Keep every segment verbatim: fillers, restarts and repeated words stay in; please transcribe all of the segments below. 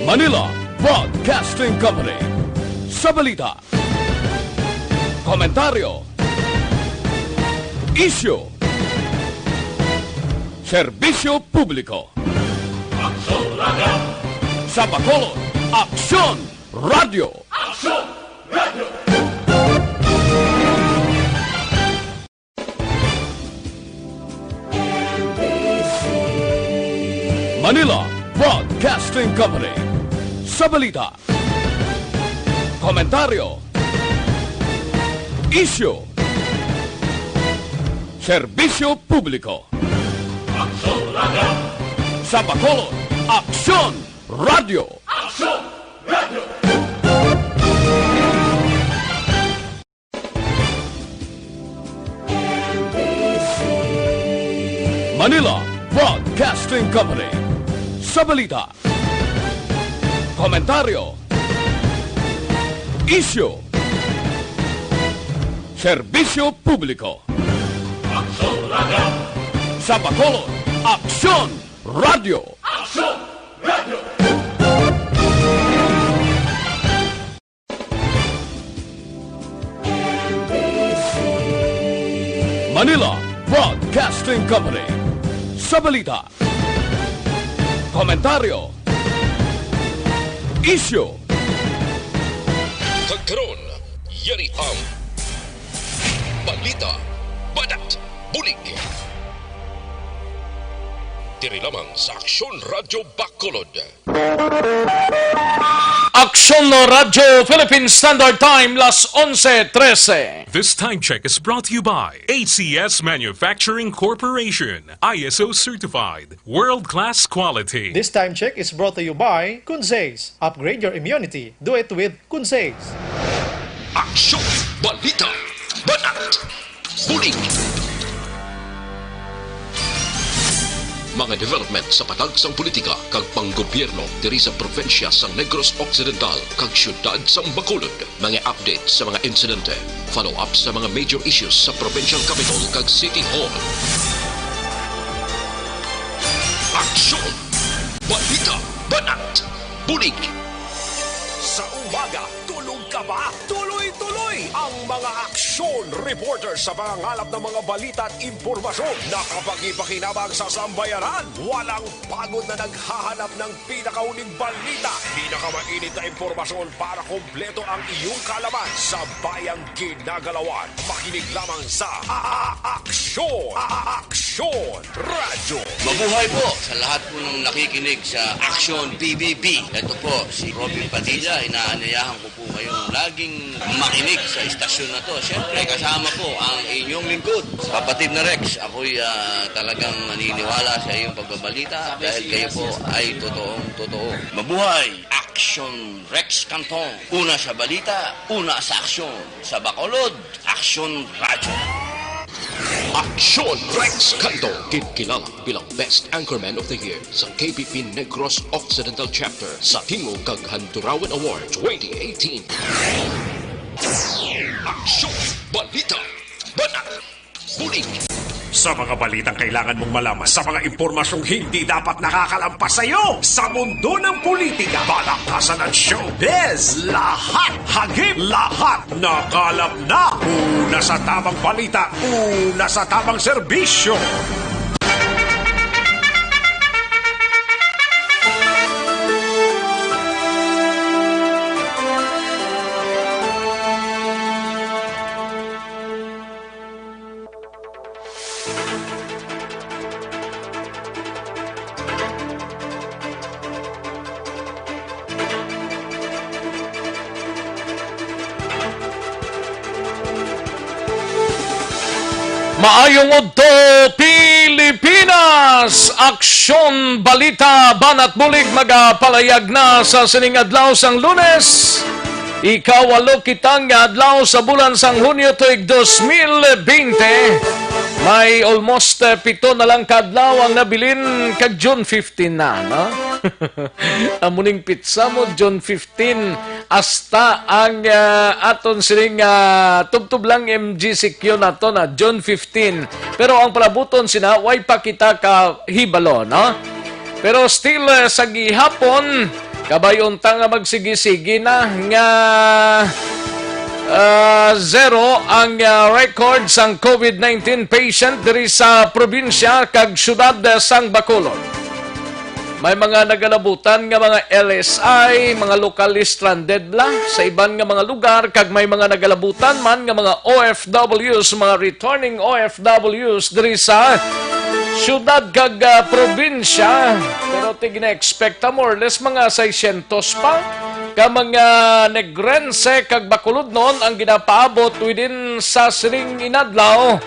Manila Broadcasting Company. Sa balita, komentaryo, isyu, serbisyo publiko. Aksyon Radyo. Sa Bacolod, Aksyon Radyo. Aksyon Radyo. Manila Broadcasting Company. Sa balita, komentaryo, isyu, serbisyo publiko. Aksyon Radyo. Sa Bacolod, Aksyon Radyo. Aksyon Radyo. Manila Broadcasting Company. Sa balita, komentaryo, isyu, serbisyo publiko. Aksyon Radyo. Sa Bacolod, Aksyon Radyo. Aksyon Radyo. Manila Broadcasting Company. Sa balita, komentaryo, isyu. Kag karon, yari ang balita, banat, bulig. Diri lamang sa Aksyon Radyo Bacolod. Aksyon Radyo Philippine Standard Time, las onse trese. This time check is brought to you by A C S Manufacturing Corporation, I S O certified, world-class quality. This time check is brought to you by Kunsays. Upgrade your immunity. Do it with Kunsays. Aksyon, balita, banat, bulig. Mga development sa patag sang politika kag panggobyerno diri sa probinsya sang Negros Occidental kag siyudad sang Bacolod. Mga update sa mga insidente, follow-up sa mga major issues sa provincial capital kag city hall. Aksyon! Balita! Banat! Bulig! Sa umaga, tulog ka ba? Tuloy-tuloy ang mga aksyon reporter sa pangangalap ng mga balita at impormasyon. Nakapagpakinabang sa sambayanan. Walang pagod na naghahanap ng pinakahuling balita, pinakamainit na impormasyon para kompleto ang iyong kaalaman sa bayang ginagalawan. Makinig lamang sa A-, A-, Aksyon, A-, A-, Aksyon Radyo. Mabuhay po sa lahat po ng nakikinig sa Aksyon P B B. Ito po si Robin Padilla, inaanyayahan ko po kayong laging makinig sa istasyon na to. Siyempre, kasama po ang inyong lingkod, kapatid na Rex. Ako'y, ah, talagang naniniwala sa iyong pagbabalita dahil kayo po ay totoong totoo. Mabuhay! Aksyon Rex Canton. Una sa balita, una sa aksyon. Sa Bacolod, Aksyon Radyo. Aksyon Rex Canton, ginkilala bilang Best Anchorman of the Year sa K P P Negros Occidental Chapter sa Tingog kag Handurawan Award twenty eighteen. Aksyon, balita, banat, bulig. Sa mga balitang kailangan mong malaman, sa mga impormasyong hindi dapat nakakalampas sa iyo, sa mundo ng politika, palakasan at showbiz, lahat, hagip, lahat, nakalap na. Una sa tamang balita, una sa tamang serbisyo. Maayong udto, Pilipinas! Aksyon, balita, banat bulig magapalayag na sa sining adlaw sang Lunes. Ikawalo kita nga adlaw sa bulan sang Hunyo tuig dos mil bente. May almost, eh, pito na lang ka adlaw ang nabilin kag June fifteen na, no? Amo ning pitsa mo, June fifteen. Hasta ang, ah, aton sining, ah, tubtob lang M G C Q nato na June fifteen. Pero ang palabuton sina, way pa kita kahibalo, no? Pero still, eh, sa gihapon, Kabay unta nga magsigi-sigi na nga, ah, zero ang, ah, record sang COVID nineteen patient diri sa probinsya kag syudad, ah, sang Bacolod. May mga nagalabutan nga mga L S I, mga locally stranded la sa iban nga mga lugar, kag may mga nagalabutan man nga mga O F Ws, mga returning O F Ws diri sa syudad kag, ah, probinsya. Pero ti gina-expect ta more or less mga seiscientos pa ka mga Negrense kag Bacolodnon ang ginapaabot within sa sining inadlaw,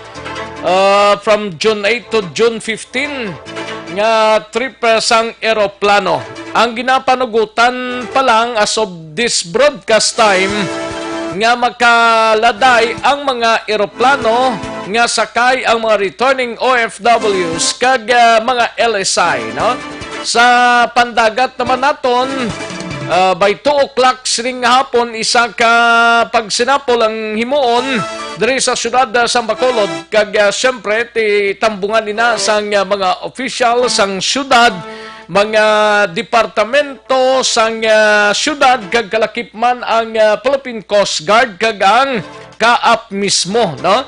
ah, from June eight to June fifteen nga trip, ah, sang eroplano. Ang ginapanugutan pa lang as of this broadcast time nga makaladay ang mga eroplano nga sakay ang mga returning O F Ws kag, ah, mga L S I, no? Sa pandagat naman naton, ah, by two o'clock sining hapon, isa ka pagsinapol ang himuon diri sa siyudad, ah, sang Bacolod, kag, ah, siyempre, ti tambungan ina sang, ah, mga opisyal sang siyudad, mga departamento sang, ah, siyudad, kag kalakip man ang, ah, Philippine Coast Guard kag ang kaap mismo, no?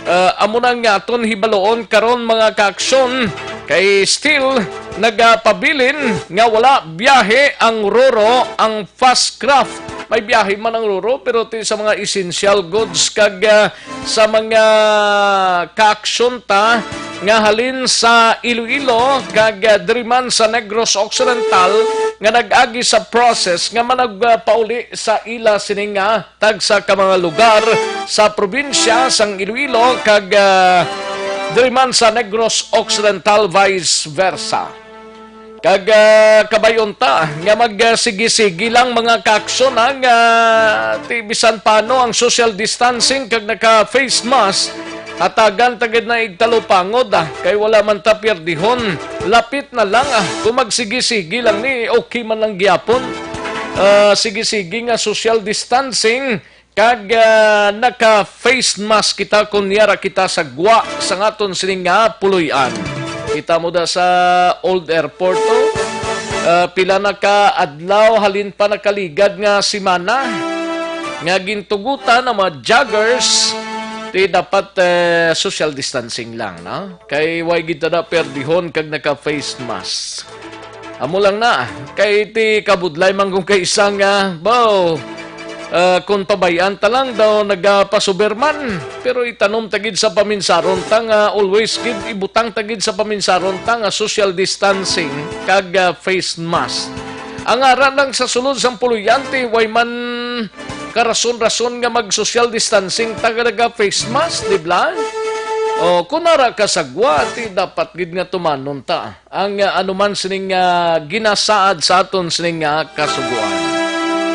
Ah, amo na nga aton hibaluon karon, mga kaaksyon, kay still nagapabilin nga wala biyahe ang RoRo, ang fast craft. May biyahe man ang RoRo, pero ti sa mga essential goods kag, ah, sa mga kaaksyon ta nga halin sa Iloilo kag, ah, diri man sa Negros Occidental nga nag-agi sa process nga managpauli sa ila sini nga tagsa ka mga lugar sa probinsya sang Iloilo kag, ah, diri man sa Negros Occidental, vice versa. Kag, ah, kabay unta nga magsigi-sigi lang, mga kaaksyon, ang, ah, ti bisan paano ang social distancing kag naka-face mask, hatagan ta gid na igtalupangod, ah, kay wala man ta pierdihon. Lapit na lang, ah, kung magsigi-sigi lang ni, okay man lang gyapon. Ah, sige-sige nga social distancing, kag, ah, naka-face mask kita kon yara kita sa gwa sang aton sining nga puloy-an. Kita mo da sa Old Airport, oh. Ah, pila na ka adlaw halin pa nakaligad nga semana nga gintugutan ang mga joggers, ti dapat, eh, social distancing lang, no? Kay way gid ta na perdihon kag naka-face mask. Amo lang na, kay ti kabudlay man kung kay isa nga, baw, ah, kung pabay-an ta lang daw nagapasuber man, pero itanom ta gid sa paminsaron ta nga always gid ibutang ta gid sa paminsaron ta nga social distancing kag, ah, face mask. Ang ara lang sa sulod sang puloy-an ti way man karason-rason nga mag-social distancing ta nga naga-face mask, di ba? O, kung ara ka sa gwa, ti dapat gid nga tumanon ta ang, ah, anuman sining, ah, ginasaad sa aton sining, ah, kasugoan.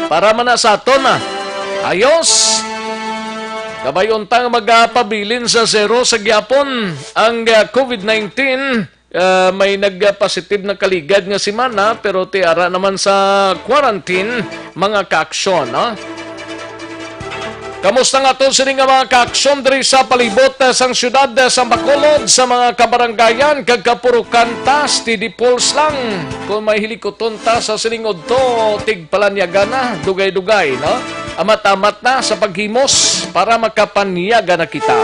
Para man na sa aton, ah, ayos. Kabay unta nga magapabilin sa zero sa gyapon ang, ah, COVID nineteen. Ah, may nagpositive na kaligad nga semana, pero ti ara naman sa quarantine, mga kaaksyon, no? Kamusta nga to sini nga mga kaaksyon diri sa palibot, ah, sang siyudad, ah, sa Bacolod, sa mga kabarangayan kag kapurukan ta, steady pulse lang. Kung may hilikuton ta sa sining udto, tigpalanyaga na, dugay-dugay, no? Amat-amat na sa paghimos para makapanyaga na kita.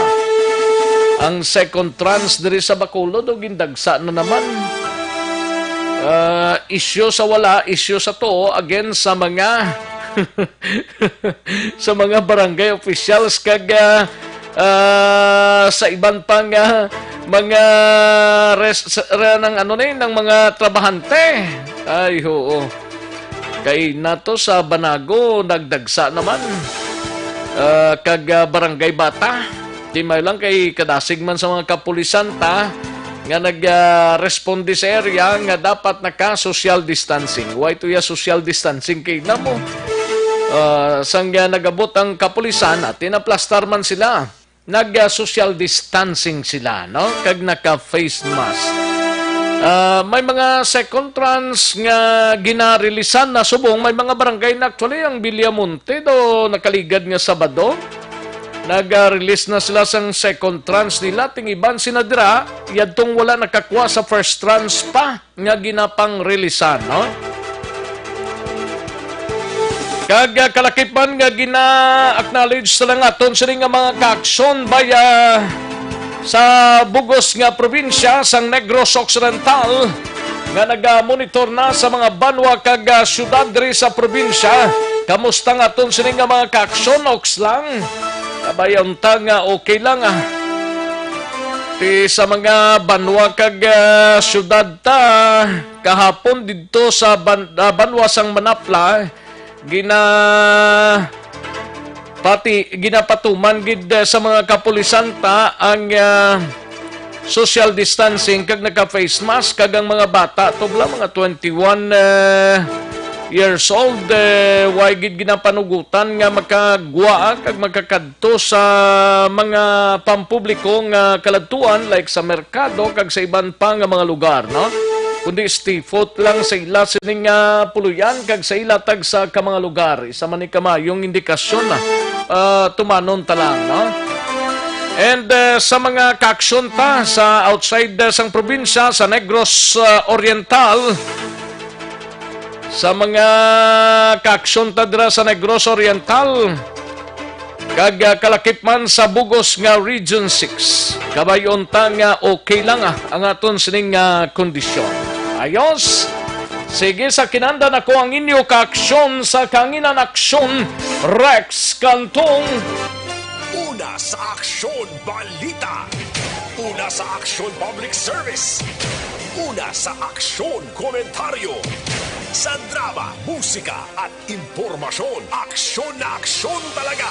Ang second tranche diri sa Bacolod, o, gindagsa na naman. Ah, isyu sa wala, isyu sa tuo, again, sa mga sa mga barangay officials kag, ah, ah, sa iban pa nga mga res-, sa, ra-, ng ano ni, ng mga trabahante. Ay, oo. Kay nato sa Banago, nagdagsa naman. Ah, kag, ah, Barangay Bata. Di may lang kay kadasig man sa mga kapulisan ta nga nag, ah, responde sa area nga dapat naka-social distancing. Why to ya social distancing kay namo? Ah, sang, ah, nagabot ang kapulisan, at tinaplastar man sila. Nag, ah, social distancing sila, no? Kag naka-face mask. Ah, may mga second tranche nga ginarilisan na subong. May mga barangay na, actually, ang Villamonte do nakaligad nga Sabado. Nag-release na sila sang second tranche nila. Ting iban sina dira, yadtong wala nakakuha sa first tranche pa nga ginapang-releasan, no? Kag, ah, kalakip man nga gina-acknowledge sa lang aton sini nga mga kaaksyon baya sa bugos nga probinsya sang Negros Occidental nga naga-monitor na sa mga banwa kag, ah, syudad diri sa probinsya. Kamusta nga aton sini nga mga kaaksyon, Ox lang? Kabayon ta nga okay lang, ah. Ti sa mga banwa kag, ah, syudad ta, kahapon didto sa ban-, ah, banwa sang Manapla, gina-, pati, ginapatuman gid, ah, sa mga kapulisan ta ang, ah, social distancing kag naka-face mask kag ang mga bata tubla mga twenty-one, ah, years old, eh, way gid ginapanugutan nga makagwa kag makakadto sa mga pampubliko nga kaladtuan like sa merkado kag sa iban pa nga mga lugar, no? Kundi stay put lang sa ila sining, ah, puloy-an kag sa ila tagsa ka mga lugar. Isa man ni kamayong indikasyon na, ah, tumanon ta lang, no? And, eh, sa mga kaaksyon ta sa outside, eh, sang probinsya sa Negros, eh, Oriental, sa mga kaaksyon ta dira sa Negros Oriental, kag, ah, kalakip man sa bugos nga Region six. Kabayon ta nga okay lang, ah, ang aton sining, ah, kondisyon. Ayos. Sige, sa kinanda nako ang inyo kaaksyon sa Kanginan Aksyon, Rex Cantong. Una sa aksyon, balita. Una sa aksyon, public service. Una sa aksyon, komentaryo. Sa drama, musika, at impormasyon, aksyon na aksyon talaga.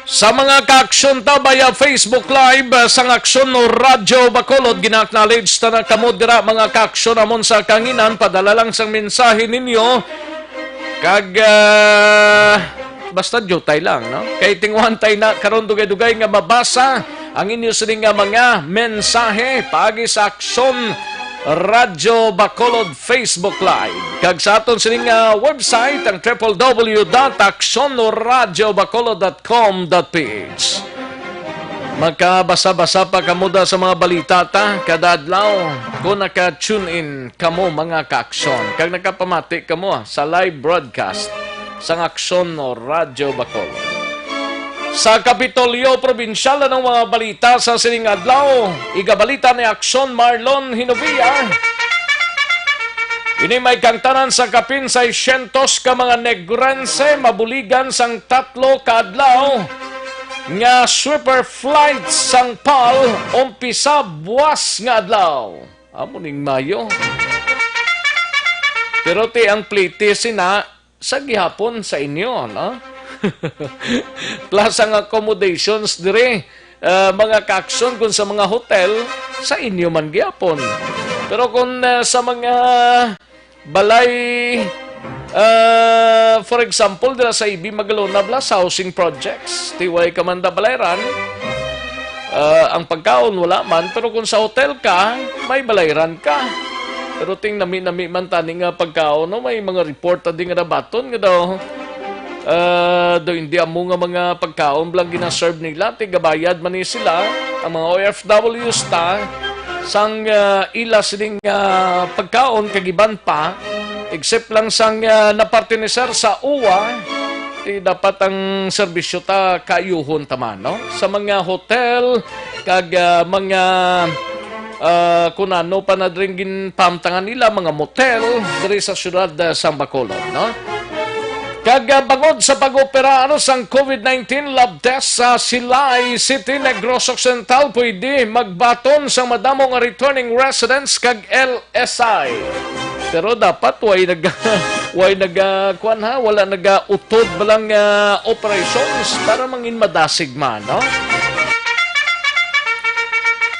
Sa mga kaaksyon ta via Facebook Live, ah, sang Aksyon Radyo Bacolod, gina-acknowledge ta na kamo dira, mga kaaksyon amon sa kanginan. Padala lang sang mensahe ninyo. Kag, ah, basta diutay lang, no? Kay tinguhan tay na karon dugay-dugay nga mabasa ang inyo sini nga mga mensahe paagi sa Aksyon Radyo Bacolod Facebook Live. Kag sa aton sini nga website, ang triple W dot aksyon radyo bacolod dot com dot P H. Makabasa-basa pa kamo da sa mga balita ta kada adlaw kung naka-tune in kamo, mga kaaksyon, kag nakapamati kamo, ah, sa live broadcast sang Aksyon Radyo Bacolod. Sa Kapitolyo Probinsyal, anong mga balita sa sining adlaw? Igabalita ni Aksyon Marlon Hinovia. Ini may kangtanan sa kapin seiscientos ka mga Negrense mabuligan sang tatlo ka adlaw nga sweeper flight sang pal umpisa buwas nga adlaw. Amo ning Mayo. Pero ti ang pliti sina sa gihapon sa inyo, no? Plus ang accommodations diri, ah, mga kaaksyon, kung sa mga hotel, sa inyo man gihapon. Pero kung, ah, sa mga balay, ah, for example, dira sa A B Magalona, Blas, housing projects, ti way ka man da balayran, ah, ang pagkaon wala man, pero kung sa hotel ka, may balayran ka. Pero ting nami-nami man tani nga pagkaon, no? May mga report ta di nga nabaton nga daw, ah, daw hindi amo nga mga pagkaon lang ginaserve nila, tigabayad man ni sila, ang mga O F Ws ta, sang, ah, ila sining, ah, pagkaon kag iban pa, except lang sang, ah, napartineser sa uwa, ti dapat ang serbisyo ta kaayuhon ta man, no? Sa mga hotel kag, ah, mga, ah, kun ano pa na dring ginpahamtangan nila, mga motel diri sa siyudad, ah, sang Bacolod, no? Kag, ah, bangod sa pag-opera, ano, sang COVID nineteen lab test sa Silay City, Negros Occidental, pwede magbaton sang madamo nga returning residents kag L S I. Pero dapat way nag-, way naga-, kuwan ha, wala naga-utod ba lang, ah, operations para mangin madasig man, no?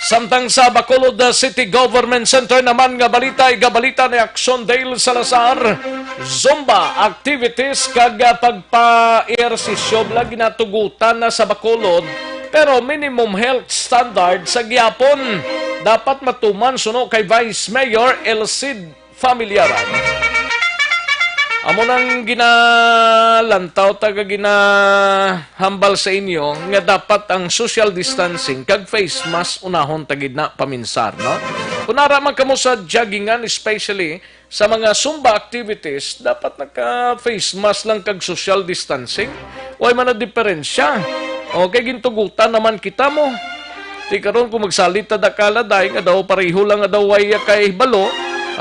Samtang sa Bacolod, ah, City Government Center naman nga balita, igabalita ni Aksyon Dale Salazar, Zumba activities kag, ah, pagpa-ehersisyo bala ginatugutan na sa Bacolod, pero minimum health standard sa gihapon dapat matuman suno kay Vice Mayor Elcid Familiaran. Amo nang ginalantaw ta kag ginahambal sa inyo nga dapat ang social distancing kag face mask unahon ta gid na paminsar, no? Kung ara man kamo sa joggingan, especially sa mga Zumba activities, dapat naka-face mask lang kag social distancing. Way man na diferensya. Okay, gintugutan naman kita mo. Ti karon kung magsalit ta dakala, dahil nga daw pareho lang nga daw way kay balo,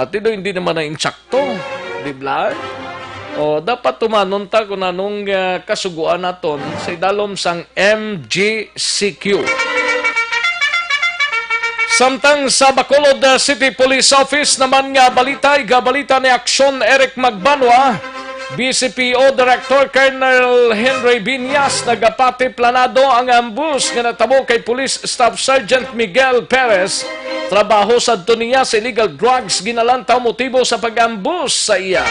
ati daw hindi naman na insakto. Di ba? O, dapat tumanon ta kung anong, ah, kasuguan naton sa idalom sang M G C Q. Samtang sa Bacolod, ah, City Police Office naman nga balita, igabalita ni Aksyon Eric Magbanwa, B C P O Director Colonel Henry Viñas, nagapati planado ang ambush nga natabo kay Police Staff Sergeant Miguel Perez. Trabaho sadto niya sa illegal drugs ginalantaw motibo sa pag-ambush sa iya.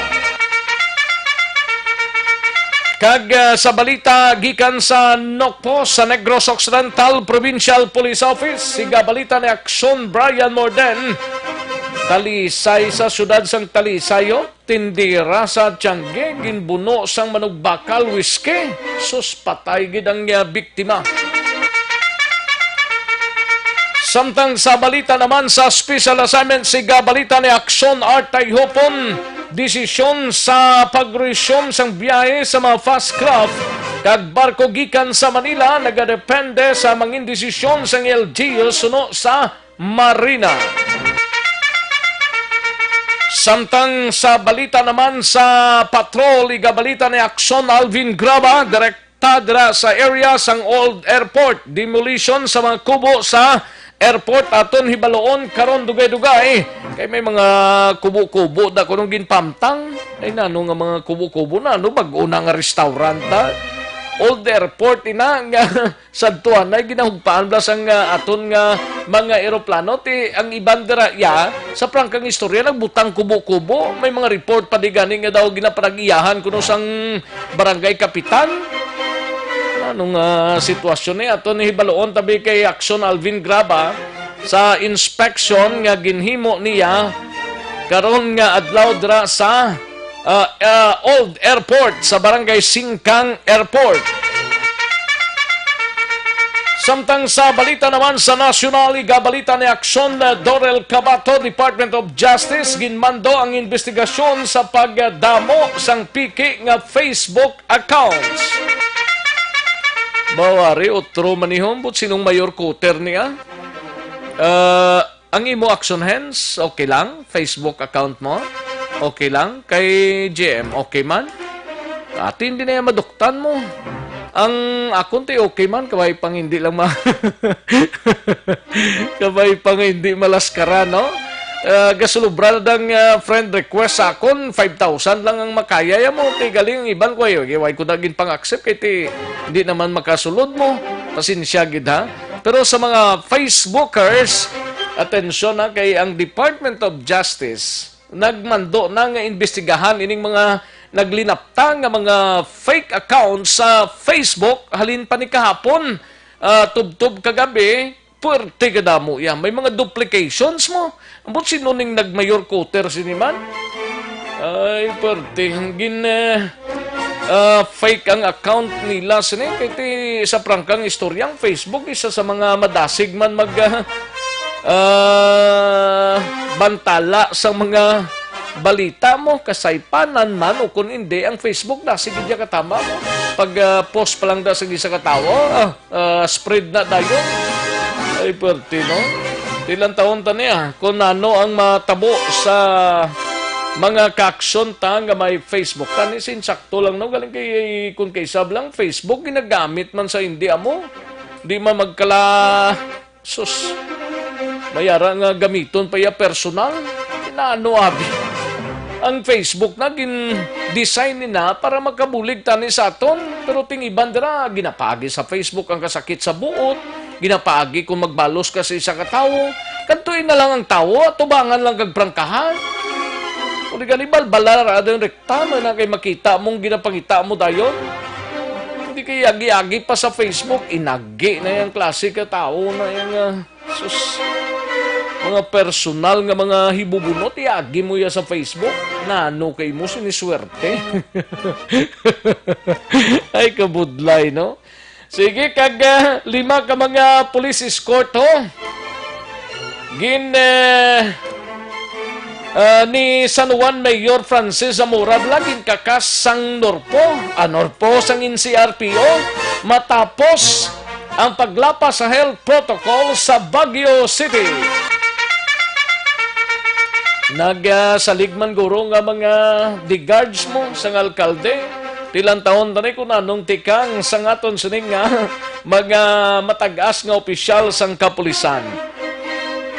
Kag, ah, sa balita gikan sa Nocpo sa Negros Occidental Provincial Police Office, siga balita ni Aksyon Brian Morden, Talisay, sa siyudad sang Talisay, oh, tindera sa Tiangge, ginbuno sang manugbakal, whisky. Sus, patay gid ang, ah, biktima. Samtang sa balita naman sa special assignment, siga balita ni Aksyon Artay Hopon, desisyon sa pag-resume sang biyahe sa mga fast craft kag barko gikan sa Manila nagadepende sa mangin desisyon sang L G U suno sa Marina. Samtang sa balita naman sa patrol, igabalita ni Aksyon Alvin Graba, direkta dira sa area sang Old Airport. Demolition sa mga kubo sa airport aton hibaloon karon dugay-dugay. Kay may mga kubo-kubo da kuno ginpamtang. Ay, nano nga mga kubo-kubo na, ano, bag-o na nga restaurant, ha? Old Airport, ina, nga sadtuanay ginahugpaan bala sang, ah, aton nga mga eroplano. Ti ang iban dira iya, sa prangkang istorya, nagbutang kubo-kubo. May mga report pa di gani nga daw ginapanag-iyahan kuno sang barangay kapitan. Ano nga sitwasyon ni aton hibaloon tabi kay Aksyon Alvin Graba sa inspection nga ginhimo niya karon nga adlaw dira sa, ah, ah, Old Airport sa Barangay Singkang Airport. Samtang sa balita naman sa nasyonal, igabalita ni Aksyon, ah, Dorel Cabato, Department of Justice, ginmando ang investigasyon sa pagdamo sang piki nga Facebook accounts. Mawari, otro manihon, but sinong mayor kuter niya? Ah, Ang imo action hands, okay lang? Facebook account mo, okay lang? Kay G M, okay man? Ati, hindi na yan maduktan mo. Ang akon ti okay man, kabay pang hindi lang ma-, kabay pang hindi malaskara, no? Ah, gasulubra na dang, ah, friend request sa akon, five thousand lang ang makaya ya mo. Ti galing ang iban ko, ay, way ko na gin pang-accept, kay ti, hindi naman makasulod mo. Pasensya gid, ha? Pero sa mga Facebookers, atensyon na kay ang Department of Justice nagmando na nga imbestigahan ining mga naglinapta nga mga fake accounts sa Facebook halin pa ni kahapon, ah, tubtob kagabi, puwerte kadamo iya. May mga duplications mo. Ambot sino ning nagmayor quarter sini man? Ay, perte. Gin, eh, ah, fake ang account nila sini. Kay ti sa prangkang istorya, ang Facebook, isa sa mga madasig man mag, ah, ah, bantala sa mga balita mo, kasaypanan man o kung hindi, ang Facebook, dasig gid niya katama mo. Pag, ah, post pa lang da sa isa ka tawo, ah, ah, spread na dayon. Ay, perte, no? Ilang taon ta niya? Kung ano ang matabo sa mga kaaksyon ta nga may Facebook. Kani sinsakto lang, no? Galing kay, kung kay sab lang, Facebook ginagamit man sa hindi amo. Di man magkala, sus. Mayara nga gamiton pa iya personal. Nano, abi? Ang Facebook na gin-design ni na para makabulig tani sa aton. Pero ting iban dira, ginapaagi sa Facebook ang kasakit sa buot, ginapaagi kung magbalos ka sa isa ka tawo. Kadtuin na lang ang tawo, atubangan lang kag prangkahan. Kung di gani, balbala ra adto yung rekta, man na kay makita mong ginapangita mo dayon. Hindi kay agi-agi pa sa Facebook, inagi na yung klase ka tawo na yung, ah, Sus. Mga personal nga mga hibubunot, iagi mo ya sa Facebook. Nano kay mo siniswerte? Ay, kabudlay, no? Sige, kag, ah, lima ka mga police escort, ho? Gin, eh, ah, ni San Juan Mayor Francis Zamora Bla ginkakas sang Norpo, ah, Norpo sang N C R P O, matapos ang paglapas sa health protocol sa Baguio City. Nagsalig man guro nga mga degards mo sang alkalde, tilantahon tani kung anong tikang sang aton sining nga mga matag-as nga opisyal sang kapulisan.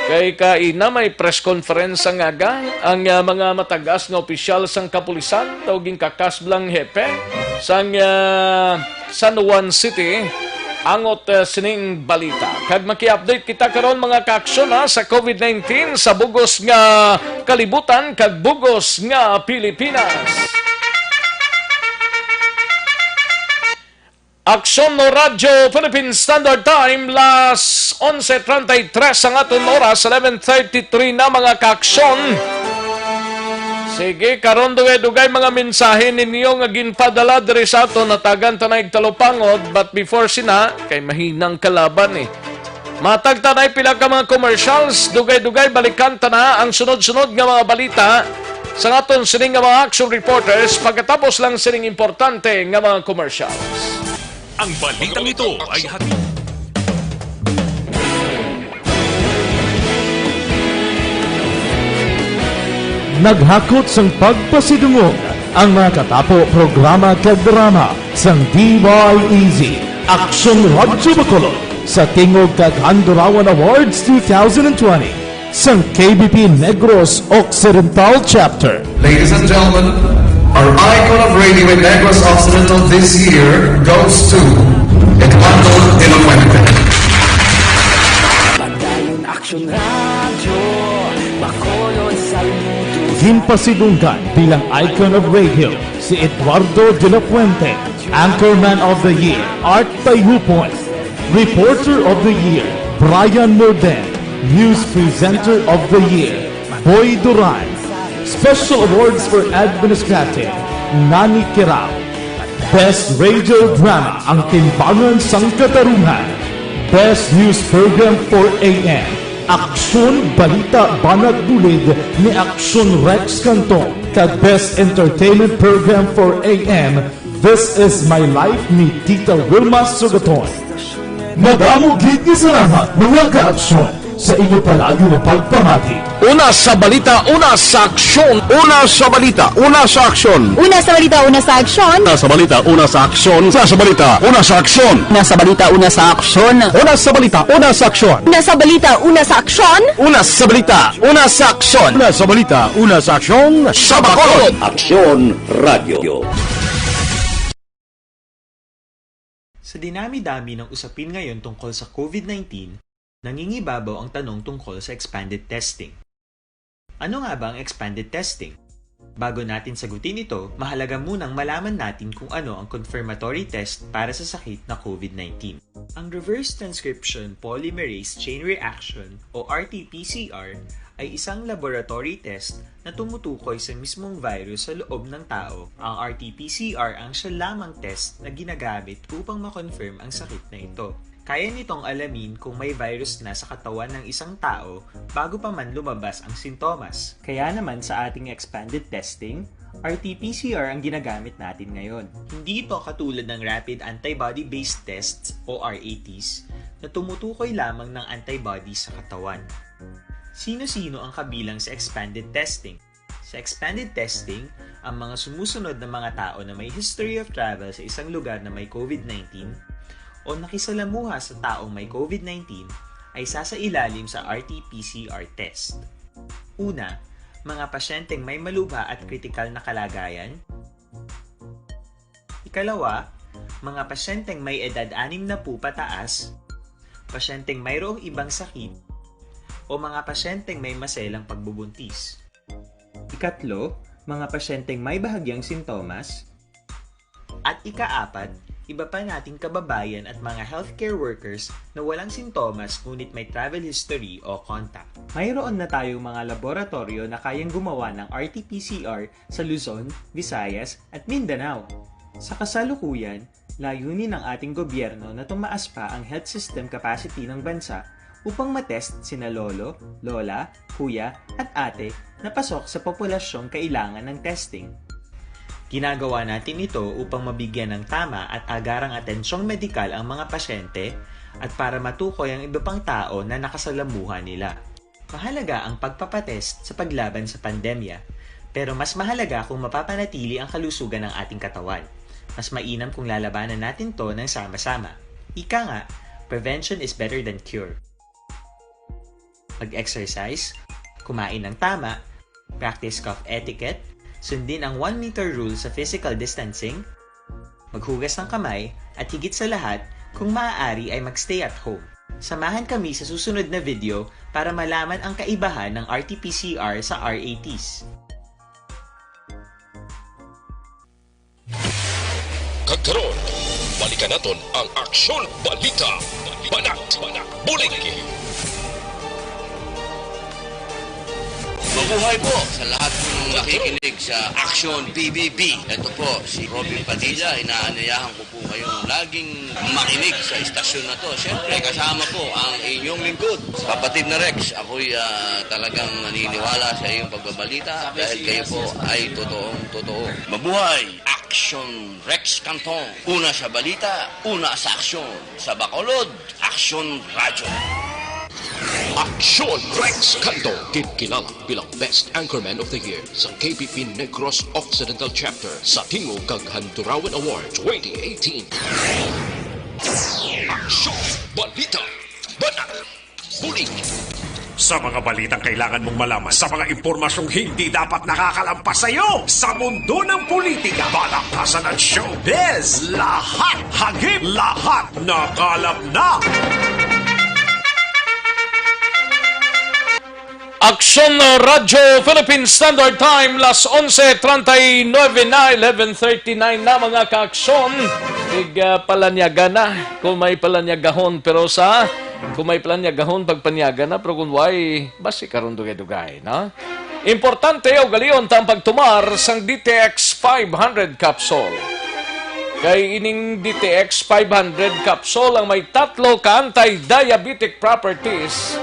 Kay kaina may press conference sang aga ang, ah, mga matag-as nga opisyal sang kapulisan, daw ginkakas blang hepe sang, ah, San Juan City angot, ah, sining balita. Kag maki-update kita karon, mga kaaksyon, ha, sa COVID nineteen sa bugos nga kalibutan kag bugos nga Pilipinas. Aksyon no Radyo Philippine Standard Time, las onse treinta y tres ang aton oras, eleven thirty-three na, mga kaaksyon. Sige, karon dugay-dugay mga mensahe ninyo nga ginpadala diri sa aton, hatagan ta na og talupangod, but before sina, kay mahinang kalaban eh. Matag ta na pila ka mga commercials, dugay-dugay balikan ta na ang sunod-sunod nga mga balita sa aton sini nga mga action reporters pagkatapos lang sining importante nga mga commercials. Ang balitang ito ay hatid. Naghakot sang pagpasidungog ang mga katapo programa kag drama sang D Y E Z, Aksyon Radyo Bacolod, sa Tingog kag Handurawan Awards two thousand twenty sang K B P Negros Occidental Chapter. Ladies and gentlemen, our icon of radio in Negros Occidental this year goes to Eduardo de la Fuente. Padayon Aksyon Radyo Bacolod, saludo. Ginpasidunggan bilang icon of radio si Eduardo de la Fuente, Anchorman of the Year, Art Tayhupon, Reporter of the Year, Brian Morden, News Presenter of the Year, Boy Duran, Special Awards for Administrative, Nani Kirao, Best Radio Drama, Ang Timbangan sang Katarungan, Best News Program for A M, Aksyon Balita Banat Bulid ni Aksyon Rex Cantong, kag Best Entertainment Program for A M, This Is My Life ni Tita Wilma Sugaton. Madamo gid nga salamat, mga kaaksyon, sa inyo palagi nga pagpamati. Una sa balita, una sa aksyon. Una sa balita, una sa aksyon. Una sa balita, una sa aksyon. Una sa balita, una sa aksyon. Una sa balita, una sa aksyon. Una sa balita, una sa aksyon. Una sa balita, una sa aksyon. Una sa balita, una sa aksyon. Una sa balita, una sa aksyon. Una sa balita, una sa aksyon. Sa Bacolod. Aksyon Radio. Sa dinami-dami ng usapin ngayon tungkol sa COVID nineteen, nangingibabaw ang tanong tungkol sa expanded testing. Ano nga ba ang expanded testing? Bago natin sagutin ito, mahalaga munang malaman natin kung ano ang confirmatory test para sa sakit na COVID nineteen. Ang reverse transcription polymerase chain reaction o R T P C R ay isang laboratory test na tumutukoy sa mismong virus sa loob ng tao. Ang R T P C R ang siya lamang test na ginagamit upang ma-confirm ang sakit na ito. Kaya nitong alamin kung may virus na sa katawan ng isang tao bago pa man lumabas ang sintomas. Kaya naman sa ating expanded testing, R T P C R ang ginagamit natin ngayon. Hindi ito katulad ng rapid antibody-based tests o R A Ts na tumutukoy lamang ng antibody sa katawan. Sino-sino ang kabilang sa expanded testing? Sa expanded testing, ang mga sumusunod na mga tao na may history of travel sa isang lugar na may COVID nineteen o nakisalamuha sa taong may COVID nineteen ay sasailalim sa R T P C R test. Una, mga pasyenteng may malubha at kritikal na kalagayan. Ikalawa, mga pasyenteng may edad anim na pupataas, pasyenteng mayroong ibang sakit, o mga pasyenteng may maselang pagbubuntis. Ikatlo, mga pasyenteng may bahagyang sintomas. At ikaapat, iba pa nating kababayan at mga healthcare workers na walang sintomas ngunit may travel history o contact. Mayroon na tayong mga laboratoryo na kayang gumawa ng R T P C R sa Luzon, Visayas, at Mindanao. Sa kasalukuyan, layunin ng ating gobyerno na tumaas pa ang health system capacity ng bansa upang matest sina lolo, lola, kuya, at ate na pasok sa populasyong kailangan ng testing. Ginagawa natin ito upang mabigyan ng tama at agarang atensyong medikal ang mga pasyente at para matukoy ang iba pang tao na nakasalamuha nila. Mahalaga ang pagpapatest sa paglaban sa pandemya, pero mas mahalaga kung mapapanatili ang kalusugan ng ating katawan. Mas mainam kung lalabanan natin 'to ng sama-sama. Ika nga, "Prevention is better than cure." Mag-exercise, kumain ng tama, practice cough etiquette, sundin ang one meter rule sa physical distancing, maghugas ng kamay, at higit sa lahat, kung maaari ay mag-stay at home. Samahan kami sa susunod na video para malaman ang kaibahan ng R T P C R sa R A Ts. Kag karon, balikan naton ang Aksyon Balita. Banat, bulig. Mabuhay po sa lahat ng nakikinig sa Aksyon P B B. Ito po si Robin Padilla, inaanyayahan ko po kayong laging makinig sa istasyon na 'to. Siyempre, kasama po ang inyong lingkod, Kapatid na Rex. Ako'y, ah, talagang naniniwala sa iyong pagbabalita dahil kayo po ay totoong totoo. Mabuhay! Aksyon Rex Cantong. Una sa balita, una sa aksyon. Sa Bacolod, Aksyon Radyo. Aksyon Rex Cantong, ginkilala bilang Best Anchorman of the Year sa K P P Negros Occidental Chapter sa Tingog kag Handurawan Award twenty eighteen. Aksyon Balita. Banat. Bulig. Sa mga balitang kailangan mong malaman, sa mga impormasyong hindi dapat nakakalampas sa iyo, sa mundo ng politika, balakasan at showbiz, lahat hagip, lahat nakalap na. Aksyon Radyo Philippine Standard Time, las onse treinta y nueve na, eleven thirty-nine na, mga kaaksyon. Ig, ah, palanyaga na, kung may palanyagahon, pero sa, kung may palanyagahon, pagpanyaga na, pero kung way, basi karon dugay-dugay, no? Importante, ugalion ta ang pagtumar sang D T X five hundred capsule. Kay ining D T X five hundred capsule ang may tatlo ka anti-diabetic properties.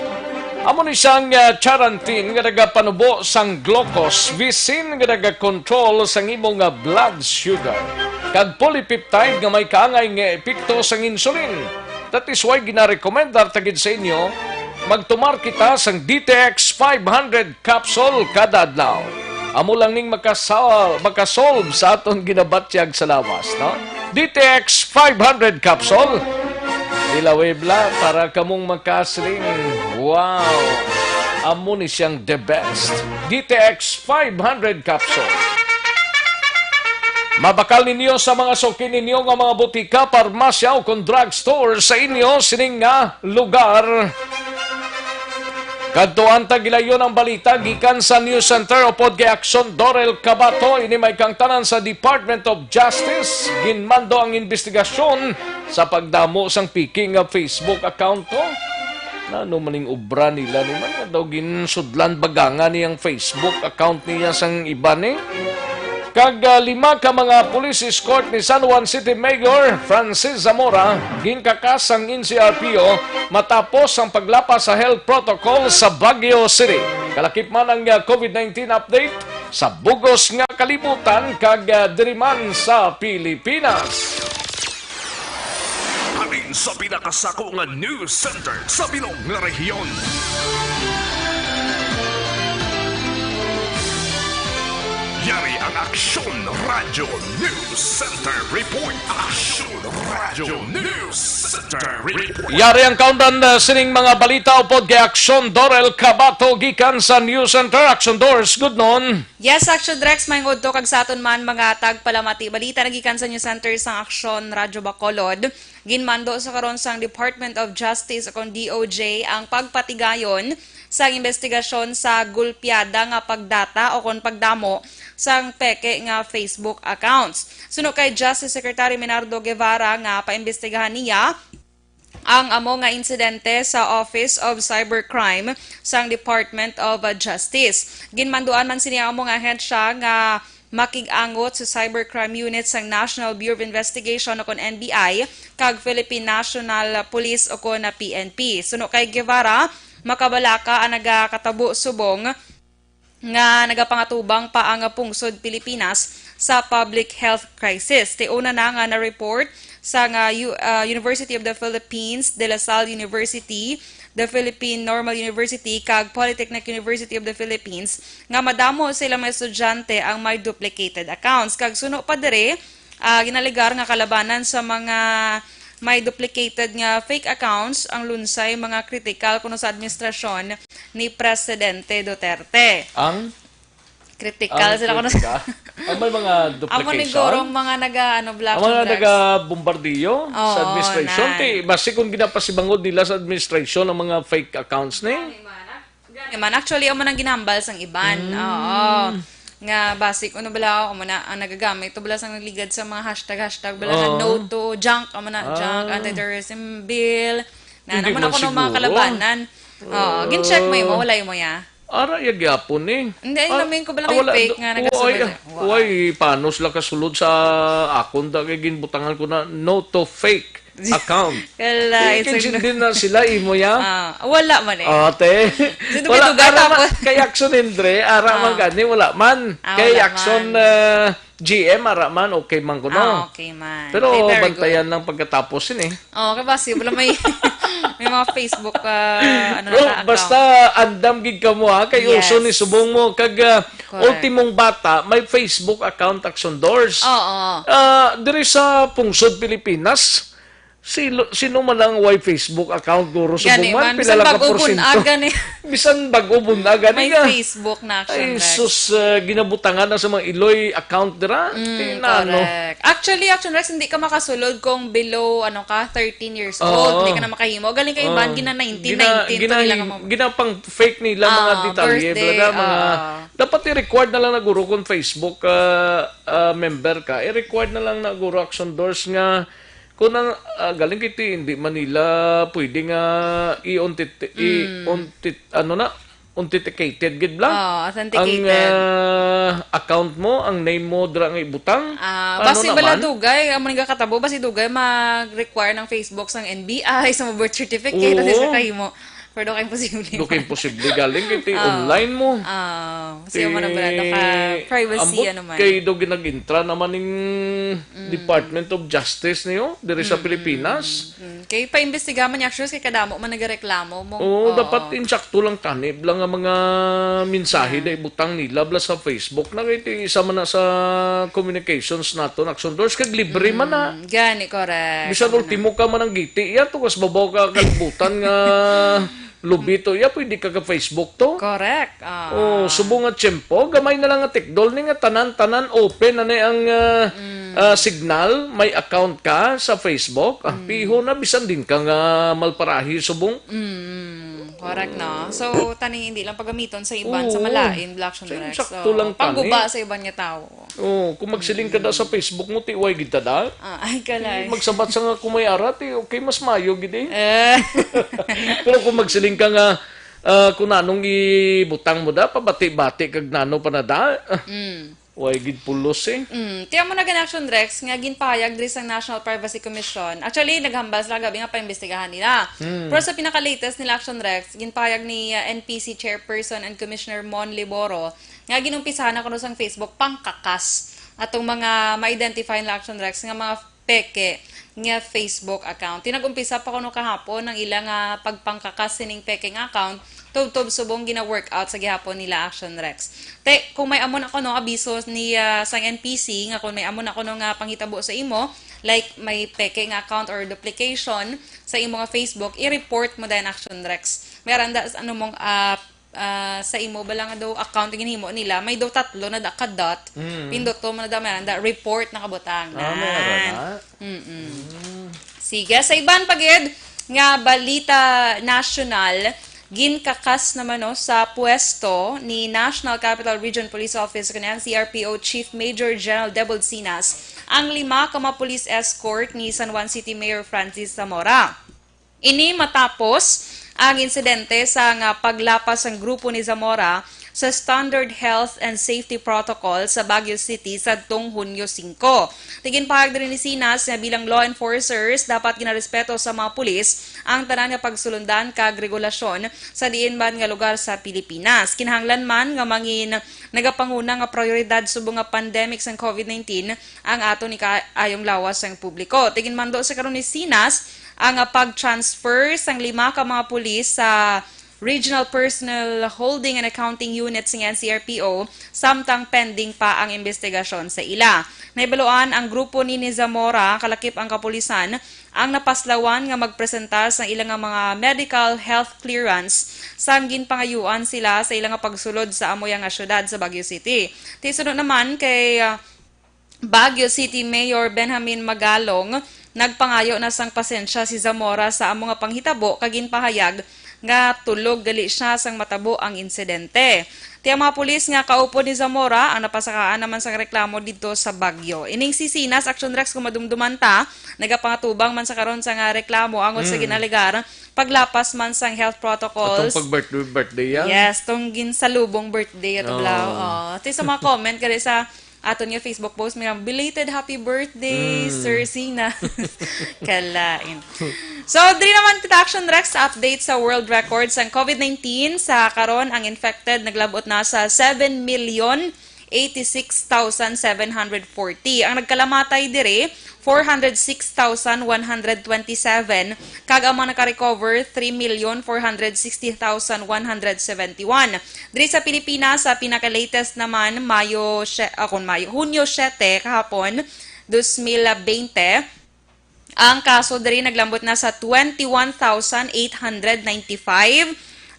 Amo ni siyang, ah, charantin nga nagapanubo sang glucose, visin nga nagakontrol sang imo nga blood sugar, kag polypeptide nga may kaangay nga epekto sang insulin. That is why ginarekomendar ta gid sa inyo, magtumar kita sang D T X five hundred capsule kada adlaw. Amo lang ning makasal-, makasolve sa aton ginabatyag sa lawas, no? D T X five hundred capsule. Ilawib la para kamong makasling. Wow! Amo ni siyang the best. D T X five hundred capsule. Mabakal ninyo sa mga suki ninyo nga mga butika, parmasya, o kon drugstore sa inyo sining nga lugar. Kadtuan ta gilayon ang balita gikan sa News Center upod kay Aksyon Dorel Cabato. Ini may kaangtanan sa Department of Justice. Ginmando ang investigasyon sa pagdamo sang piki nga Facebook account to. Nano man ning obra nila ni man nga daw ginsudlan baga nga ni ang Facebook account niya sang iban, eh? Kag, ah, lima ka mga police escort ni San Juan City Mayor Francis Zamora ginkakas sang N C R P O matapos ang paglapas sa health protocol sa Baguio City. Kalakip man ang, ah, COVID nineteen update sa bugos nga kalibutan kag, ah, diri man sa Pilipinas. Halin sa pinakasako nga news center sa bilog nga rehiyon. Yari ang Aksyon Radyo News Center Report. Aksyon Radyo News Center Report. Yari ang kaundan, uh, sining mga balita upod kay Aksyon Dorel Cabato gikan sa News Center. Aksyon Dors, good noon. Yes, Aksyon Drex, maayong udto kag sa aton man mga tagpalamati. Balita na gikan sa News Center sang Aksyon Radyo Bacolod. Ginmando sa karon sang Department of Justice o kon D O J ang pagpatigayon sang investigasyon sa gulpiada nga pagdata o kon pagdamo sang peke nga Facebook accounts. Suno kay Justice Secretary Menardo Guevara nga paimbestigahan niya ang amo nga insidente sa Office of Cybercrime sang Department of Justice. Ginmanduan man sini ang amo nga ahensya nga makig-angot sa cybercrime unit sang National Bureau of Investigation o kon N B I kag Philippine National Police o kon P N P. Suno kay Guevara, makabalaka ang nagakatabo subong nga nagapangatubang pa ang pungsod Pilipinas sa public health crisis. Ti una na nga na-report sa nga U- ah, University of the Philippines, De La Salle University, the Philippine Normal University, kag Polytechnic University of the Philippines nga madamo sa ilang mga estudyante ang may duplicated accounts. Kag suno pa diri, ah, ginalegar nga kalabanan sa mga may duplicated nga fake accounts ang lunsay mga kritikal kuno sa administrasyon ni Presidente Duterte. Ang Kritikal ang sila kuno. Kritika? Ang may mga Amo ni duplication? Gurong mga naga, ano, black Ang mga nagabombardiyo sa Oo, administration? na. Kay basi kung ginapasibangod nila sa administration ang mga fake accounts ni? Gani man. Actually, amo nang ginambal sang iban. Mm. Oo. Nga basi, ano bala, amo na, ang nagagamit, to bala sang nagligad sa mga hashtag, hashtag, bala, Oo. no to junk, amo na, junk, Ah. anti-terrorism bill. Na, Hindi amo na man kuno mga siguro. kalabanan. Oo, gin-check mo imo, Ah. wala mo ya? Ara, ya gyapon ni. Hindi, ay, Ah, namin ko bala ah, may wala, fake do-, nga uy, nagasulod ah, eh. Wa. Uy, paano sila kasulod sa akon? Da, kay ginbutangan ko na, no to fake account. Kala, Eh, it's a kay no. Din na sila, imo ya? Ah, wala man eh. Ate. Si Wala, Duga-Duga, ara man, tapos kay Action Hendre, ara man Ah. gani, wala man. Ah, Kay wala Action, man. ah, G M, ara man, okay man kuno. Ah, okay man. Pero Okay, very bantayan good. lang pagkatapos yun eh. Oh, kay basi, wala may, may mga Facebook, ah, ano Bro, na, account. Basta andam gid ka mo, ha, kay Yes. uso ni subong mo, kag, ah, Correct. ultimong bata, may Facebook account Action Doors. Oo. Ah, diri sa pungsod Pilipinas, sino, sino man ang way Facebook account, guro, Gani subong man, man, pila bisan lang ka bag-o porsyento? Bun-ag, gani. Bisan bag-o bun-ag, gani May nga. Facebook na, Action Ay, Rex. sus, ah, ginabutangan na sa mga Iloy account dira. Mm, Ti na, ano? correct. Actually, Action Rex, hindi ka makasulod kung below, ano ka, thirteen years Oo. old. Hindi ka na makahimo. Galing kay iban, Oo. gina nineteen, Gina-, nineteen, gina-, to nila ka mag- ginapang fake nila mga Ah, detalye, birthday, talaga, mga, ah. dapat i-required na lang na guro kung Facebook, ah, ah, member ka. I-required na lang na guro Action Doors nga kung ang, ah, galing kiti, hindi man nila pwede nga i-authentic-, Mm. i-authentic-, ano na, authenticated gid bla? Oh, authenticated. Ang, ah, account mo, ang name mo, dira nga ibutang. Ah, Ano basi bala naman? dugay, ang mga katabo, basi dugay mag-require ng Facebook sang N B I, sa mga birth certificate, Oo. at sa kahimo. Pero do kay imposible. Do kay imposible galing kay ti Ah. online mo. Ah, kasi mo na bala, Ti naka privacy, ambot ano man. kay do ginag-intra naman ning Mm. Department of Justice niyo diri sa Mm, Pilipinas. mm, mm. Kay paimbestiga man niya, actually, kay kadamo man nagareklamo mo. Oo, Oo. dapat insakto lang tani bla nga mga mensahe Yeah. na ibutang nila bla sa Facebook na kay ti isa man na sa communications nato, Action Doors, kag libre man na. Mm, gani, correct. Bisan Ano na. ultimo ka man ang giti, iya to kas babaw ka kalibutan nga lubito, iya pwede ka ka Facebook to. Correct. Ah. Oh, subong nga tiyempo, gamay na lang nga tikdol ni nga tanan-tanan open na ni ang, ah, Mm. ah, signal, may account ka sa Facebook, ah, Mm. piho na bisan din ka nga malparahi subong. Mm, correct na. So, tani hindi lang pagamiton sa iban, sa Oo. malain, Black Sa Rex. insakto So, lang tani. pangguba sa iban nga tao. Oh, kung magsiling ka da sa Facebook mo, ti way gid ta da. Ah, ay, kalay. Magsabat sa nga kung may ara, ti okay, mas mayo gid eh. Eh. Pero kung magsiling ka nga, ah, kung nanong ibutang mo da, pabati-bati kag nano pa na da. Mm. Way gid pulos eh. Mm. Tiyan mo na gan Action Rex nga ginpahayag diri sa National Privacy Commission. Actually, naghambal sila gabi nga paimbestigahan nila. Mm. Pero sa pinaka-latest nila Action Rex, ginpahayag ni, ah, N P C Chairperson and Commissioner Mon Liboro nga ginumpisahan na kuno sang Facebook pangkakas atong mga ma-identify nila Action Rex nga mga peke nga Facebook account. Ti nag-umpisa pa kuno kahapon ang ila nga pagpangkakas sining peke nga account tubtob subong gina-workout sa gihapon nila Action Rex. Te, kung may amo na kuno abiso ni, ah, sang N P C nga kung may amo na kuno nga panghitabo sa imo, like may peke nga account or duplication sa imo nga Facebook, i-report mo dayon Action Rex. May aranda sa ano mong, ah, ah, sa imo bala nga daw account nga ginhimo nila, may daw tatlo na da ka dot. Mm. Pindot to mo na da, may da report nakabutang. Ah, may ara Nan. na? Mm-mm. Mm. Sige, sa iban pa gid nga balita nasyonal, ginkakas naman, no, sa pwesto ni National Capital Region Police Office, kuno N C R P O Chief Major General Debold Sinas, ang lima ka mga police escort ni San Juan City Mayor Francis Zamora. Ini matapos ang insidente sa nga paglapas sang grupo ni Zamora sa Standard Health and Safety Protocol sa Baguio City sadtong Hunyo singko. Ti ginpahayag diri ni Sinas nga bilang law enforcers, dapat ginarespeto sa mga pulis ang tanan nga pagsulundan kag regulasyon sa diin man nga lugar sa Pilipinas. Kinahanglan man nga mangin nagapanguna nga prioridad subong nga pandemic sang COVID nineteen ang aton ikaayong lawas sang publiko. Ti ginmando sa karon ni Sinas ang, ah, pag-transfer sang lima ka mga pulis sa Regional Personnel Holding and Accounting Unit sing N C R P O, samtang pending pa ang investigasyon sa ila. Nahibaluan ang grupo ni, ni Zamora, kalakip ang kapulisan, ang napaslawan nga magpresenta sa ila nga mga medical health clearance sang ginpangayuan sila sa ila nga pagsulod sa amoya nga syudad sa Baguio City. Ti suno naman kay, ah, Baguio City Mayor Benjamin Magalong, nagpangayo na sang pasensya si Zamora sa amo nga panghitabo kag ginpahayag nga tulog gali siya sang matabo ang insidente. Ti ang mga pulis nga kaupod ni Zamora ang napasakaan naman sang reklamo didto sa Baguio. Ining si Sinas, Action Rex, kung madumduman ta, nagapangatubang man sa karon sa nga reklamo angot sa Mm. ginalegar paglapas man sang health Atong protocols. pag-birthday, birthday yan? Yes, tong ginsalubong birthday ato, Oo. Blau. Oh, ti sa mga comment kari sa aton nga Facebook post, may belated happy birthday, Mm. Sir Sina. Kalain. So, diri naman kita, Action Rex, sa update sa world record sang COVID nineteen. Sa karon, ang infected naglabot na sa seven million eighty-six thousand seven hundred forty. Ang nagkalamatay diri, four hundred six thousand one hundred twenty-seven, kag ang mga naka-recover, three million four hundred sixty thousand one hundred seventy-one. Diri sa Pilipinas, sa pinaka-latest naman, Mayo, sie-, ah, kun Mayo, Hunyo siyete, kahapon, dos mil bente, ang kaso diri naglambot na sa twenty-one thousand eight hundred ninety-five.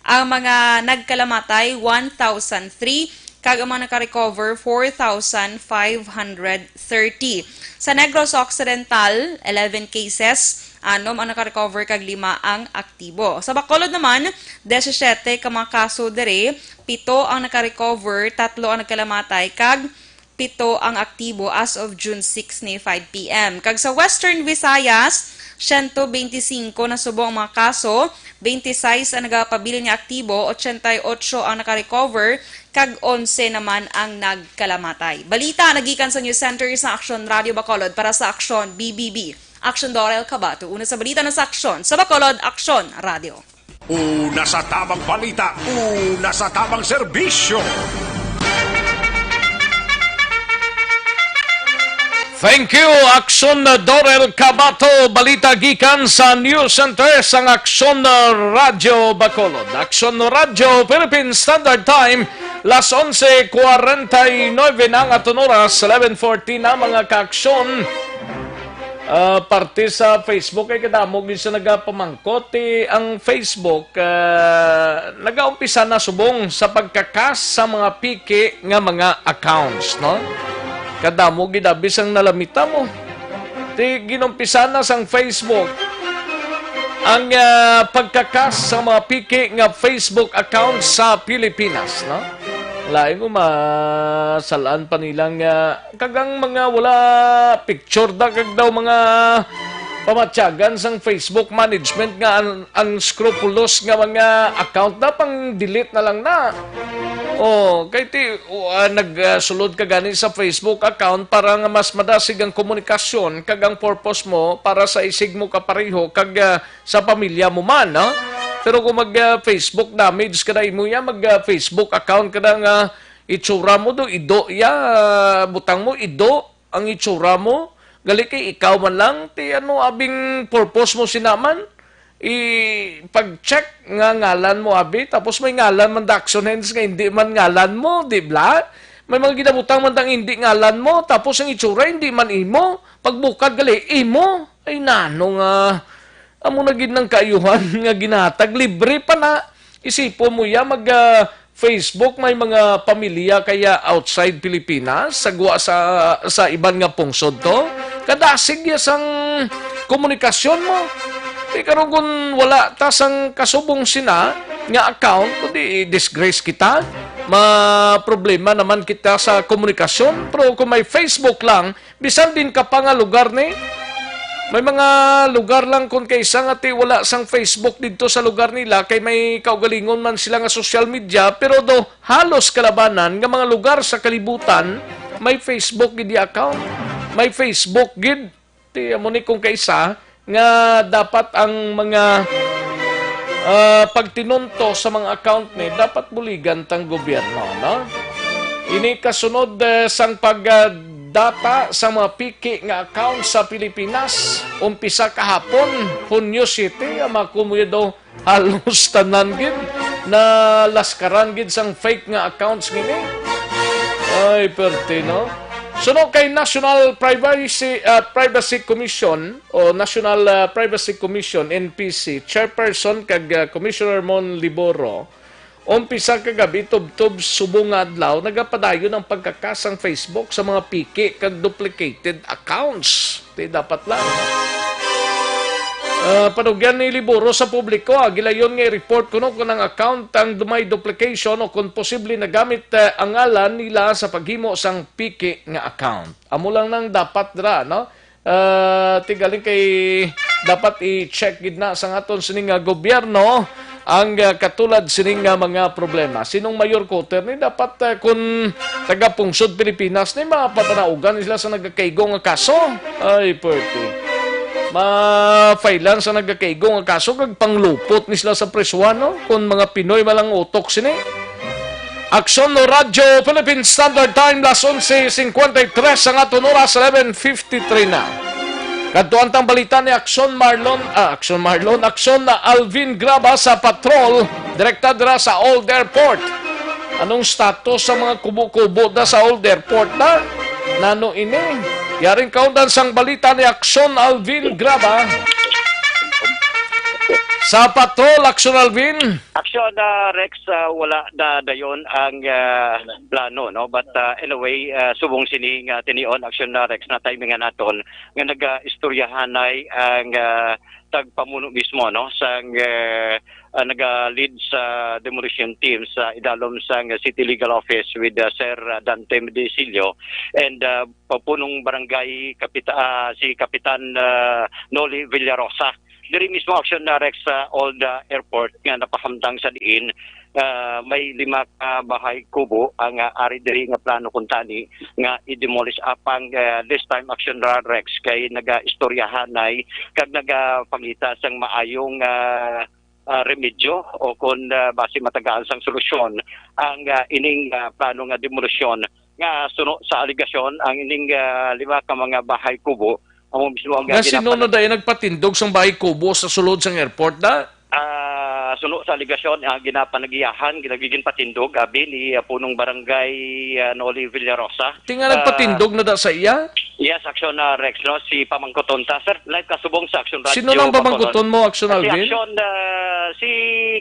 Ang mga nagkalamatay, one thousand three, kag ang mga naka-recover, four thousand five hundred thirty. Sa Negros Occidental, eleven cases, anom ang naka-recover kag lima ang aktibo. Sa Bacolod naman, disisiete ka mga kaso diri, pito ang naka-recover, tatlo ang nagkalamatay, kag pito ang aktibo as of June six ni five P M. Kag sa Western Visayas, siyento bente singko na subong ang mga kaso, bente sais ang nagapabilin nga aktibo, ochenta y ocho ang naka-recover, kag onse naman ang nagkalamatay. Balita nagikan sa News Center sa Aksyon Radio Bacolod para sa Aksyon B B B. Aksyon Dorel Cabato. Una sa balita na sa Aksyon sa Bacolod, Aksyon Radio. Una sa tamang balita, una sa tamang serbisyo. Thank you, Aksyon Dorel Cabato. Balita gikan sa News Center sang Aksyon Radyo Bacolod. Aksyon Radyo, Philippine Standard Time, las onse cuarenta y nueve na ang aton oras, eleven forty na, mga kaaksyon. Ah, parte sa Facebook, ay kadamo gid sa nagapamangkot. Ti ang Facebook, ah, nagaumpisa na subong sa pagkakas sa mga piki nga mga accounts, no? Kadamo gid abi sang nalamita mo. Ti ginumpisa na sang Facebook ang, ah, pagkakas sa mga piki nga Facebook accounts sa Pilipinas, no? Lain ko, masalaan pa nila nga kag ang mga wala picture da, kag daw mga pamatyagan sang Facebook management nga ang, ang scrupulous nga mga account na pang-delete na lang na. Oh, kay ti, uh, nagsulod ka gani sa Facebook account para nga mas madasig ang komunikasyon kag ang purpose mo para sa isig mo kapareho kag, ah, sa pamilya mo man, no? Pero kung mag, ah, Facebook damage ka na imo ya, mag, ah, Facebook account ka na nga itsura mo do, ido ya, butang mo, ido ang itsura mo. Gali kay ikaw man lang, ti ano abing purpose mo sinaman? I, pag-check nga ngalan mo abi, tapos may ngalan man da action hands nga hindi man ngalan mo, di bla? May mga ginabutang man dang hindi ngalan mo, tapos ang itsura hindi man imo. Pagbukad gali, imo. Ay nano nga, amo na gid nang kaayuhan nga ginatag, libre pa na. Isipon mo ya, mag, ah, Facebook, may mga pamilya kaya outside Pilipinas, sa gwa sa, sa iban nga pungsod to. Kadasig ya sang komunikasyon mo. Di karon kung wala ta sang kasubong sina nga account, kundi i-disgrace kita. Ma-problema naman kita sa komunikasyon. Pero kung may Facebook lang, bisan din ka pa nga lugar ni, May mga lugar lang kun kaisa nga ti wala sang Facebook didto sa lugar nila, kay may kaugalingon man sila nga social media, pero do halos kalabanan nga mga lugar sa kalibutan may Facebook gid iya account. May Facebook gid. Ti amo ni kung kaisa nga dapat ang mga, ah, pagtinunto sa mga account ni dapat buligan tang gobyerno, no? Ini kasunod, eh, sang pag, ah, data sa mga piki nga account sa Pilipinas. Umpisa kahapon, Hunyo siete, ang mga kumuya daw halos tanan gid na laskaran gid sang fake nga accounts ngini. Ay, perte, no? Suno kay National Privacy, ah, Privacy Commission o National, ah, Privacy Commission, N P C, Chairperson kag, ah, Commissioner Mon Liboro, umpisa kagabi tubtob subong nga adlaw, nagapadayon ang pagkakasang Facebook sa mga piki kag duplicated accounts. Di dapat lang. Ah, panugyan ni Liboro sa publiko, ah, gilayon nga i-report kuno kung ang account ang may duplication o kung posible nagamit, eh, ang ngalan nila sa paghimo sang piki nga account. Amo lang nang dapat dira, no? Ah, ti galing kay dapat i-check gid na sang aton sini nga gobyerno ang, ah, katulad sini nga mga problema. Sinong mayor quarter ni dapat, ah, kun taga pungsod Pilipinas ni mapapanaugan ni sila sa nagakaigo nga kaso? Ay, pwerte. Ma-filean sa nagakaigo nga kaso kag panglupot ni sila sa presuhan, no? Kun mga Pinoy malang utok sini. Aksyon no Radyo Philippine Standard Time, las onse cincuenta y tres ang aton oras, eleven fifty-three na. Kadtuan tang balita ni Aksyon Marlon, ah, Aksyon Marlon, Aksyon na Alvin Graba sa patrol, direkta dira sa Old Airport. Anong status sa mga kubo-kubo na sa Old Airport na? Nano ini? Yaring kaundan sang balita ni Aksyon Alvin Graba. Sa patrol, Aksyon Alvin. Aksyon, ah, Rex, ah, wala na dayon ang, ah, plano, no? But, ah, anyway, ah, subong sini nga tinion, Aksyon na Rex, na timingan naton nga nagaistoryahanay ang, ah, tagpamuno mismo, no? Sang, ah, ah, naga-lead sa demolition team sa idalom sang City Legal Office with, ah, Sir, ah, Dante Medicillo and, ah, papunong barangay kapita-, ah, si Kapitan, ah, Noli Villarosa. Diri mismo, Aksyon na Rex, sa Old, ah, Airport nga napahamtang sa diin, ah, may lima ka bahay kubo ang, ah, ari diri nga plano kuntani nga i-demolish, apang, ah, this time, Aksyon na Rex, kay nagaistoryahanay kag nagapangita sang maayong, ah, ah, remedyo o kon, ah, basi matagaan sang solusyon ang, ah, ining, ah, plano nga demolisyon nga suno sa alegasyon ang ining, ah, lima ka mga bahay kubo amo mismo ang, ah, Nga sino ginapan- na dahil nagpatindog sang bahay kubo sa sulod sang airport na? Ah, suno sa alegasyon, ah, ginapanagiyahan, ginaginpatindog, abi ni, ah, punong barangay, ah, Noli Villarosa. Ti nga Ah, nagpatindog na da sa iya? Yes, Aksyon, ah, Rex, no? Si pamangkuton ta. Sir, live ka subong sa Aksyon Radio, Sino nang pamangkuton mo, Aksyon Si Alvin? Aksyon, ah, si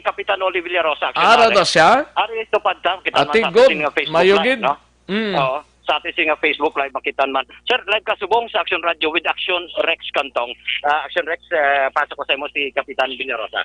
Kapitan Noli Villarosa, Aksyon, Ah, ah, Rex. Rada siya? Ari, tupad ta. Kita Ati man sa God, ating, ah, Facebook mayo Live, gid. No? Mm. Oo. Sa ating sing, ah, Facebook Live, makita man. Sir, live ka subong sa Aksyon Radio with Aksyon Rex Cantong. Ah, Aksyon Rex, ah, pasok ko sa imo si Kapitan Villarosa.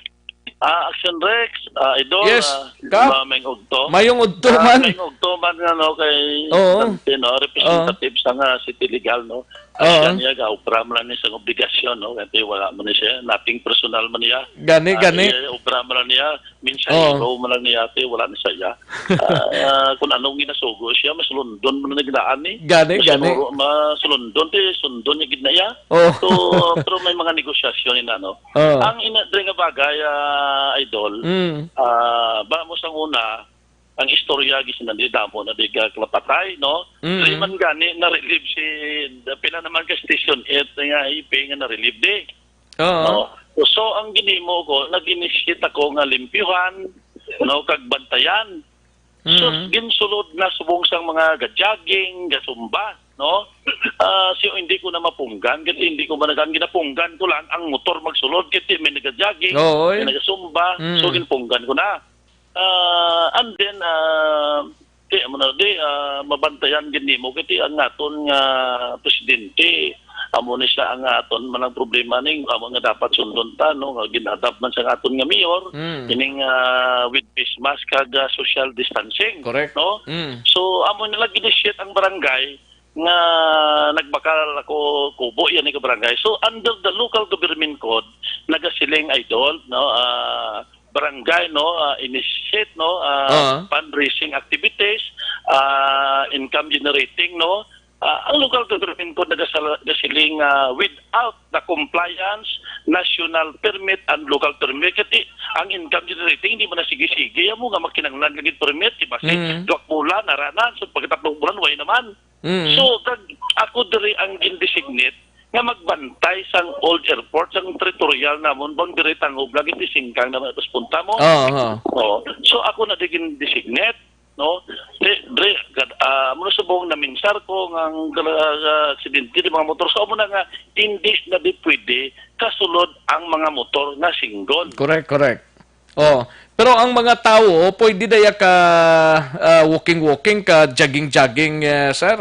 Ah, Action Rex, ah, Idol, Yes, ah, Kap. ma-, maayong udto. Mayong udto Ah, man. Maayong udto man nga, no, kay Oo. Dante, no, representative Oo. sa nga City Legal, no. Ah, Oo. siya niya, ga-obra man lang niya sa obligasyon, no, kasi wala man niya, nothing personal man niya. Gani, Ah, gani. iya, obra man lang niya, minsan Oo. ikaw man lang niya, ate, wala na siya. Ah, ah, kung anong ginasugo siya, mas London man ang nagdaan, eh. Gani, Mas gani. London, mas London, te, sundon niya gid na iya. Oh. So, pero may mga negosasyon ina, no? Oh. Ang ina, diri nga bagay, ah, Idol, Mm. ah, ba mo sang una, ang istorya, gisinandi, damo na di ka kalapatay, no? Mm. Diri man gani, na-relieve si, pila naman ka Station eight nga I P nga na-relieve di. Oo. No? So, ang ginimo ko, nag-initiate ako nga limpyuhan, no, kag bantayan. So, Mm. ginsulod na subong sang mga ga-jogging, gasumba, no? Ah, so, hindi ko na mapunggan, kasi hindi ko man ang ginapunggan ko lang, ang motor magsulod, kasi may naga-jogging, Oo, eh. may nagasumba, Mm. so, ginpunggan ko na. Ah, and then, ah, di, amo na, di, ah, mabantayan gid nimo, kasi ang aton nga presidente, amo ni siya ang aton man ang problema ning, amo nga dapat sundon ta, no, nga gin-adopt man sa aton nga mayor, Mm. ining, ah, with face mask kag, ah, social distancing, Correct. no? Mm. So, amo nila gin-initiate ang barangay, nga nagbakal ako kubo, iya ni ka barangay. So, under the local government code, nagasiling, Idol, no, ah, barangay, no, ah, initiate, no, ah, Ah. fundraising activities, ah, income generating, no. Ah, ang local government code nagasala-, nagasiling, ah, without the compliance, national permit and local permit. Kasi ang income generating, hindi man na sige-sige. Amo nga makinanglan lagi permit, di ba? Si Mm. duwag bulan, naranan. So, pagkatapos bulan, way naman. Mm. So, kag ako diri ang gindesignate nga magbantay sang old airport, sang territorial namon, boundary Tangub, lagi ti singkang naman ito sa punta mo. Oo, oo. Oo. So, ako na di gindesignate, no? Di, dre, gad-, ah, amo na subong naminsar ko nga ang kala-, ah, aksidente di mga motor. So, amo na nga, hindi na di pwede kasulod ang mga motor nga single. Correct, correct. Oh, pero ang mga tawo, pwede daya ka, ah, walking-walking, ka jogging-jogging, eh, sir?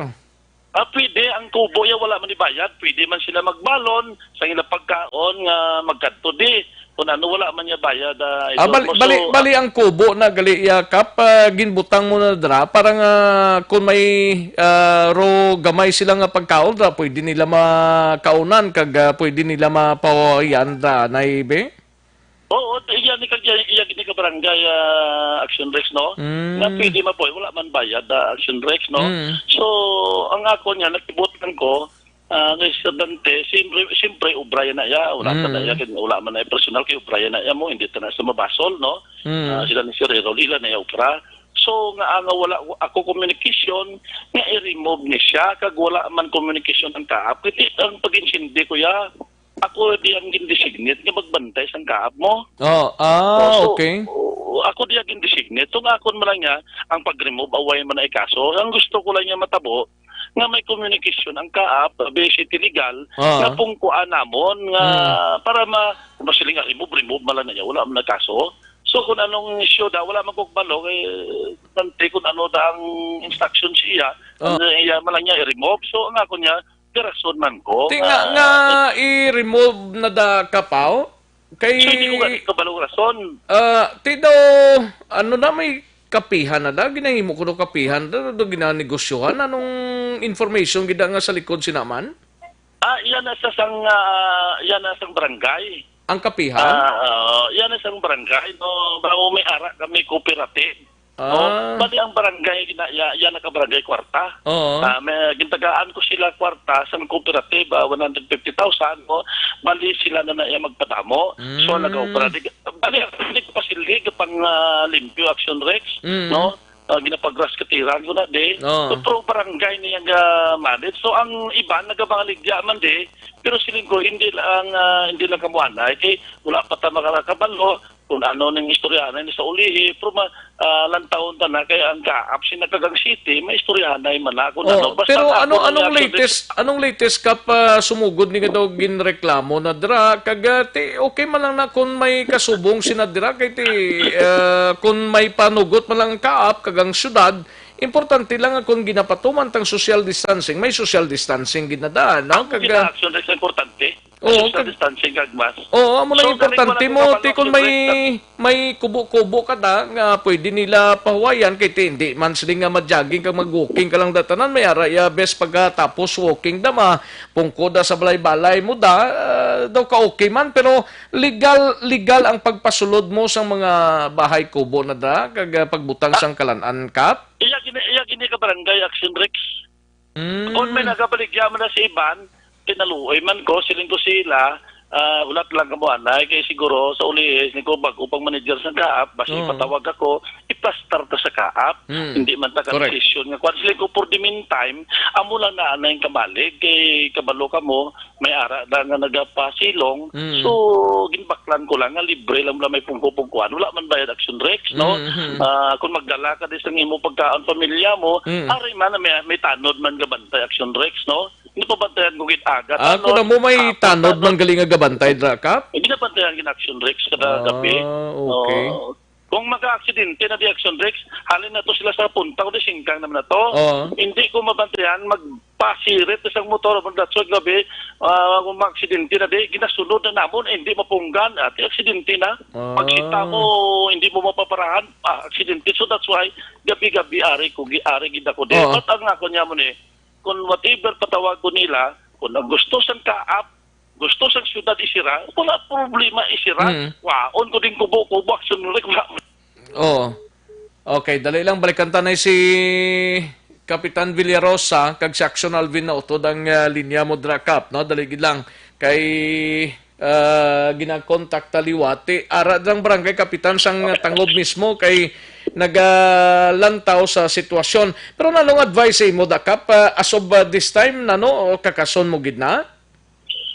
Ah, pwede. Ang kubo ya wala man ibayad. Pwede man sila magbalon sa ilang pagkaon nga magkadto di. Kung ano, wala man niya bayad, ah, Ah, Idol bali, mo. So, bali, bali ang kubo na gali ya, Kap, ah, ginbutang mo na dra para nga kung may, ah, ro gamay sila nga pagkaon dra, pwede nila makaunan kag, ah, pwede nila mapawayan dra, nay be? Oo, iya ni kag, iya, iya ni ka barangay, ah, Action Rex, no? Mm. Na pwede mapoy, wala man bayad, ah, Action Rex, no? Mm. So, ang ako niya, nakibutang ko, ah, kay Sir Dante, siyempre, siyempre, obra yan na iya, wala Mm. ta na iya, kay wala man na personal, kay obra yan na iya mo, hindi ta na sa mabasol, no? Mm. Ah, sila ni Sir Errol, ila na iya obra. So, nga, ah, nga wala ako communication, nga i-remove ni siya, kag wala man communication ang kaap. Kasi ang pag-intindi ko ya, ako di ang gindesignate nga magbantay sang kaap mo. Oh, ah, Oh, so, okay. oh, ako di ang gindesignate. So, nga akon man lang niya, ang pag-remove, away man na ikaso. Ang gusto ko lang niya matabo, nga may communication ang kaap, B C T legal, Ah. nga pungkuan namon, nga Hmm. para ma-, masiling nga remove, remove man lang na niya, wala man nagkaso. So, kung anong issue daw, wala man kog balo, eh, tante kung ano da ang instruction siya, Ah. ang iya man lang niya i-remove. So, ang ako niya, garason man ko, Ti nga, ah, nga i-remove na da kapaw? Kay So, hindi ko gani kabalo rason. Ah, ti daw, ano na, may kapihan na da, ginahimo ko daw kapihan da, daw ginanegosyohan. Anong information gid nga sa likod sinaman? Ah, yan na sa sang, ah, yan na sang barangay. Ang kapihan? Ah, ah, yan na sang barangay, no, bang may ara kami cooperative. Ah. Oh, bali ang barangay na, ya-, yan ang kabarangay kwarta. Oo. Ah, may gintagaan ko sila kwarta sa cooperative, ah, one hundred fifty thousand, no? Bali sila na na iya magpadamo. So, Mm. nag-obra di, bali, hindi ko pasilig pang, ah, limpyo Action Rex, Mm. no? Ah, ginapagras katiran ko na di. Oo. So, pero barangay niya nga manage. So, ang iban nagabangaligya man di, pero siling ko, hindi lang, ah, hindi lang kamuanay, kay wala pa ta makakabalo kung ano ning istoryahanay ni sa ulihi, pero ma-, ah, lantawon ta na kay ang kaap si Nakagang City, may istoryahanay man na kung Oh, ano. Basta pero nga, ano, kung anong reaction latest, anong latest ka pa sumugod ni nga daw ginreklamo na dra? Kag, ah, ti, okay man lang na kung may kasubong sina dra, kay ti, ah, kung may panugot man lang ang kaap kag ang syudad, importante lang nga kung ginapatuman tang social distancing, may social distancing ginadaan, no? Ang Kag, ah, gina-action na sa importante. Oo, Social kag distancing kag mask. Oo, amo na So, importante galing mo, wala ti ko kung may, kabalo, may kubo-kubo ka da, nga pwede nila pahuwayan, kay ti, hindi man sila nga mag-jogging kag mag-walking ka lang da tanan, may ara ya, bes pagkatapos walking da, ma-, pungko da sa balay-balay mo da, ah, daw ka okay man, pero legal, legal ang pagpasulod mo sa mga bahay kubo na da, kag, ah, pagbutang sang kalan-an, Kap? Iya gini, iya gini ka barangay Action Rex. Mm. Kung may nagabaligya man na si Iban, tinaluoy man ko, siling ko sila, ah, ulat lang kamo anay, kay siguro sa uli, siling ko, bag-o pang manager sa kaap, basi Oh. ipatawag ako, iplastar ta sa kaap. Mm. Hindi man ta Correct. ka-decision nga kuwan. Siling ko, for the meantime, amo lang na anay ang kamalig, kay kabalo kamo, may ara na nga nagapasilong. Mm. So, ginbaklan ko lang nga libre lang bala may pungko-pungkuan. Wala man bayad Action Rex, no? Mm, mm. Ah, kung magdala ka di sa imo pagkaon pamilya mo, Mm. ari man, may, may tanod man nga bantay Action Rex, no? Hindi pa bantayan ko gid aga. Ah, Tanod, kung amo may hapon, tanod tanod. man gali nga gabantay, dra, Kap? Hindi na bantayan gid Action Rex kada Ah, gabi. okay. Oo. Kung maka-aksidente na di Action Rex, halin na to sila sa punta, kundi singkang naman na to. Oo. Hindi ko mabantayan, magpasirit isang motor, that's why gabi, ah, kung maka-aksidente na di, ginasunod na namon, eh, hindi mapunggan, at aksidente na. Ah. Pagsita mo, hindi mo mapaparahan, ah, aksidente. So that's why, gabi-gabi, ari ko, gi-, ari gid ako di. Oo. But ang ako niya mo ni, kung whatever patawag ko nila, kung ang gusto sang kaap, gusto sang syudad isira, wala problema isira. Mm. Waon ko din kubo-kubo, action rek, wala. Oo. Okay, dali lang, balikan ta na si Kapitan Villarosa kag si Action Alvin na utod ang, ah, linya mo, Drakap, no? Dali gid lang. Kay, ah, ginakontak ta liwat. Ti, ara lang barangay kapitan sang Tangob mismo kay nagalantaw sa sitwasyon. Pero nanong advice sa imo, Dakap? Ah, as of, ah, this time, nano, o kakason mo gid na?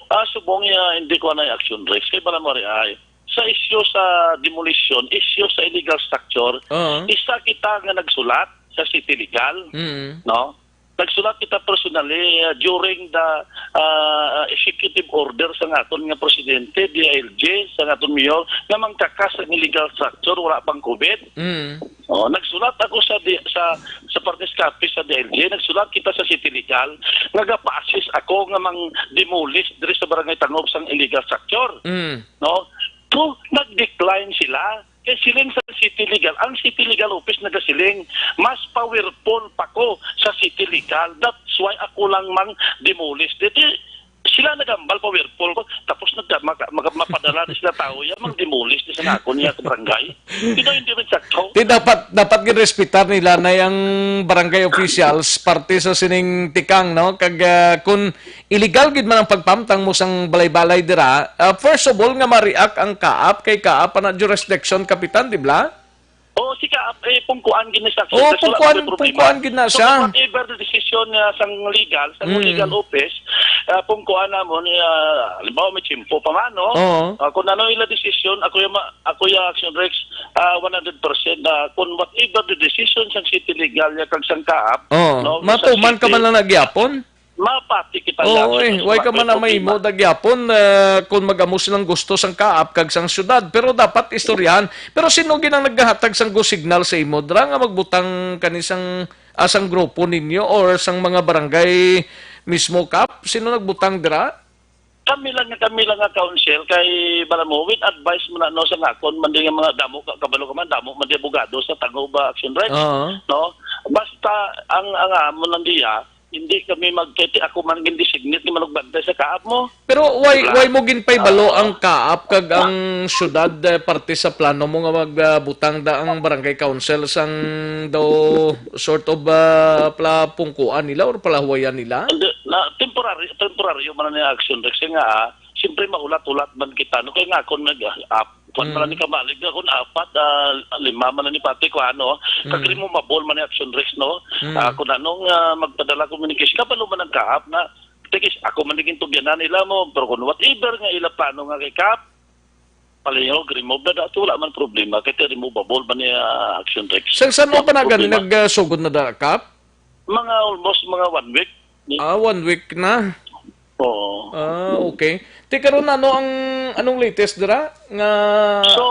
Ah, subong niya, hindi ko na action, Rex. Kay para mo ay, sa issue sa demolition, issue sa illegal structure, Oo. isa kita nga nagsulat sa City Legal, Mm. no? Nagsulat kita personally, uh, during the, uh, executive order sa aton nga presidente, D I L G, sa aton mayor, nga mangkakas ang illegal structure, wala pang COVID. Mm. Oh, nagsulat ako sa di-, sa, sa Partes Capiz sa D I L G, nagsulat kita sa City Legal, nga gapa-assist ako nga mang demolish diri sa Barangay Tangob sang illegal structure. Mm. No? So, nag-decline sila. Kay siling sa City Legal, ang City Legal Office nagasiling, "Mas powerful pa ko sa City Legal. That's why ako lang mang demolish." Dito, sila nagambal, powerful ko. Tapos nagka-, maka-, maka-, mapadala na sila tao, ya, mang demolish na sa nakon niya sa barangay. Ito hindi man sakto. Di dapat, dapat girespetar nila na ang barangay officials, parte sa sining tikang, no? Kag, ah, kung illegal gid man ang pagpamtang mo sang balay-balay dira, ah, first of all, nga ma-react ang kaap, kay kaap na jurisdiction, Kapitan, di bala? Oo, si kaap, eh, pungkuan gid na siya. Oo, Wala pungkuan, may problema. Pungkuan gid na So, siya. Whatever the decision, ah, sang legal, sang Mm. legal office, ah, pungkuan namon, ah, halimbawa, may tiyempo pa man, no? Oo. Ah, kung ano ila decision, ako yung ma-, ako yung action, Rex, ah, one hundred percent, ah, kung whatever the decision sang city legal, ya kag sang kaap, Oo. no, Matuman sa ka city, man lang nagyapon? Mapati kita Oo, nga, eh. Why ka man na may problema. Mo dagyapon, eh, kung mag-amo silang gusto sang kaap kag sang syudad? Pero dapat istoryahan. Pero sino gid ang naghatag sang go signal sa imo dra nga magbutang kani sang, ah, sang grupo ninyo or sang mga barangay mismo, Kap? Sino nagbutang dira? Kami lang, kami lang nga council kay, bala mo, with advice mo na, no, sa akon man din nga mga damo ka, kabalo ka man, damo man di abogado sa Tango ba Action Rights, Oo. no? Basta ang, ang amo lang diya, hindi kami mag-, kay ako man gin-designate nga manugbantay sa kaap mo. Pero why, Diba? why mo ginpaybalo Ah. ang kaap kag ang syudad, eh, parte sa plano mo nga magbutang da ang barangay council sang daw sort of, ah, pla-, pungkuan nila or palahuwayan nila? Hindi, na, temporary, temporaryo man ni Action Rex nga, ah, siyempre mahulat-hulat man kita, no? Kaya nga ako nag, ah, Kwan Mm. man ni kamalig na kung apat, ah, lima man ni pati ko, ano, Mm. kag removable man ni Action Rex, no? Mm. Ah, kung anong, ah, magpadala communication, kabalo man ang kaap na, tigis, ako man naging tugyanan nila mo, pero kung whatever nga ila plano nga kay kaap, palihog, remove na dato, wala man problema, kay removable man ni, ah, Action Rex. Sa, saan mo Wala pa na man gani problema. Nagsugod na da, Kap? Mga almost mga one week. Ah, one week na? Oo. Ah, okay. Ti karon, ano ang, anong latest dira nga So,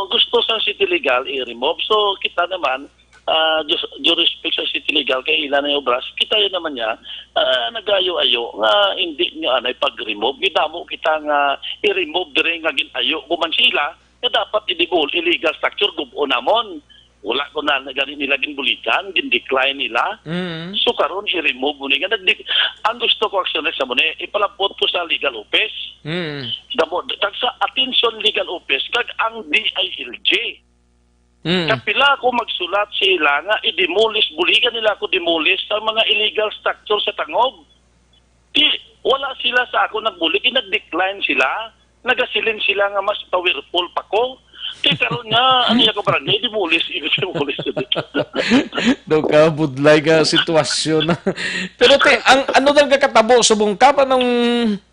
gusto sa City Legal i-remove. So, kita naman, ah, due, due respect sa City Legal kay ila na yung obras, kita yun naman niya, ah, nagayo-ayo nga hindi niya anay pag-remove. Gidamo kita nga i-remove diri nga ginayo ko man sila nga dapat i-demol, illegal structure, gub-o namon. Wala ko na gani nila ginbuligan, gin-decline nila. Mm. So karon i-remove mo ni nga nagdi-, ang gusto ko aksyon sa mo ni ipalabot ko sa legal office. Mm. Damo, kag sa attention legal office kag ang D I L G. Mm. Kapila ako magsulat sa ila nga i-demolish, buligan nila ako demolish sa mga illegal structure sa Tangob. Di, wala sila sa ako nagbulig, nag-decline sila. Nagasiling sila nga mas powerful pa ko. Kay karon nga, ang iya ko barangay, demolish, demolish. Daw ka budlay nga sitwasyon. Pero ti, ang ano daw kakatabo subong ka pa nung,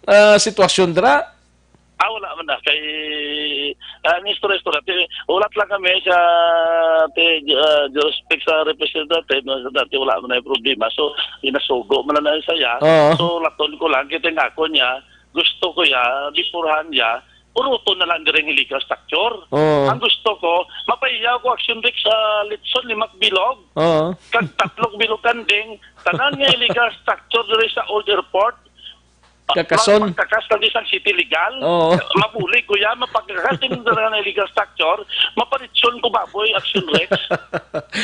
ah, sitwasyon dira? Ah, wala man na. Kay, ah, ang istorya-istorya, ti, ulat lang kami sa, ti, ah, respect sa representative, no, sa dati, wala man na yung problema. So, inasugo man na saya. Oo. So, laton ko lang, kita nga ako niya, gusto ko ya, bipurhan ya, uruton na lang diri ang illegal structure. Oo. Ang gusto ko, mapaiyaw ko action, Rick, sa Litson, Limak Bilog, Oo. kag Tatlog Bilog Kanding, tanan nga illegal structure diri sa Old Airport, Kakason. Mag-, magkakas lang di sang city legal. Oo. Mabulig ko yan, mapagkakas din na illegal structure, mapalitson ko baboy, Action Rex.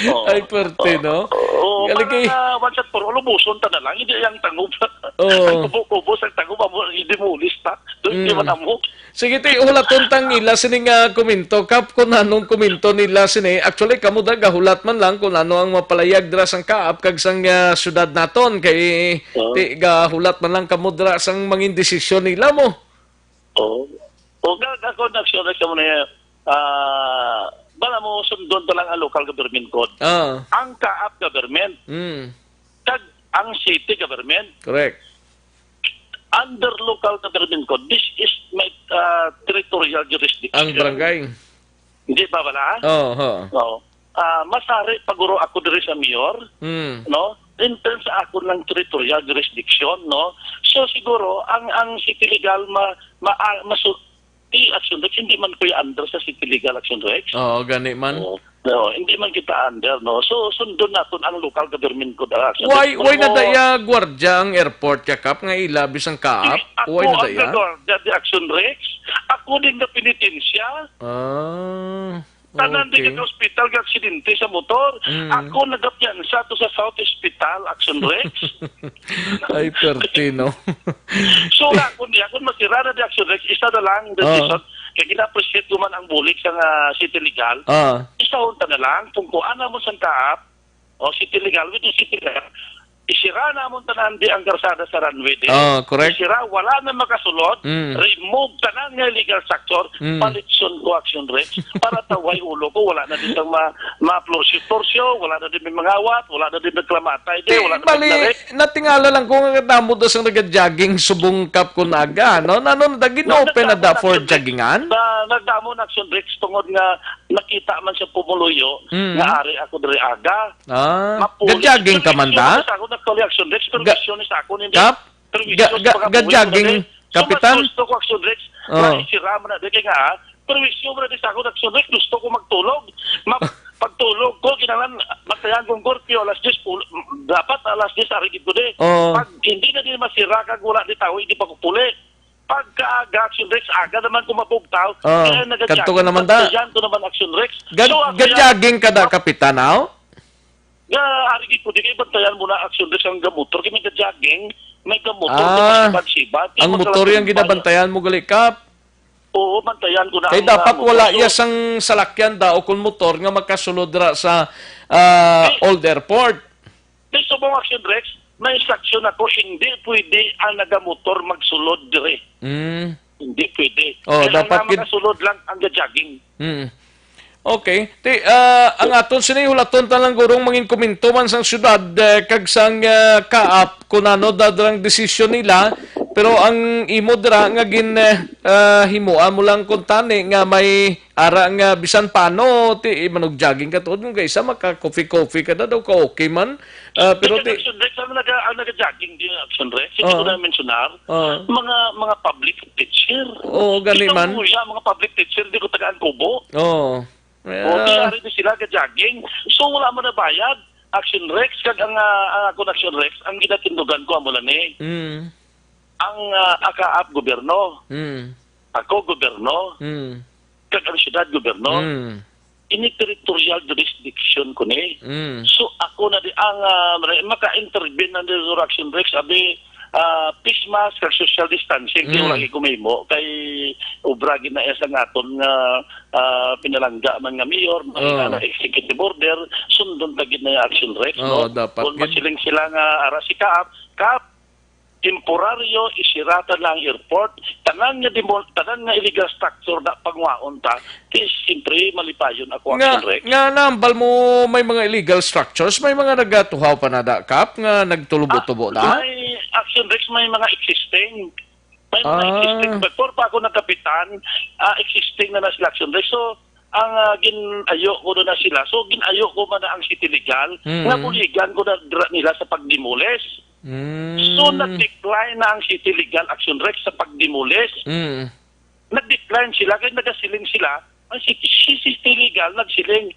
Oo. Ay, perte, no? Oo, Galing para kay na once and for all, ubuson ta na lang, hindi ang tangob. Oo. Ang kubo-kubo sa tangob, amo, i-demolish ta. Doon, hindi Mm. man amo. Sige, ti, hulaton tang ila sini nga komento, Kap, kung anong komento nila sini. Actually, kamo da, gahulat man lang kung ano ang mapalayag dira sang Kaap kag sang, ah, syudad naton. Kay, Oo. ti, gahulat man lang kamo dira sang mangin desisyon nila mo. Oo. O, ga-, ga-, kung aksyon na siya mo na, ah, bala mo, sundon ta lang ang local government code. Ah, Ang Kaap government, mm, kag ang city government, correct. Under local government code, this is my, uh, territorial jurisdiction. Ang barangay. Hindi ba, wala? Oo, ho. No. Ah, masari paguro ako diri sa mayor, Hmm. no? In terms sa ako ng territorial jurisdiction, no? So, siguro, ang, ang city legal ma-, ma-, ah, masu-, i-action, Rex, hindi man ko under sa city legal action, Rex. Oo, gani man. Oo. No, hindi man kita under, no? So, sundon naton ang local government code, ah, action, Why, Rex. why na Pero daya gwardiya ang airport, Yakap, nga ila bisang Kaap? Ako Why na ang daya? nagwardya di action, Rex. Ako din na penitensya. Ah, Tanan di okay. ka hospital, ka aksidente sa motor. Mm. Ako nagapiyansa to sa South Hospital, action, Rex. Ay, perte, no? So, nga, kung di ako masira na di action, Rex, isa na lang, the Ah. decision. Kaya gina-appreciate ko man ang bulig sa nga city legal. Ah. Isahon ta na lang, kung kuan na mo sang Kaap, o city legal, with the city legal, isira namon tanan di ang karsada sa runway di. Ah, correct. Isira, wala na makasulod, Mm. remove tanan nga illegal structure, Mm. palitson ko action, Rex. Para taway ulo ko, wala na di sang ma-, ma-florsyo-torsyo, wala na di may mangawat, wala na di may klamatay di, Ti, wala na bali, may narek. natingala lang ko nga damo daw sang nag-jogging subong Kaap kun aga, no? Nano na, gin-open na da Nagdamo na for action, Rex. joggingan? Na, nagdamo na action, Rex, tungod nga nakita man sa pumuluyo Mm. nga ari ako diri aga. Ah, Mapulit. ga-jogging ka man Perwisyo da? man sa akon, actually, action, Rex. Ga-, Perwisyo ni sa akon, hindi. Kap? Perwisyo Ga-, sa ga-, mga buhay ga-jogging, ko na, eh. So, mas Kapitan? gusto ko, action, Rex, Ga-, oh. na isira man na, di kay nga, ah, perwisyo man na di sa akon, action, Rex. Gusto ko magtulog. Ma-, pagtulog ko, kinahanglan, bantayan kong kurpyo, alas diyes, pul-, dapat alas diyes, ari gid ko di. Oh. Pag hindi na din masira, kag wala di tao, hindi pa ko puli. Pagkaaga, action, Rex, aga naman ko mabugtaw, Ah, kaya naga-jogging, kadto ka naman da. bantayan ko naman, action, Rex. Ga-, So, ako yan, ga-jogging ka da, ma- Kapitan, aw? Nga, ari gid ko, di kay bantayan mo na action, Rex, ang gamotor. Kay may ga-jogging, may gamotor, may Ah, masibad-sibad, kay ang motor magkalatumba yung niya. ginabantayan mo gali, Kap? Oo, bantayan ko na Kay ang, dapat ah, motor. wala So, iya sang salakyan da o kung motor nga makasulod ra sa, ah, Eh, Old Airport. Di subong action, Rex, may instruction ako, hindi pwede ang nagamotor magsulod dire. Mm. Hindi pwede. Oh, Kailangan dapat gid- makasulod lang ang ga-jogging. Mm. Okay. Ti, ah, ang aton sini hulaton ta lang gurong mangin komento man sang syudad, eh, kag sang, ah, Kaap kung ano da drang desisyon nila, pero ang imo dira nga gin, eh, ah, himuan mo lang kuntani nga may ara nga bisan pano ti manug-jogging ka tuod nga isa maka coffee coffee ka na daw ka okay man. Ah, pero Pero ti action, Rex, ang naga-, ang naga-jogging din, action, Rex, hindi Oh. ko na mensionar. Oh. Mga, mga public teacher. Oo, gani Ikaw man. mo ya, mga public teacher, di ko tagaan kubo. Oo. O, di Ah. ari di sila ga-jogging. So, wala mo na bayad. Action Rex, kag ang, ah, ang akong Action Rex, ang ginatindugan ko, amo lang ni. Mm. Ang, ah, akaap gobyerno. Mm. Ako, gobyerno. Mm. Kag ang syudad, gobyerno. Mm. Ini territorial jurisdiction ko ni. Mm. So, ako na di ang, ah, maka-intervene na di Action Rex, abi, ah, face mask kag social distancing, kay Mm. wala gid ko mahimo, kay obra gid na iya sa aton nga, ah, pinalangga man nga mayor, Oh. na executive order, sundon ta gid na yung Action Rex, Oh, no? dapat Kung gid. masiling sila nga ara si Kaap, Kaap, temporaryo, isirata na ang airport, tanan nga demo-, tanan nga illegal structure na pangwaon ta, kay siyempre malipayon ako, Nga, Action Rex. nga nambal mo may mga illegal structures, may mga nagatuhaw pa na da, Kap, nga nagtulubo-tubo Ah, na? may Action Rex, may mga existing. May mga Ah. existing. Before pa ako nagkapitan, ah, existing na na sila, Action Rex. So, ang, ah, gin-ayo ko na sila. So, gin-ayo ko man na ang City Legal, Mm. nga buligan ko na dra-, nila sa pagdemolish. Mm. So, nag-decline na ang City Legal, Action Rex, sa pagdemolish. Mm. Nag-decline sila, kaya nagasiling sila, ang City, si City Legal nagsiling,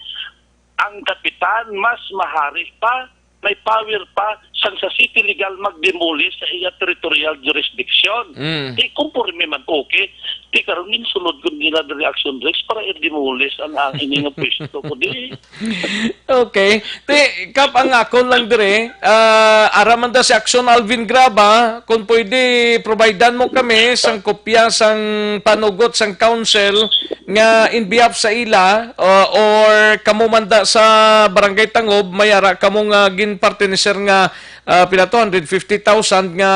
ang kapitan mas mahari pa, may power pa sang sa City Legal mag-demolish sa iya territorial jurisdiction. Mm. Di, kumporme man, okay. Di karon ginsulod ko nila diri, Action Rex, para i-demolish ang, ang ini nga pwesto ko. Di. Okay. Ti, Kap, ang akon lang dire, ah, ara man da si Action Alvin Graba, kung pwede, providean mo kami sang kopya sang panugot sang council nga in behalf sa ila, ah, or kamo man da sa Barangay Tangob, may ara kamo nga ginpartiniser nga, ah, pila to, hundred fifty thousand nga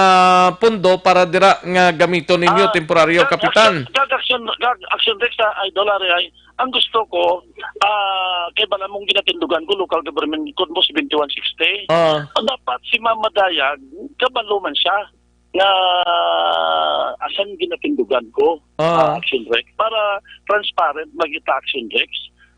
pondo para dira nga gamiton ninyo. Ah, temporaryo, gag Kapitan. Action, gag Action, gag Action Rex, ah, Idol, ari ay, ang gusto ko, ah, kay bala mong ginatindugan ko, local government code mo, seventy-one sixty. Ah. Dapat si Mama Dayag, kabalo man siya nga asan ginatindugan ko, Ah. ah, Action Rex. Para transparent magita Action Rex,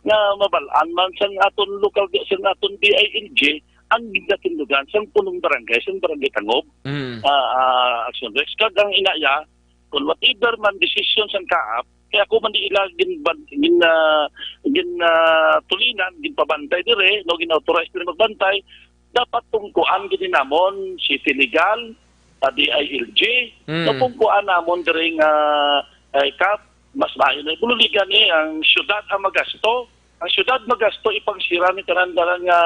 nga mabalaan man sang aton local, sang aton D I L G, ang ginatindugan sang punong barangay, sang barangay Tangob, Mm. ah, ah, Action Rex. Kag ang inaya, kung whatever man decision sang kaap, kaya ako man di ila gin, gin, ah, gin, ah, tulinan, ginpabantay dire, no, gin-authorize dire magbantay, dapat tungkuan gid namon City Legal, ah, D I L G, Mm. no, tungkuan namon dire nga, ay, kap, mas maayo na bululigan ni ang syudad ang magasto. Ang syudad magasto ipangsira ni tanan-tanan nga,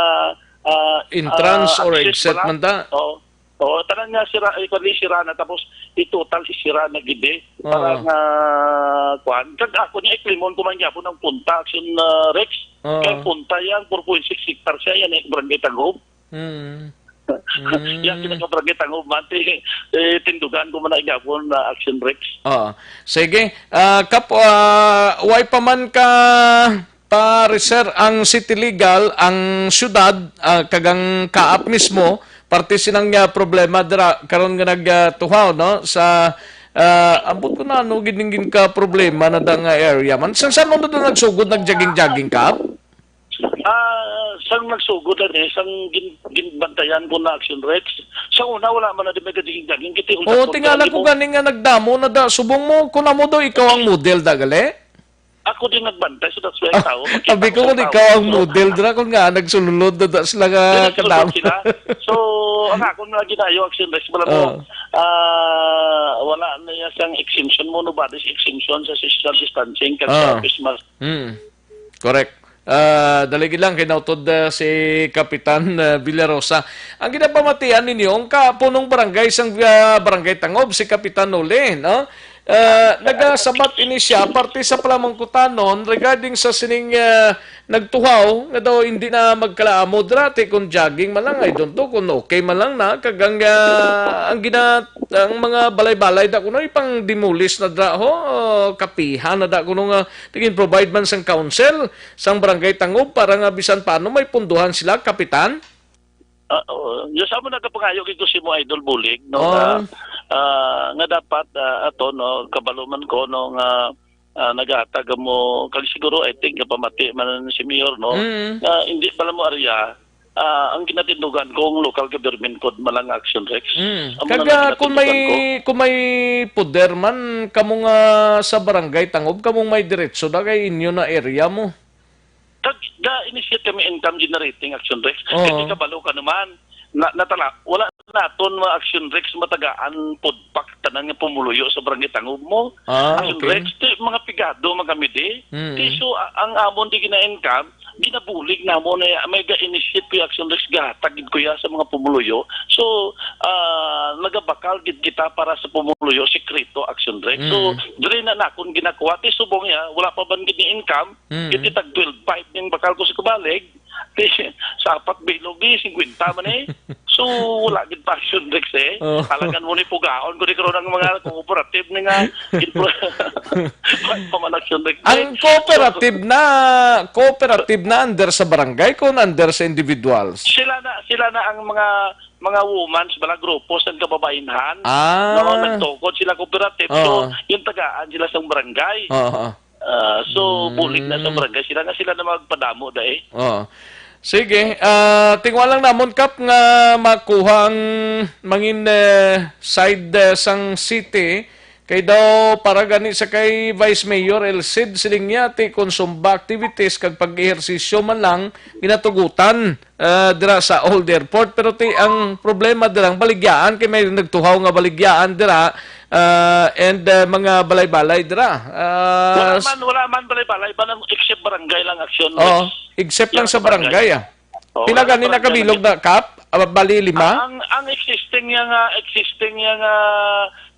ah, Entrance ah, or access exit bala. Man ta? Oo. Oo, tanan nga sira, eh, kuwan, sira na, tapos i-total isira na gid, eh. Para Oo. nga, kuwan. Kag ako ni, iklimon ko man gyapon ang punta, Action, ah, Rex. Oo. Kay punta yan, four point six hectares siya, yan, eh, Barangay Tangob. Mm. Yan, Mm. kinaka-Barangay Tangob, man, ti-, eh, tindugan ko man na gyapon na Action Rex. Oo. Sige. Ah, Kap, ah, way pa man ka pa-reserve ang City Legal, ang syudad, ah, kag ang kaap mismo, parte sinang, ah, problema dira karon nga nag, ah, tuhaw, no? Sa, ah, ambot ko na ano gid ning gin ka problema na da nga area man. Sang saan mo na da nagsugod, nag-jogging-jogging, Kap? Ah, sang nagsugod lang eh, sang gin-, ginbantayan ko na Action Rex. Sa una, wala man na di may ka-jogging-jogging. Kiti, Oo, ulap-ulap tingala lang ko mo. Gani nga nagdamo na da. Subong mo, kung amo daw ikaw ang model da, gali? Ako din nagbantay, so that's why ang tao, makita Sabi ko ko kung sa ikaw tao, ang so, model dra, kung nga nagsululod na da sila nga Nagsululod kadamo. Sila. So, ang akon nga ginayo, Action Rex, wala mo, Ah. ah, wala na niya siyang exemption mo, nobody's exemption sa social distancing, kag Ah. sa face mask. Hmm. Correct. Ah, dali gid lang, kay nautod, ah, si Kapitan, ah, Villarosa. Ang ginapamatian ninyo, ang kapunong barangay sang, ah, Barangay Tangob, si Kapitan Noli, no? Ah, nagasabat ini siya, parte sa palamangkutanon regarding sa sining, ah, nagtuhaw nga daw hindi na magkalaamo dira, ti kung jogging man lang, I don't know kung okay man lang na, kag ang, ah, ang gina-, ang mga balay-balay da kuno ipang-demolish na dira ho, o kapihan na da kuno nga tingin provide man sang council, sang barangay Tangob para nga bisan paano may punduhan sila, Kapitan? Ah, oo. Yung sa amo nagapangayo gid ko si mo Idol Bulig, no, Oh. nga, ah, nga dapat, ah, ato, no, kabalo man ko, no, nga, ah, nagahatag mo, kag siguro, I think, napamati man si Mayor, no, Mm. nga hindi pala mo area, ah, ang ginatindugan kong local government code man lang Action Rex. Mm. Amo na Kag, lang ah, kung may, ginatindugan ko. Kung may poder man, kamo nga sa barangay Tangob, kamong may diretso na kay inyo na area mo. Kag ga-initiate kami income generating Action Rex. Oo. Kay kabalo ka naman, na, natala, wala naton mga Action Rex matagaan food pack tanan nga pumuluyo sa barangay Tangob mo. Ah, Action okay. Rex, ti, mga pigado man kami di. Mm. Ti, so, a-, ang amon di gina-income, ginabulig namon na may ga-initiate ko yung Action Rex, gahatag gid ko ya sa mga pumuluyo. So, ah, nagabakal gid kita para sa pumuluyo, sikreto Action Rex. So, Mm. diri na nakon ginakuha. Ti, subong ya, wala pa man gid ni income, Mm. Kiti tag twelve five ning bakal ko sa kabalig. Ti, sa apat bilog ni, singkwenta man eh. So, wala gid pa Action Rex eh. Oh. Talagan mo ni pugaon ko ni karon ang mga cooperative ni nga gin-, pa man Action Rex eh. Ang cooperative na, cooperative na under sa barangay kung under sa individuals? Sila na, sila na ang mga, mga women's bala, grupo sa kababainhan. Ah. No, nagtukod sila cooperative. So, Oo. yung tagaan sila sa barangay. Oo. Ah, so, Mm. bulig na sa barangay sila nga sila na magpadamo da eh. Oo. Sige, ah, tingwa lang namon, Kap, nga makuha ang mangin, eh, side, eh, sang city, Kay daw para gani sa kay Vice Mayor El Cid, siling niya, ti kon sumba activities kag pag-ehersisyo man lang ginatugutan, ah, dira sa Old Airport, pero ti ang problema dira ang baligyaan kay may nagtuhaw nga baligyaan dira, ah, and, ah, mga balay-balay dira. Ah, Wala s- man, wala man balay-balay, ba nang except barangay lang action. Oo, except lang Yan sa sa barangay. barangay, ah. Oo, Pila wala gani na barangay kabilog lagi. na, Kap? Ah, bali lima? Ang, ang existing niya nga, existing niya nga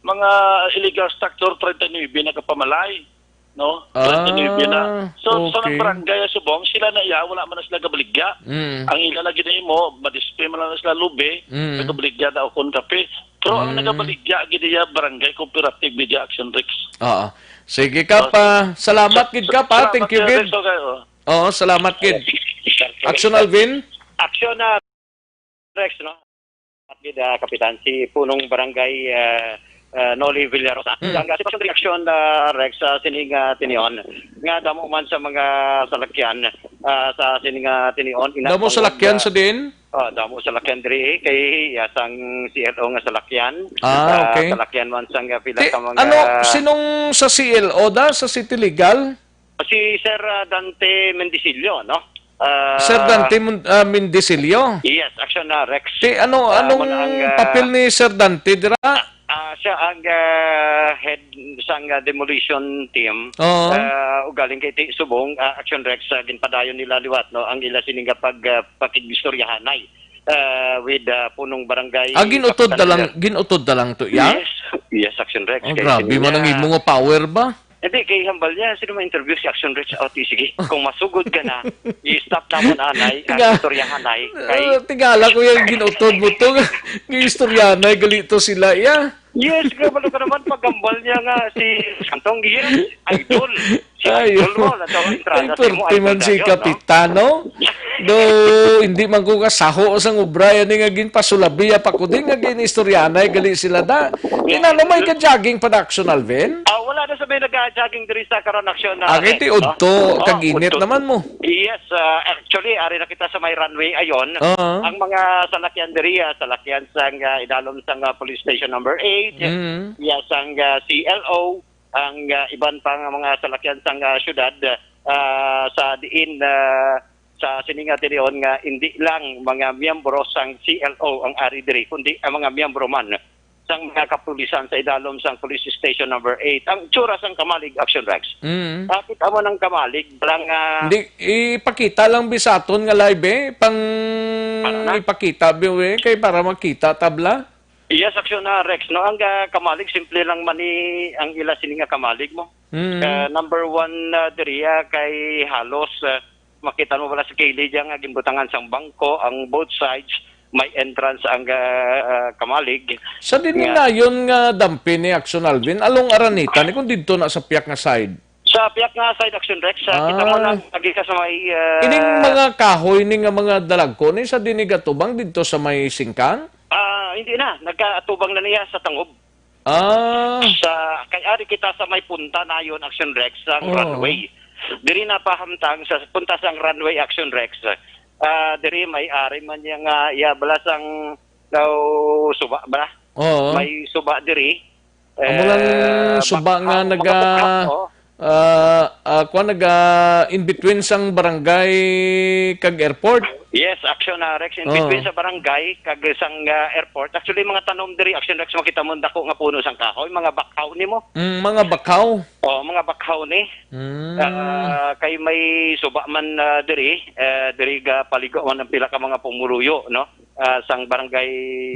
mga illegal structure, treinta y nuebe na kapamalay, no? Ah, Treinta y nuebe na. So, sa okay. mga barangay subong, sila na iya, wala man na sila gabaligya. Mm. Ang ila lagi na imo, madisplay man lang sila lubi, Mm. nagabaligya na akon kape. Pero ang Mm. nagabaligya, gid iya, Barangay Cooperative Media Action Rex. Oo. Sige, Kap, Oh, ah, salamat sa-, gid, Kap, ah. salamat, Thank you, Sir gid. Rex, okay, oh. Oo, salamat, gid. Action, Alvin? Action na, Rex, no? At gid, ah, Kapitan, si Punong Barangay, ah, ah, Noli Villarosa. Hmm. Ang, ah, sitwasyon, reaksyon, ah, Rex, sa sining, ah, tinion, nga damo man sa mga salakyan, ah, sa sining, ah, tinion, ina-, Damo salakyan ah, sa din? Oh, damo salakyan diri, kay, ah, sang C L O nga salakyan. Ah, Ah, okay. salakyan man sang, ah, pila Ti-, ka mga ano, sinong sa C L O da, sa City Legal? Si Sir, ah, Dante Mendicillo, no? Ah, Sir Dante Mun-, ah, Mendicillo? Yes, action na, Rex. Ti, ano, Ah, anong muna ang, ah, papel ni Sir Dante dira? Ah, siya ang, ah, head sang, ah, demolition team. Oo. Ah, ugaling kay ti subong, ah, Action Rex, ah, ginpadayon nila liwat, no, ang ila sining nga pag, ah, pakig-istoryahanay, ah, with, ah, punong barangay Ah, ginutod kapitan na lang, nila. ginutod na lang to, ya? Yes, yes, Action Rex. Oh, Kay grabe sining, man ang ah, imo nga power ba? Hindi, kay hambal niya, sino ma-interview si Action Rex? O, ti, sige. Kung masugod ka na, i-stop namon anay, ang Tiga-, istoryahanay. Kay ah, tingala ko yung ginutod mo to. Yung istoryahanay, gali to sila, iya. Yes, kabalo ka naman, paghambal niya nga si Santong, yes, idol. Si Ay, idol mo, na daw entrada ay, sa imo, purti man idol si dayon, no? Kapitano. Do, hindi man ko kasaho sang obra yan nga ginpasulabiya pa ko din nga ginistoryanay gali sila da. Yes. Tinano may ka-jogging pa na action, Alvin? Ah, wala na sa may nag-jogging diri sa karon action na Ah, kay Rex, ti no? udto, Oh, kag-init udto. naman mo. Yes, ah, actually, ari na kita sa may runway ayon. Oo. Ang mga salakyan diri, ah, salakyan sang, ah, idalom sang, ah, Police Station Number Eight, Mm. iya sang, ah, C L O, ang, ah, iban pa nga mga salakyan sang, ah, syudad, ah, sa diin, ah, sa sini nga tinion nga hindi lang mga miyembro sang C L O ang ari diri, kundi ang mga miyembro man sang mga kapulisan sa idalom sang Police Station Number Eight. Ang tsura sang kamalig, Action Rex. Mm. Ah, kita mo ng kamalig, lang, ah, Hindi, ipakita lang bi sa aton nga live, eh. Pang Para na? ipakita bi, eh, kay para makita tabla. Yes, action na, Rex. No, ang, ah, kamalig, simple lang man ni ang ila sini nga kamalig mo. Mm. Ah, number one, ah, diri, ah, kay halos, ah, makita mo wala sa kilid yang, ah, ginbutangan sang bangko, ang both sides, may entrance ang, ah, ah, kamalig. Sa din Nga. nayon nga dampi ni Action Alvin, along Araneta ni kung didto na sa piyak nga side. Sa piyak nga side, Action Rex, ah, kita mo Ah. na, lagi ka sa may, ah, Ining mga kahoy ni nga mga dalagko ni sa dinigatubang didto sa may singkang? Ah, hindi na. Nagkaatubang na niya sa tangob. Ah. Sa, kay ari kita sa may punta nayon, Action Rex, ang Oo. runway. Diri na pahamtang sa punta sang runway, Action Rex. Ah, diri may ari man niya nga iya bala sang daw suba bala. Oo. May suba diri. Amo lang Eh, suba baka nga mga naga, baka, oh. ah, ah, kuwan, naga in between sang barangay kag airport. Yes, action na, Rex. In Oh. between sa barangay kag sang, ah, airport. Actually, mga tanom diri, action, Rex, makita mo dako nga puno sang kahoy, mga bakhaw nimo. Mm, mga bakhaw. Oh, mga bakhaw ni. Mm. Ah, kay may suba man, ah, diri, eh, diri ga paligo man ang pila ka mga pumuluyo, no? Ah, sang barangay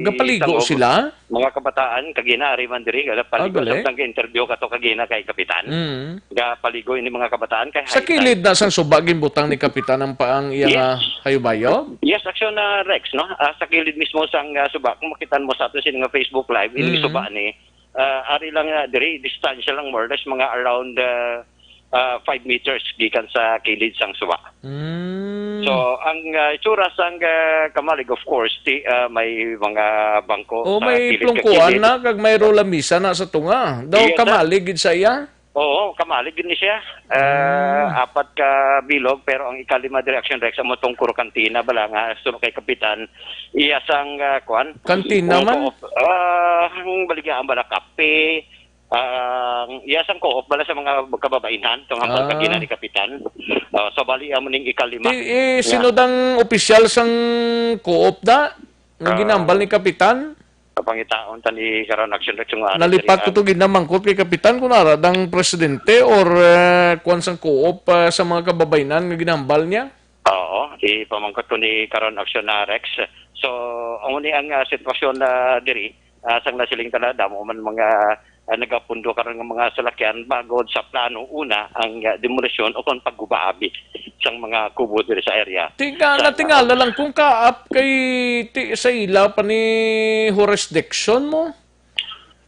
Gapaligo Tangog. sila? Mga kabataan, kagina, ari man diri, kada paligo Ah, gali? sa sang interview kato kagina kay Kapitan. Mm. Gapaligo ini mga kabataan kay Sa high kilid tide. na sang suba, ginbutang ni Kapitan ang pa-, ang iya Yes. nga hayubayo? Yes, action na, Rex, no? Ah, sa kilid mismo sang, ah, suba, kung makita mo sa ato sini nga Facebook Live, ini Mm. suba ni, ah, ari lang, ah, diri, distansya lang more or less, mga around, ah, ah, five meters gikan sa kilid sang suba. Mm. So, ang, ah, itsura sang, ah, kamalig, of course, ti, ah, may mga bangko Oh, sa may kilid ka plungkuan kilid. na, kag may rolamisa na sa tunga. Daw Yes, sir. kamalig gid sa iya? Oo, kamalig gid ni siya. Ah, Mm. apat ka bilog, pero ang ikalima diri, action, Rex, amo tong kuro kantina bala nga, suno kay Kapitan, iya sang, ah, kuan? Kantina man? Oo, ah, ang baligya ang bala kape, Ang iya sang co-op bala sa mga kababainhan, tong hambal Ah. kagina ni Kapitan. Oh, so, bali, amo ning ikalima. Ti, eh, Nga. sino dang opisyal sang co-op da? Nga Ah. ginambal ni Kapitan? Kapangitaon ta ni karon, Action Rex, kung ano Nalipat diri ko ang to ginamangkot kay Kapitan kung ara dang presidente or, eh, kwan sang co-op, ah, sa mga kababainhan nga ginambal niya? Oo, ipamangkot ko ni karon, Action na Rex. So, amo ni ang, ah, sitwasyon na diri, ah, sang nasiling ta na, damo man mga, ah, nagapundo karon nga mga salakyan bago sa plano una ang, ah, demolisyon o kon pagguba abi sang mga kubo diri sa area. Tinga-, Sa natingala lang kung kaap kay ti-, sa ila pa ni jurisdiction mo?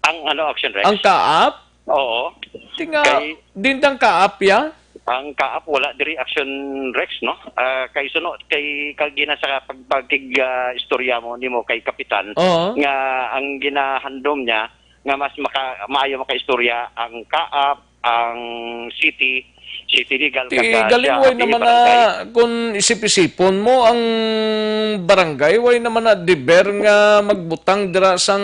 Ang ano, Action Rex? Ang kaap? Oo. Tinga, Kay dindang kaap ya? Ang kaap wala diri, Action Rex, no? Ah, kay suno, kay kagina sa pagpagkig, ah, istorya mo nimo kay Kapitan Oo. nga ang ginahandom niya nga mas maka-, maayo makaistorya ang kaap, ang city, city legal, Ti, kag, ah, galing siya, way ang naman na, barangay. Kung isip-isipon mo, ang barangay, way naman na deber nga magbutang dira sang,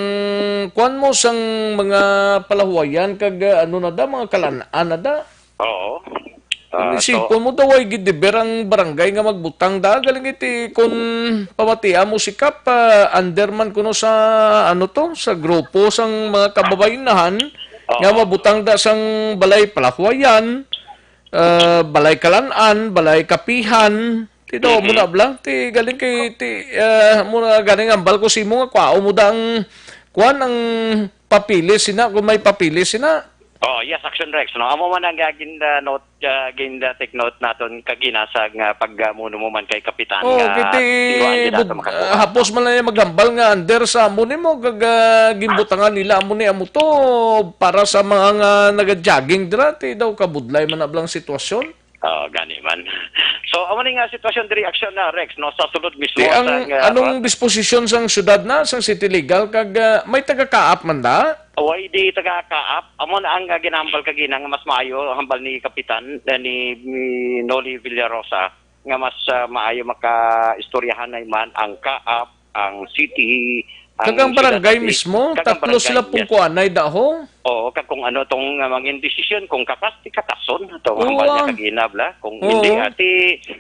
kwan mo, sang mga palahuwayan, kag, ah, ano na da, mga kalan-an na da. Oo. Kung Ah, isipon so mo, daw, way gid deber ang barangay nga magbutang da. Galing iti, kung pamatian mo si Kap, ah, under man kuno sa, ano to, sa grupo sang mga kababainahan Oo. nga mabutang da sang balay palahuwayan, ah, balay kalan-an, balay kapihan. Ti daw mo Mhm. na bla, ti galing kay ti, ah, mo na ganing ambal ko simo nga kwao mo da ang kwan ang papeles sina kung may papeles sina. Oh, yes, Action Rex, no? Amo man ang, ah, gin, ah, note, ah, gin, ah, take note naton kagina sa nga pag, ah, muno mo man kay Kapitan Oh, nga kiti tinuan gid ato bud-, makakuha. Hapos man lang yung maghambal nga under sa amo nimo kag, ah, ginbutangan nila amo ni amo to para sa mga nga naga-jogging dira, ti daw kabudlay man na blang sitwasyon. Oh, gani man. So, amo ni nga sitwasyon diri, Action na, Rex, no, sa sulod mismo Ti ang sa, nga, anong disposisyon sang syudad na, sang city legal, kag, ah, may taga-kaap man da? Way di taga-kaap. Amo na ang, ah, ginahambal kagina nga mas maayo ang hambal ni Kapitan, eh, ni, ni Noli Villarosa, nga mas, ah, maayo makaistoryahanay man ang kaap, ang city, ang Kag ang syudad barangay city. Mismo, Kag ang tatlo barangay, sila pong yes. Kuanay daho? Oo, kag kung ano tong, ah, mangin desisyon, kung kakas, ti kakason, to Oo, hambal niya ah. Kag inabla, kung Oo. Hindi, ati,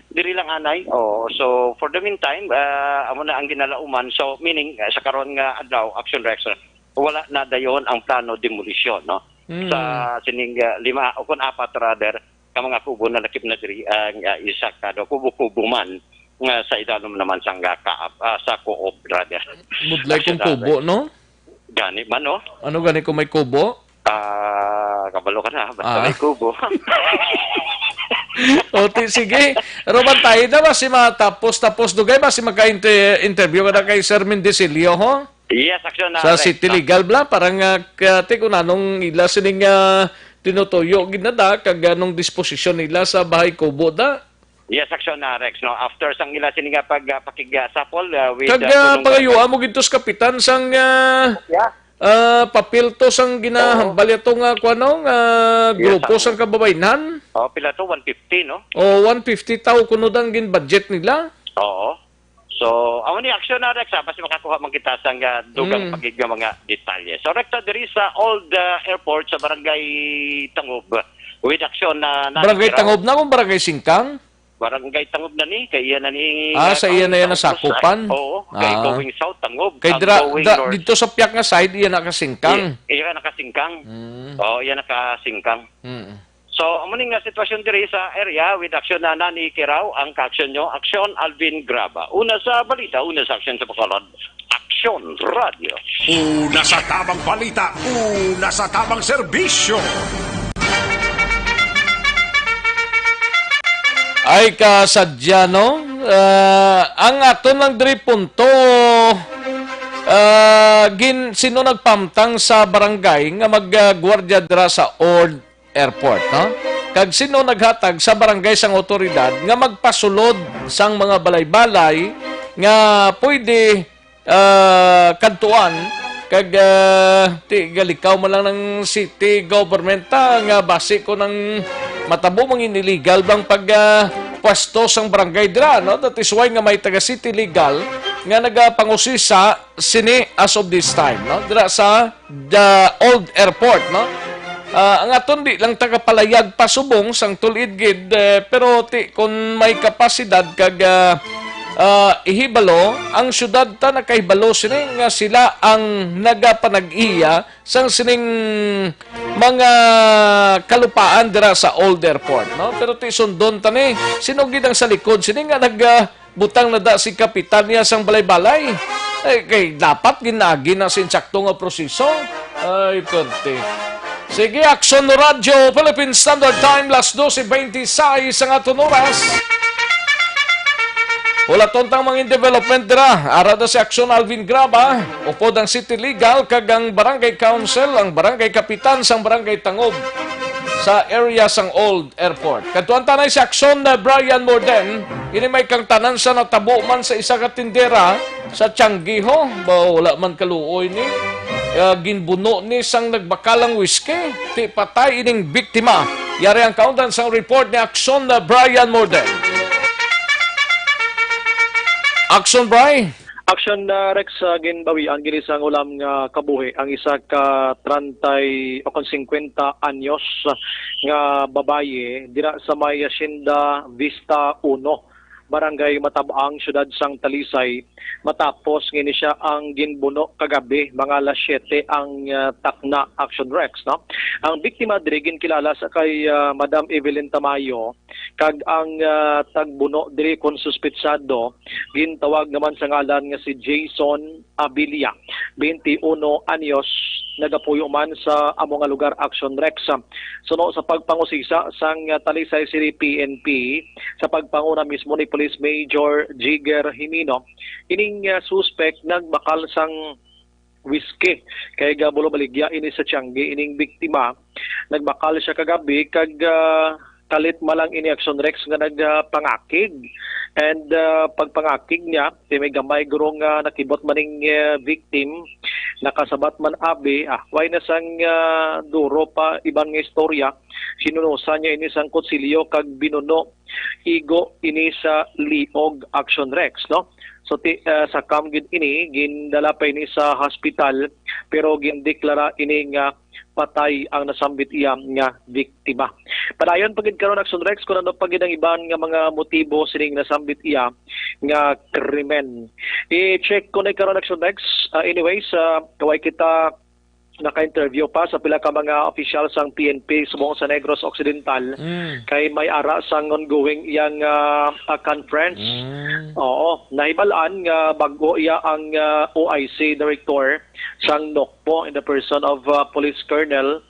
diri lang anay. Oo, so, for the meantime, ah, amo na ang ginalauman. So, meaning, ah, sa karon nga adlaw, Action Rex, wala na dayon ang plano demolisyon, no? Mm. Sa sining, ah, lima o kun apat rather, ka mga kubo na nakip na diri ang, ah, isa ka do, kubo-kubo man nga sa idalom naman sang, ah, kaap, ah, sa co-op rather. Budlay kong Action kubo, rather. No? Gani man, no? Ano gani kung may kubo? Ah, kabalo ka na, basta Ah. may kubo. O, ti-, sige. Roman tayo na, basi matapos-tapos dugay, basi magka-inter-, interview ka na kay Sir Mendicillo, ho? Yes, Action na, Sa Rex. City Legal, bla, parang, ah, ka-, ti, kung anong ila sining, ah, tinutuyo, gid na da, kag anong disposisyon nila sa bahay kubo, da? Yes, Action na, Rex, no? After sang ila sini nga pag, ah, pakig, ah, sapol, ah, with, Kag, ah, ah, punong pangayuan barangay. Mo gid to sa kapitan sang, ah, Yeah. ah, papel to sang ginahambal yato nga, kuwan, no, nga Yes, grupo ang sang kababaynhan? Oh, pila to? One fifty, no? Oh, one fifty taw kuno dang gin-budget nila. Oo. So, amo ni Action na, Rex, ha? Basi makakuha man kita sang, ah, dugang Mm. pagig nga mga detalye. So, Rex, ah, diri sa old, ah, airport sa Barangay Tangob, with Action na, na Barangay Tangob na kung Barangay Singkang? Barangay Tangob na ni, kay iya na ni, Ah, ah, sa iya na yan ang nasakupan? Oo, kay Ah. going south, Tangob, Kay ang dra-, going da-, north. Dito sa piyak nga side, iya nakasingkang? Iya, iya nakasingkang. Mm. Oo, iya nakasingkang. Mm. So, amo ni nga sitwasyon diri sa area with Action na ni Kiraw, ang ka-action nyo, Action Alvin Graba. Una sa balita, una sa action sa Bacolod. Action Radio. Una sa tamang balita, una sa tamang serbisyo. Ay, kasadya, no? Ah, ang aton lang diri punto, ah, gin-, sino nagpamtang sa barangay nga maggwardya dira sa old airport, no? Kag sino naghatag sa barangay sang awtoridad nga magpasulod sang mga balay-balay nga pwede ah, kadtuan, kag, ah, ti, galikaw man lang ng city government, ah, nga basi ko nang matabo mangin illegal bang pag, ah, pwesto sang barangay dira, no? That is why nga may taga city legal nga nagapangusisa sini as of this time, no? Dira sa the old airport, no? Ah, ang aton di lang tagapalayag pasubong sang tulid gid, eh, pero ti, kun may kapasidad kag, ah, ah, ihibalo, ang syudad ta nakahibalo sini nga sila ang nagapanag-iya sang sining mga kalupaan dira sa Old Airport, no? Pero ti sundon ta ni, sino gid ang sa likod sini nga nag, ah, butang na da si kapitan niya sang balay-balay? Eh, kay dapat ginagi na sa insakto nga proseso. Ay, perte. Sige, Aksyon Radyo, Philippine Standard Time, las dose beintisais ang aton oras. Wala tontang mga development dira. Ara da si Aksyon Alvin Graba, upod ang City Legal kag ang Barangay Council, ang Barangay Kapitan sang Barangay Tangob sa area sang Old Airport. Kadtuan tanay si Aksyon na Brian Morden, ini may kangtanan sa natabo man sa isa ka tindera sa Tianggiho. Ba, wala man kaluoy ni. Ah, ginbuno ni sang nagbakalang whisky. Ti patay ining biktima. Yari ang kaundan sang report ni Aksyon na Brian Morden. Aksyon, Bri. Action, ah, Rex, ah, ginbawian gid sang ulam nga kabuhi ang isa ka trantay o kon singkwenta anyos nga babayi dira sa may Hacienda Vista Uno, Barangay Matabang, Siyudad sang Talisay, matapos nga ini siya ang ginbuno kagabi, mga alas siyete ang, ah, takna, Action Rex, no? Ang biktima diri ginkilala sa kay, ah, Madam Evelyn Tamayo, kag ang, ah, tagbuno diri kon suspetsado gintawag naman sa ngalan nga si Jason Abilia, twenty-one anyos, nagapuyo man sa amo nga lugar, Action Rex. Suno sa pagpangusisa sang Talisay City P N P sa pagpanguna mismo ni Police Major Jigger Jimeno, ining, ah, suspek nagbakal sang whisky. Kay gabulo baligya ini sa tiyanggi ining biktima. Nagbakal siya kagabi kag, ah, kalit malang ini, Action Rex, nga nagpangakig. And, ah, pagpangakig niya, ti may gamay guro nga nakibot maning, ah, victim, nakasabat man abi, ah, way na sang, ah, duro pa iban nga istorya. Hinunusan niya ini sang kutsilyo kag binuno igo ini sa liog, Action Rex, no? So, ti, ah, sa cam gid ini, gindala pa ini sa hospital, pero gindeklara ini nga patay ang nasambit iya nga biktima. Padayon pa gid karon, Action Rex, kung ano pa gid ang iban nga mga motibo sining nasambit iya nga krimen. I-check ko na karon, Action Rex. Ah, anyways, ah, kaway kita naka-interview pa sa pila ka mga opisyal sang P N P subong sa Negros Occidental, Mm. kay may ara sang ongoing iyang, ah, ah, conference. Mm. Oo, nahibalaan nga bag-o iya ang, ah, O I C director sang NOCPO in the person of, ah, Police Colonel,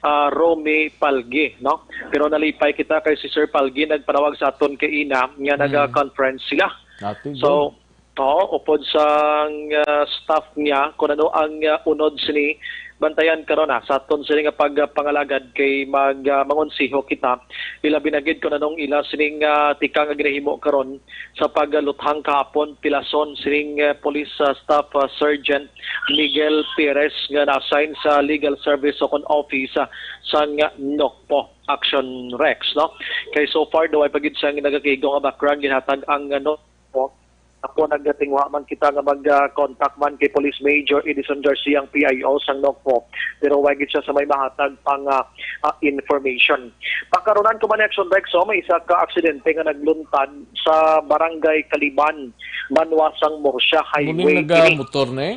ah, Romy Palgi, no? Pero nalipay kita kay si Sir Palgi nagpanawag sa aton kay ina nga Mm. naga-conference sila. Ate So, Gov. Oo, upod sang, ah, staff niya, kung ano ang, ah, unod sini, bantayan karon na sa aton sini nga pagpangalagad kay mag, ah, mangonseho kita. Ilabi na gid kung anong ila sining, ah, tikang nga ginahimo karon sa pagluthang kahapon, pilason sining, ah, Police, ah, Staff, ah, Sergeant Miguel Perez nga na-assign sa Legal Service o kon Office, ah, sang NOCPO, Action Rex, no? Kay so far daw ay pagid sang nagakaigo nga background ginhatag ang, ah, NOCPO. Ako, nagatinguha man kita nga mag-contact man kay Police Major Edison Garcia, ang P I O sang NOCPO, pero wa gid siya sa may mahatag pang, ah, ah, information. Pakarunan ko man ni Action Rex, oh, may isa ka aksidente nga nagluntad sa Barangay Kaliban, Banwa sang Murcia Highway. Muning Kini nagamotor na eh?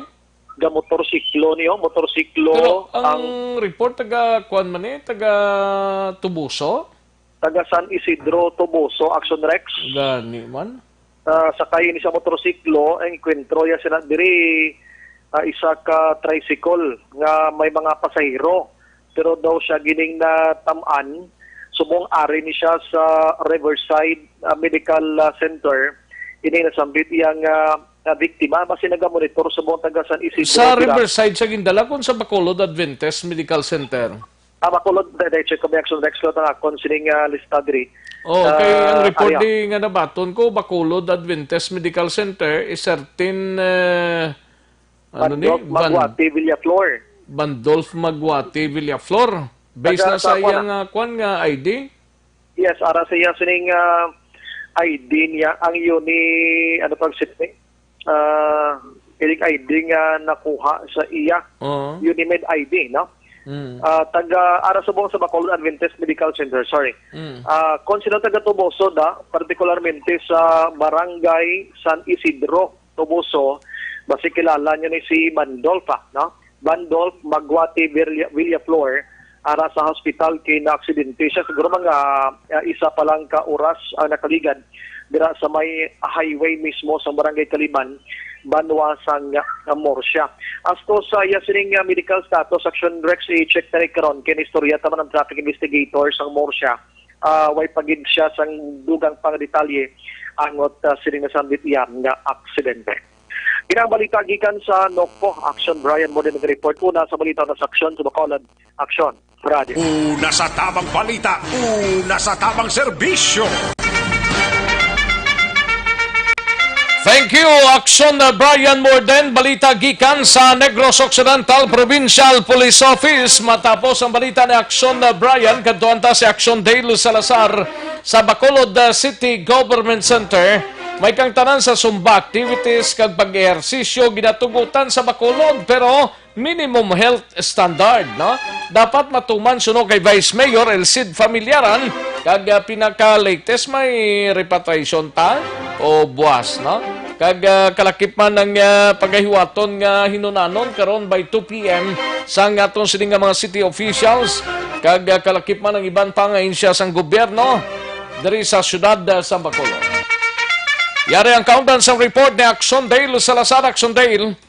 Gamotorsiklo niyo, motorsiklo Pero ang ang report taga kuan man eh, taga Tubuso? Taga San Isidro, Toboso, Action Rex. Gani man. Ah, sakay ni sa motorsiklo, ang enkwentro ya sila diri, ah, isa ka tricycle nga may mga pasahero. Pero daw siya gining natamaan, subong ari ni siya sa Riverside, ah, Medical, ah, Center. Ini nasambit iyang, ah, ah, biktima, basi nagamonitor subong taga San Isidro Sa sila. Riverside sa gindala kon sa Bacolod Adventist Medical Center? Ah, Bacolod, di, di, check ko may Action Rex ko, tang akon sining, ah, lista diri. Oh, kay ang Ah, report area. di nga nabaton ko, Bacolod Adventist Medical Center, is certain, eh, ano ni? Bandolf Van-, Maguate Villaflor. Bandolf Maguate Villaflor. Based Taga na sa sa kuwan iyang, na. ah, kwan nga I D? Yes, ara sa iya sining, ah, I D niya, ang uni, ano pag sini? Ah, ining I D nga nakuha sa iya. Oo. Unimed I D, no? Mm. Ah, taga, ara subong sa Bacolod Adventist Medical Center, sorry. Mm. Ah, kung sino taga Toboso da, partikularmente sa Barangay San Isidro, Toboso, basi kilala niyo ni si Mandolfa, no? Bandolf Maguate Villa-, Villaflor, ara sa hospital kay naaksidente siya. Siguro mga, ah, isa pa lang ka oras ang nakaligad dira sa may highway mismo sa Barangay Kaliban, banwa sang, ah, Murcia. As to sa iya sining, ah, medical status, Action Rex, i-check na ni karon kay istorya ta man ang traffic investigator sang Murcia. Ah, way pa gid siya sang dugang pang detalye angot, ah, sining nasambit iya nga aksidente. Inang balita gikan sa Nocpo. Action Brian mo din nag-report. Una sa balita na sa Action sa Bacolod. Action, Brad. Una sa tabang balita, una sa tabang serbisyo. Thank you, Action, uh, Brian Morden. Balita gikan sa Negros Occidental Provincial Police Office. Matapos ang balita ni Action, uh, Brian, kadtuan ta si Action Dale Salazar sa Bacolod, uh, City Government Center. May kang tanan sa Zumba activities kag pag-ehersisyo ginatugutan sa Bacolod, pero minimum health standard, no? Dapat matuman suno kay Vice Mayor El Cid Familiaran, kag, ah, pinaka-latest may repatriation ta o buwas, no? Kag, ah, kalakip man ang, ah, pagahiwaton nga hinunanon karon by two P M sa aton sini nga mga city officials, kag, ah, kalakip man ang iban pa nga ahensya sang gobyerno diri sa siyudad, ah, sa Bacolod. Yari ang kaundan sang report ni Action Dale Salazar. Action Dale.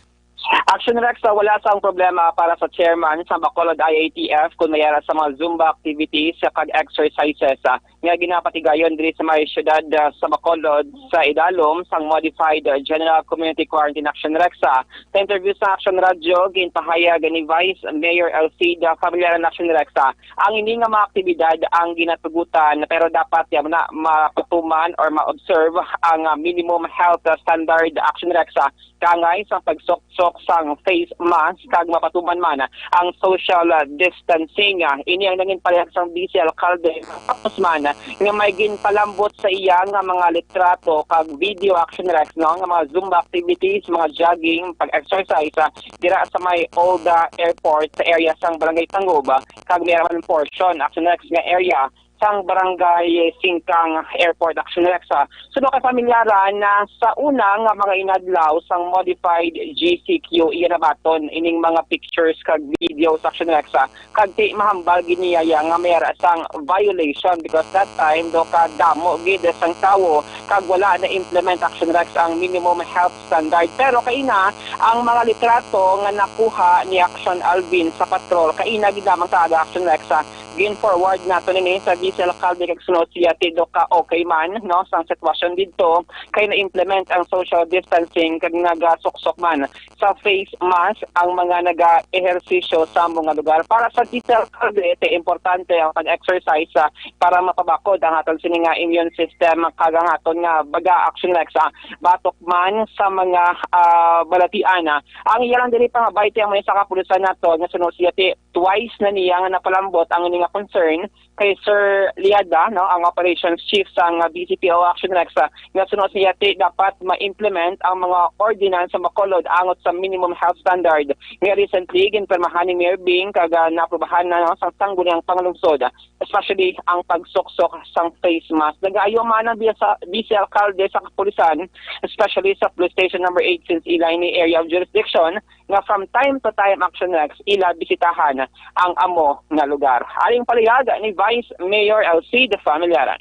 Action Rex, ah, wala sang problema para sa chairman sa Bacolod I A T F kung may ara sa mga Zumba activities kag exercises, ah, nga ginapatigayon diri sa may siyudad, ah, sa Bacolod sa idalom sang Modified, ah, General Community Quarantine. Action Rex, ah, sa interview sa Action Radio, ginpahayag ni Vice Mayor El Cid, ah, Familiaran. Action Rex, ah, ang ini nga mga aktibidad ang ginatugutan, pero dapat ya na mapatuman or ma-observe ang, ah, minimum health, ah, standard. Action Rex, ah, kaangay sang pagsuksok sang face mask kag mapatuman man ang social, ah, distancing. Ah, ini ang nangin palihag sang vice alkalde, tapos man nga may ginpalambot sa iya nga mga litrato kag video. Action Rex, no, nga mga Zumba activities, mga jogging, pag-exercise, ah, dira sa may old, ah, airport sa area sang Barangay Tangub, ah, kag may man portion. Action Rex, nga area sang Barangay Singkang Airport. Action Rex, ah. Suno kay Familiaran, na sa una nga mga inadlaw sang Modified G C Q, iya nabaton ining mga pictures kag videos. Action Rex, ah, kag ti mahambal gid niya ya nga may ara sang violation because that time daw kadamo gid sang tawo kag wala na-implement. Action Rex, ang minimum health standard. Pero kaina ang mga litrato nga nakuha ni Action Alvin sa patrol, kaina gid lamang sa aga. Action Rex, ah, gin-forward nato nini sa vice alkalde kag suno siya ti daw ka-okay man, no, sang sitwasyon didto kay na-implement ang social distancing kag nagasuksok man sa face mask ang mga naga-ehersisyo sa mga lugar. Para sa vice alkalde, ti importante ang pag-exercise, ah, para mapabakod ang aton sini nga immune system kag ang aton nga baga. Action Rex, ah, batok man sa mga, ah, balatian, ah. Ang iya lang diri pangabay ti ang may sa kapulisan nato nga suno siya ti twice na niya nga napalambot ang ini nga concern kay Sir Liada, no, ang operations chief sang, ah, B C P O. Action Rex, ah, nga suno siya ti dapat ma-implement ang mga ordinance sa Bacolod angot sa minimum health standard nga recently ginpirmahan ni Mayor Bing kag, ah, naaprubahan na, no, sang sangguniang panglungsod, especially ang pagsuksok sang face mask. Nagaayo man ang vice, vice alkalde sa kapulisan, especially sa Police Station Number Eight, since ila ini area of jurisdiction, nga from time to time, Action Rex, ila bisitahan ang amo nga lugar. Aring palihag ni Vice Mayor El Cid Familiaran.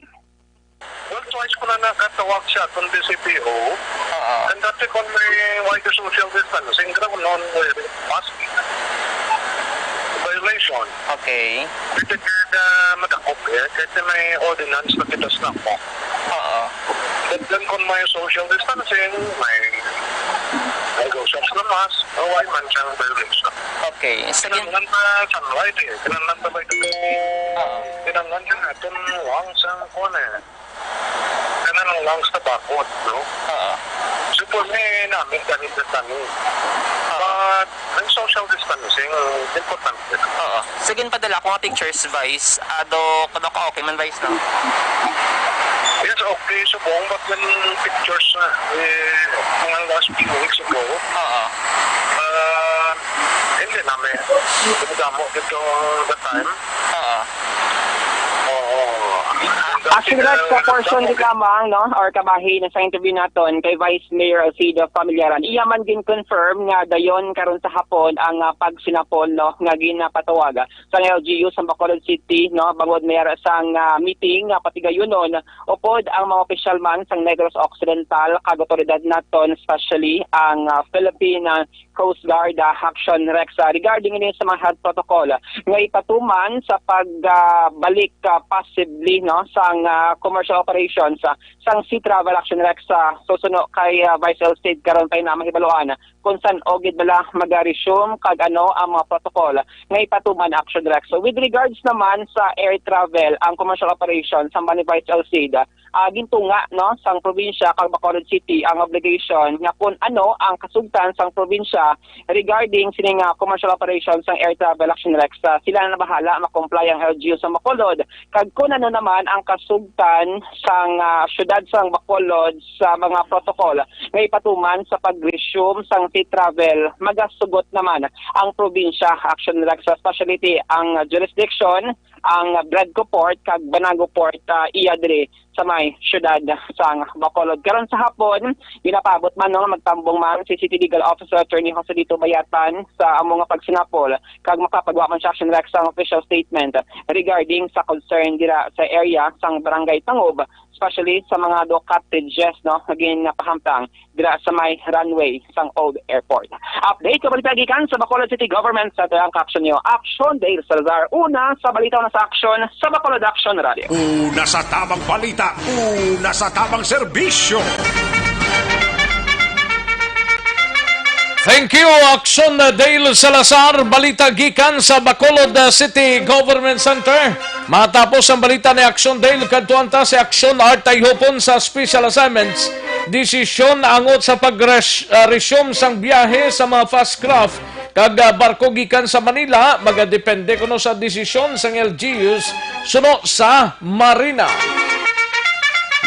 Well, twice ko na nakatawag sa aton B C P O. Oo. And dati kung may wider social distancing, grabe noon, may mask violation. Okay. Pwede ka na madakop eh, kasi may ordinance na kita sa nako. Oo. But then kung may social distancing, may nag-usap na mask, why man siyang violation? Okay. Sige. Kinahanglan pa sunlight eh. Kinahanglan pa ba ito? Oo. Kinahanglan siya natin lang sa kuwan eh. Kanang lang sa bakod, no? Oo. So, for me, namin, kami sa kami. Oo. But, ang social distancing, importante. Oo. Sige, padala ko nga pictures, Vice. Ado, kuno ka okay man, Vice, no? Yes, okay. So, buong ba't yung pictures na, eh, mga last few weeks ago? Oo. Ah, hindi namin. Damo dito that time. Oo. Oo. Actually, Rex, sa portion di lamang, no, or kabahin sa interview naton kay Vice Mayor Alcido Familiaran, iya man gin-confirm nga dayon karon sa hapon ang, ah, pagsinapol, no, nga ginapatawag sang L G U sa Bacolod City, no, bangod mayara sang, ah, meeting nga patigayunon upod ang mga opisyal man sang Negros Occidental kag awtoridad naton, especially ang, ah, Philippine, ah, Coast Guard, ah, Action Rex, ah, regarding ini sa mga health protocol nga ipatuman sa pag, ah, balik, ah, possibly, no, sang, ah, commercial operations, ah, sang Sea Travel Action Rex, ah, susuno kay, ah, Vice Elcid karon pa ina mahibaluan kung san-o gid bala mag-resume kag ano ang mga protocol nga ipatuman, Action Rex. So, with regards naman sa air travel, ang commercial operations sa ni Vice Elcid, ah, gintunga, no, sang probinsya kag Bacolod City ang obligation nga kung ano ang kasugtan sang probinsya regarding sini nga commercial operation sang Air Travel Action Rex. Ah, sila na bahala, makomply ang L G U sa Bacolod. Kag kung ano naman ang kasugtan sang, ah, syudad sang Bacolod sa mga protocol nga ipatuman sa pag-resume sang sea travel, magasugot naman ang probinsya, Action Rex, sa speciality ang jurisdiction, ang Bradco Port kag Banago Port, ah, iya diri sa may siyudad sang Bacolod. Karon sa hapon, ginapaabot man, no, magtambong man si City Legal Officer Attorney Joselito Bayatan sa amo nga pagsinapol kag makapagwa man siya, Action Rex, sang official statement regarding sa concern dira sa area sang Barangay Tangub, especially sa mga do cottages, no, nga ginpahamtang dira sa may runway sang old airport. Update, kabalita gikan sa Bacolod City Government Center ang caption niyo. Action, Dale Salazar. Una sa balita, una sa aksyon sa Bacolod Action Radio. Una sa tamang balita, una sa tamang serbisyo. Thank you, Action Dale Salazar. Balita gikan sa Bacolod City Government Center. Matapos ang balita ni Action Dale, kadtuan ta si Action Art Tayhopon sa special assignments. Desisyon angot sa pag-resume sang biyahe sa mga fast craft kag, ah, barko gikan sa Manila magadepende kuno sa desisyon sang L G Us suno sa Marina.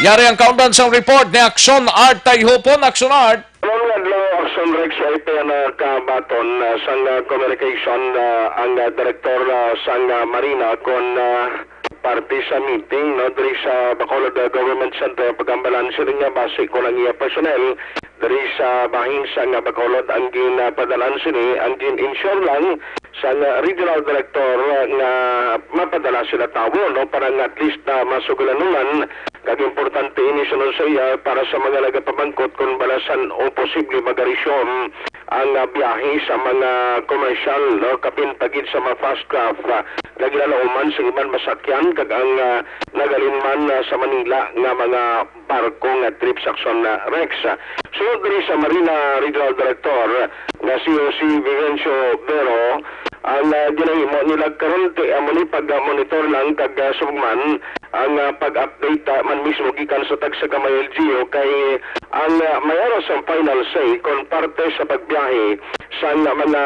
Yari ang kaundan sang report ni Action Art Tayhopon. Action Art. Karon nga adlaw, Action Rex, ay pa nakabaton, ah, sang, ah, communication, ah, ang, ah, direktor, ah, sang, ah, Marina kon, ah, parte sa meeting, no, diri sa Bacolod, ah, Government Center, paghambalan sini nga base kon ang iya personnel diri sa bahin sang, ah, Bacolod ang ginapadalan sini, ang gin-ensure lang sang, ah, regional director, ah, nga mapadala sila tawo, no, para nga at least, ah, masugilanunan. Kag importante ini, suno sa iya, para sa mga nagapamangkot kon bala san-o posible mag-resume ang, ah, biyahe sa mga commercial, no, kapin pa gid sa mga fast craft, ah, nga ginalauman sa iban masakyan kag ang, ah, nagalinman, ah, sa Manila nga mga barko nga trips, Action, ah, Rex. Sunod diri sa Marina Regional Director nga si O C Vivencio Vero, ang, ah, ginahimo nila karon kay amo ni pag-monitor lang kag, ah, subong man ang, ah, pag-update, ah, man mismo gikan sa tagsa ka mga L G U kay ang, ah, may ara sa final say kon parte sa pagbiyahe sa mga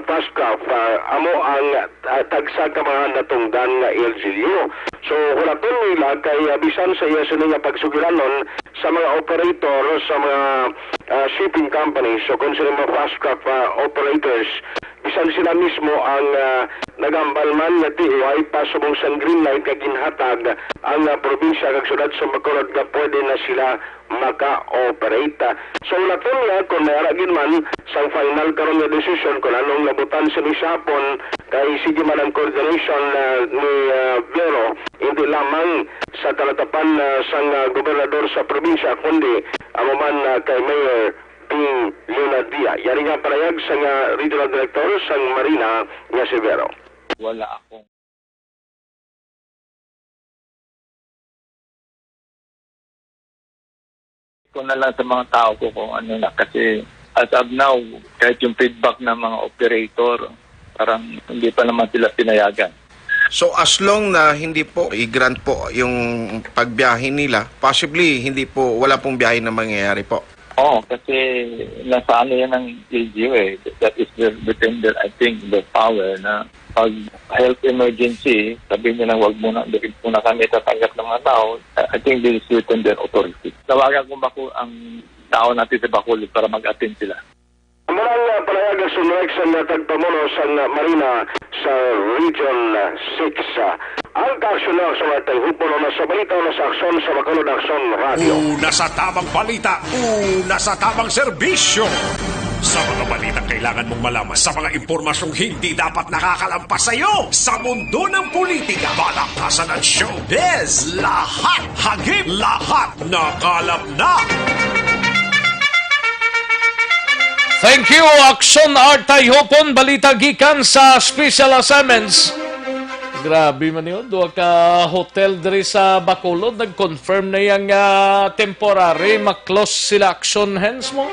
fast craft, ah, amo ang, ah, tagsa ka mga natungdan nga L G U. So, hulaton nila kay, ah, bisan sa iya sini nga pagsugilanon sa mga operator, sa mga, ah, shipping companies, so kung sila mga fast craft, ah, operators, bisan sila mismo ang, ah, nagambal man nga tiuhay pa subong sang green light nga ginhatag ang, ah, probinsya kag syudad sa Bacolod nga pwede na sila maka-operate. So, laton nga kung may ara gid man sang final karon nga desisyon kung anong nabutan sa ni Sapon, kay sige man ang coordination, ah, ni, ah, Vero, hindi lamang sa talatapan, ah, sang, ah, gobernador sa probinsya, kundi amo man, ah, kay Mayor Ping Leonardia. Yari nga panayag sang, ah, regional director sang Marina nga si Vero. Wala akong ko na lang sa mga tao ko kung ano na. Kasi as of now, kahit yung feedback ng mga operator, parang hindi pa naman sila pinayagan. So, as long na hindi po i-grant po yung pagbiyahe nila, possibly hindi po, wala pong biyahe na mangyayari po. Oo, kasi nasa ano yan ng L G U eh. That is their, within their, I think, their power na pag health emergency, sabihin nila, "Wag muna, hindi muna kami tatanggap ng mga tao." I I think this is within their authority. Tawagan ko ba ko ang tao natin sa Bacolod para mag-attend sila? Amo na ang, ah, panayag sa Sunrex nga tagpamuno sang, ah, Marina sa Region, ah, six. Ah, ang kaaksyon na sa mga tayhupon, una sa balita, una sa aksyon sa Bacolod Aksyon Radio. Una sa tamang balita, una sa tamang serbisyo. Sa mga balitang kailangan mong malaman, sa mga impormasyong hindi dapat nakakalampas sa iyo, sa mundo ng politika, palakasan ng showbiz, lahat hagip, lahat nakalap na. Thank you, Aksyon Art Tayhupon. Balita gikan sa Special Assignments. Grabe man yun. Duha ka hotel diri sa Bacolod nag-confirm na yang, ah, temporary ma-close sila, Aksyon, hands mo.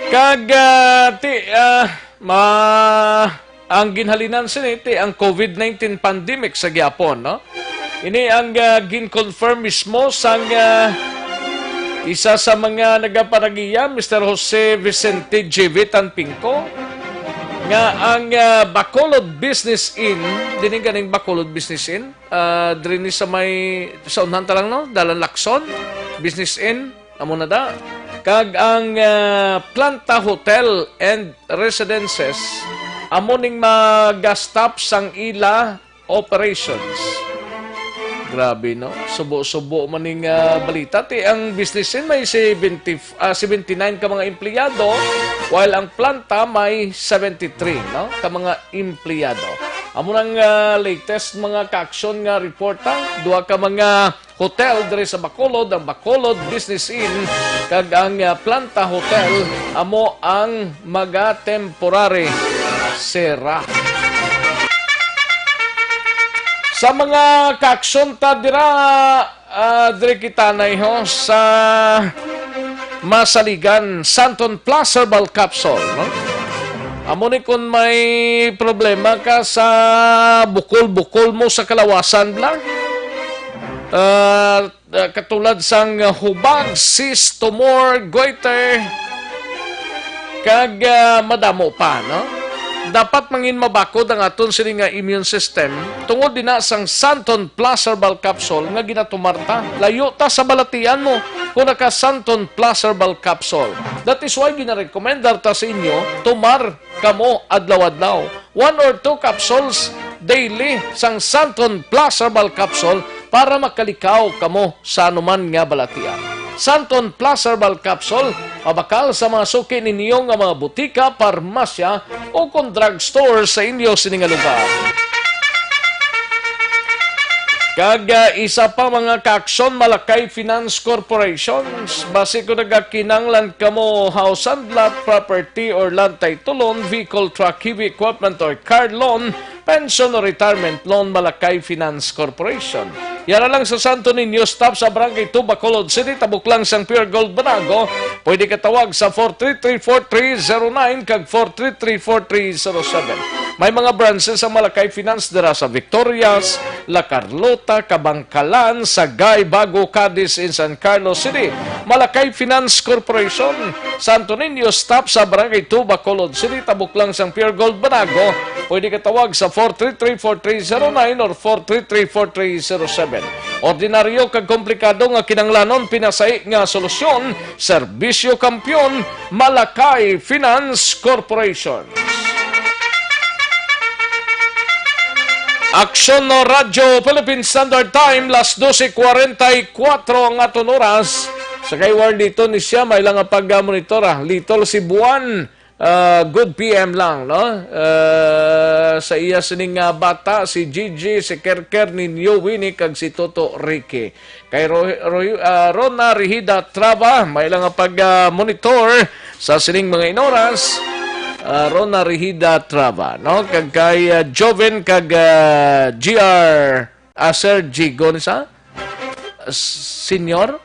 Kag, ah, ti, ah, ma, ang ginhalinan sini ti ang covid nineteen pandemic sa gihapon, no? Ini ang, ah, gin-confirm mismo sang, ah, isa sa mga nagapanagiya, Mister Jose Vicente J V Tanpingco, nga ang, ah, Bacolod Business Inn, dini ganing Bacolod Business Inn, ah, diri ni sa may, sa unhan ta lang, no? Dalan Lacson, Business Inn, amo na da. Kag ang, ah, Planta Hotel and Residences, amo ning mag-stop sang ila operations. Grabe, no? Subo-subo man ning, ah, balita. Ti ang Business Inn may seventy, ah, seventy-nine ka mga empleyado, while ang Planta may seventy-three, no, ka mga empleyado. Amo nang, ah, latest mga kaaksyon nga report, ha? Duha ka mga hotel diri sa Bacolod, ang Bacolod Business Inn kag ang, ah, Planta Hotel, amo ang maga-temporary sira. Sa mga kaaksyon ta dira, ah, diri kita na, iho, sa Masaligan, Santon Plus Herbal Capsule, no? Amo ni, kung may problema ka sa bukol-bukol mo sa kalawasan, bla, ah, ah, katulad sang hubag, cyst, tumor, goiter, kag, ah, madamo pa, no? Dapat mangin mabakod ang aton sini nga immune system tungod dina sang Santon Plus Herbal Capsule nga ginatumar ta. Layo ta sa balatian mo kung naka Santon Plus Herbal Capsule. That is why ginarekomendar ta sa inyo, tumar kamo adlaw-adlaw. One or two capsules daily sang Santon Plus Herbal Capsule para makalikaw kamo sa anuman nga balatian. Santon Plus Herbal Capsule, mabakal sa mga suki ninyo nga mga butika, parmasya, o kon drugstore sa inyo sini nga lugar. Kag, ah, isa pa, mga kaaksyon, Malakay Finance Corporations. Basi kung nagakinanglan kamo house and lot, property or land title loan, vehicle, truck, heavy equipment or car loan, pension o retirement loan, Malakay Finance Corporation. Yara lang sa Santo Niño, stop sa Barangay two, Bacolod City, tabok lang sang Pure Gold Banago. Pwede ka tawag sa four three three four three zero nine kag four three three four three zero seven. May mga branches ang Malakay Finance dira sa Victorias, La Carlota, Kabangkalan, Sagay, Bago, Cadiz, in San Carlos City. Malakay Finance Corporation, Santo Niño, stop sa Barangay two, Bacolod City, tabok lang sang Pure Gold Banago. Pwede ka tawag sa four three three four three zero nine or four three three four three zero seven. Ordinaryo kag komplikado nga kinahanglanon, pinasai nga solusyon, serbisyo kampiyon, Malakay Finance Corporation. Aksyon no Radyo Philippine Standard Time, las doce cuarenta y cuatro ang aton oras. Sa kay Warlito ni siya, may lang nga pag-monitor, ah. Little Cebuan, ah, good P M lang, no? Ah, sa iya sining, ah, bata, si Gigi, si Kerker, ni Neo Winnie, kag si Toto Ricky. Kay Ro-, Ro-, ah, Rona Rihida Trava, may lang nga pag, ah, monitor sa sining mga inoras. Ah, Rona Rihida Trava, no? Kag kay, ah, Joven kag, ah, G R, ah, Sir Jigo ni sa? S-, Senior?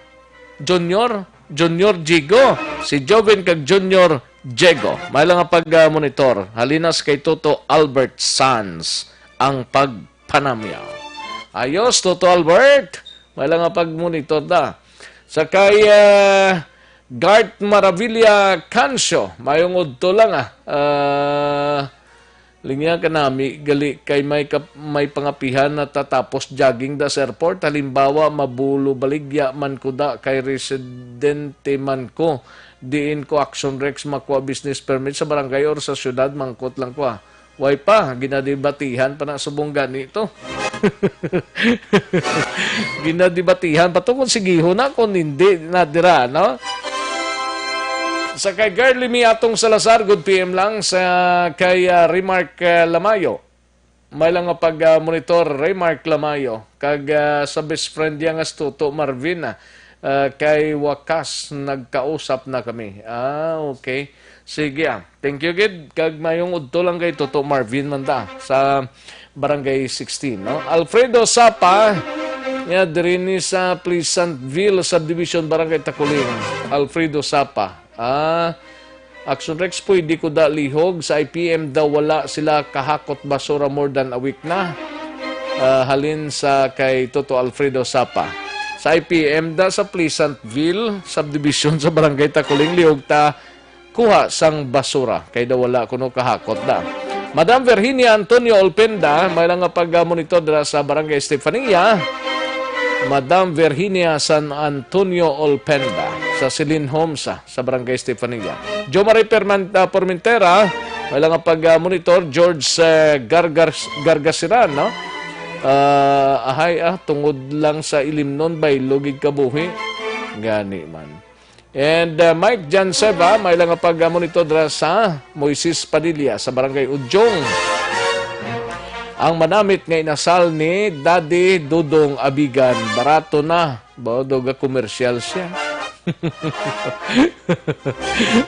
Junior? Junior Jigo. Si Joven kag Junior Jigo. May lang nga pag, ah, monitor. Halinas kay Toto Albert Sanz ang pagpanamyaw. Ayos, Toto Albert. May lang nga pag-monitor ta. Sa kay, ah, Gart Maravilla Cancio, mayong udto lang, ah. Ah, linya ka nami, gali kay may kap-, may pangapihan na tatapos jogging da sa airport. Halimbawa, mabulo baligya man ko da kay residente man ko. diin ko, Action Rex, makuha business permit sa barangay or sa syudad, mangkot lang ko, ah. Way pa, ginadibatihan pa na subong gani to. Ginadibatihan pa to kung sigihon na, kung hindi na dira, no? Sa kay Girlie Miatong Salazar, good P M lang. Sa kay, ah, Remark, ah, Lamayo, may lang nga pag, ah, monitor, Remark Lamayo. Kag, ah, sa best friend niya nga si Toto Marvin, ah, ah, kay wakas nagkausap na kami. Ah, okay. Sige, ah. Thank you, gid. Kag mayong udto lang kay Toto Marvin man ta sa Barangay sixteen, no? Alfredo Sapa, niya diri ni sa Pleasantville Subdivision, Barangay Taculing. Alfredo Sapa. Ah, Action Rex, pwede ko da lihog sa I P M daw, wala sila kahakot basura more than a week na. Ah, halin sa kay Toto Alfredo Sapa. Sa I P M da sa Pleasantville Subdivision sa Barangay Taculing, lihog ta kuha sang basura kay daw wala kuno kahakot da. Madam Virginia Antonio Olpenda, may lang nga pag-monitor dira sa Barangay Estefania. Madam Virginia San Antonio Olpenda sa Silin Homes, ah, sa Barangay Estefania. Jo Marie Perman-, ah, Formentera, may lang nga pag-monitor. George, eh, Gargar-, Gargasiran, no? Ah, ahay, ah, tungod lang sa ilimnon, bay, lugig kabuhi. Gani man. And, uh, Mike Janseva, may lang nga pag-monitor dira sa Moises Padilla sa Barangay Udyong. Ang manamit nga inasal ni Daddy Dudong Abigan, barato na. Ba, daw ga-commercial siya.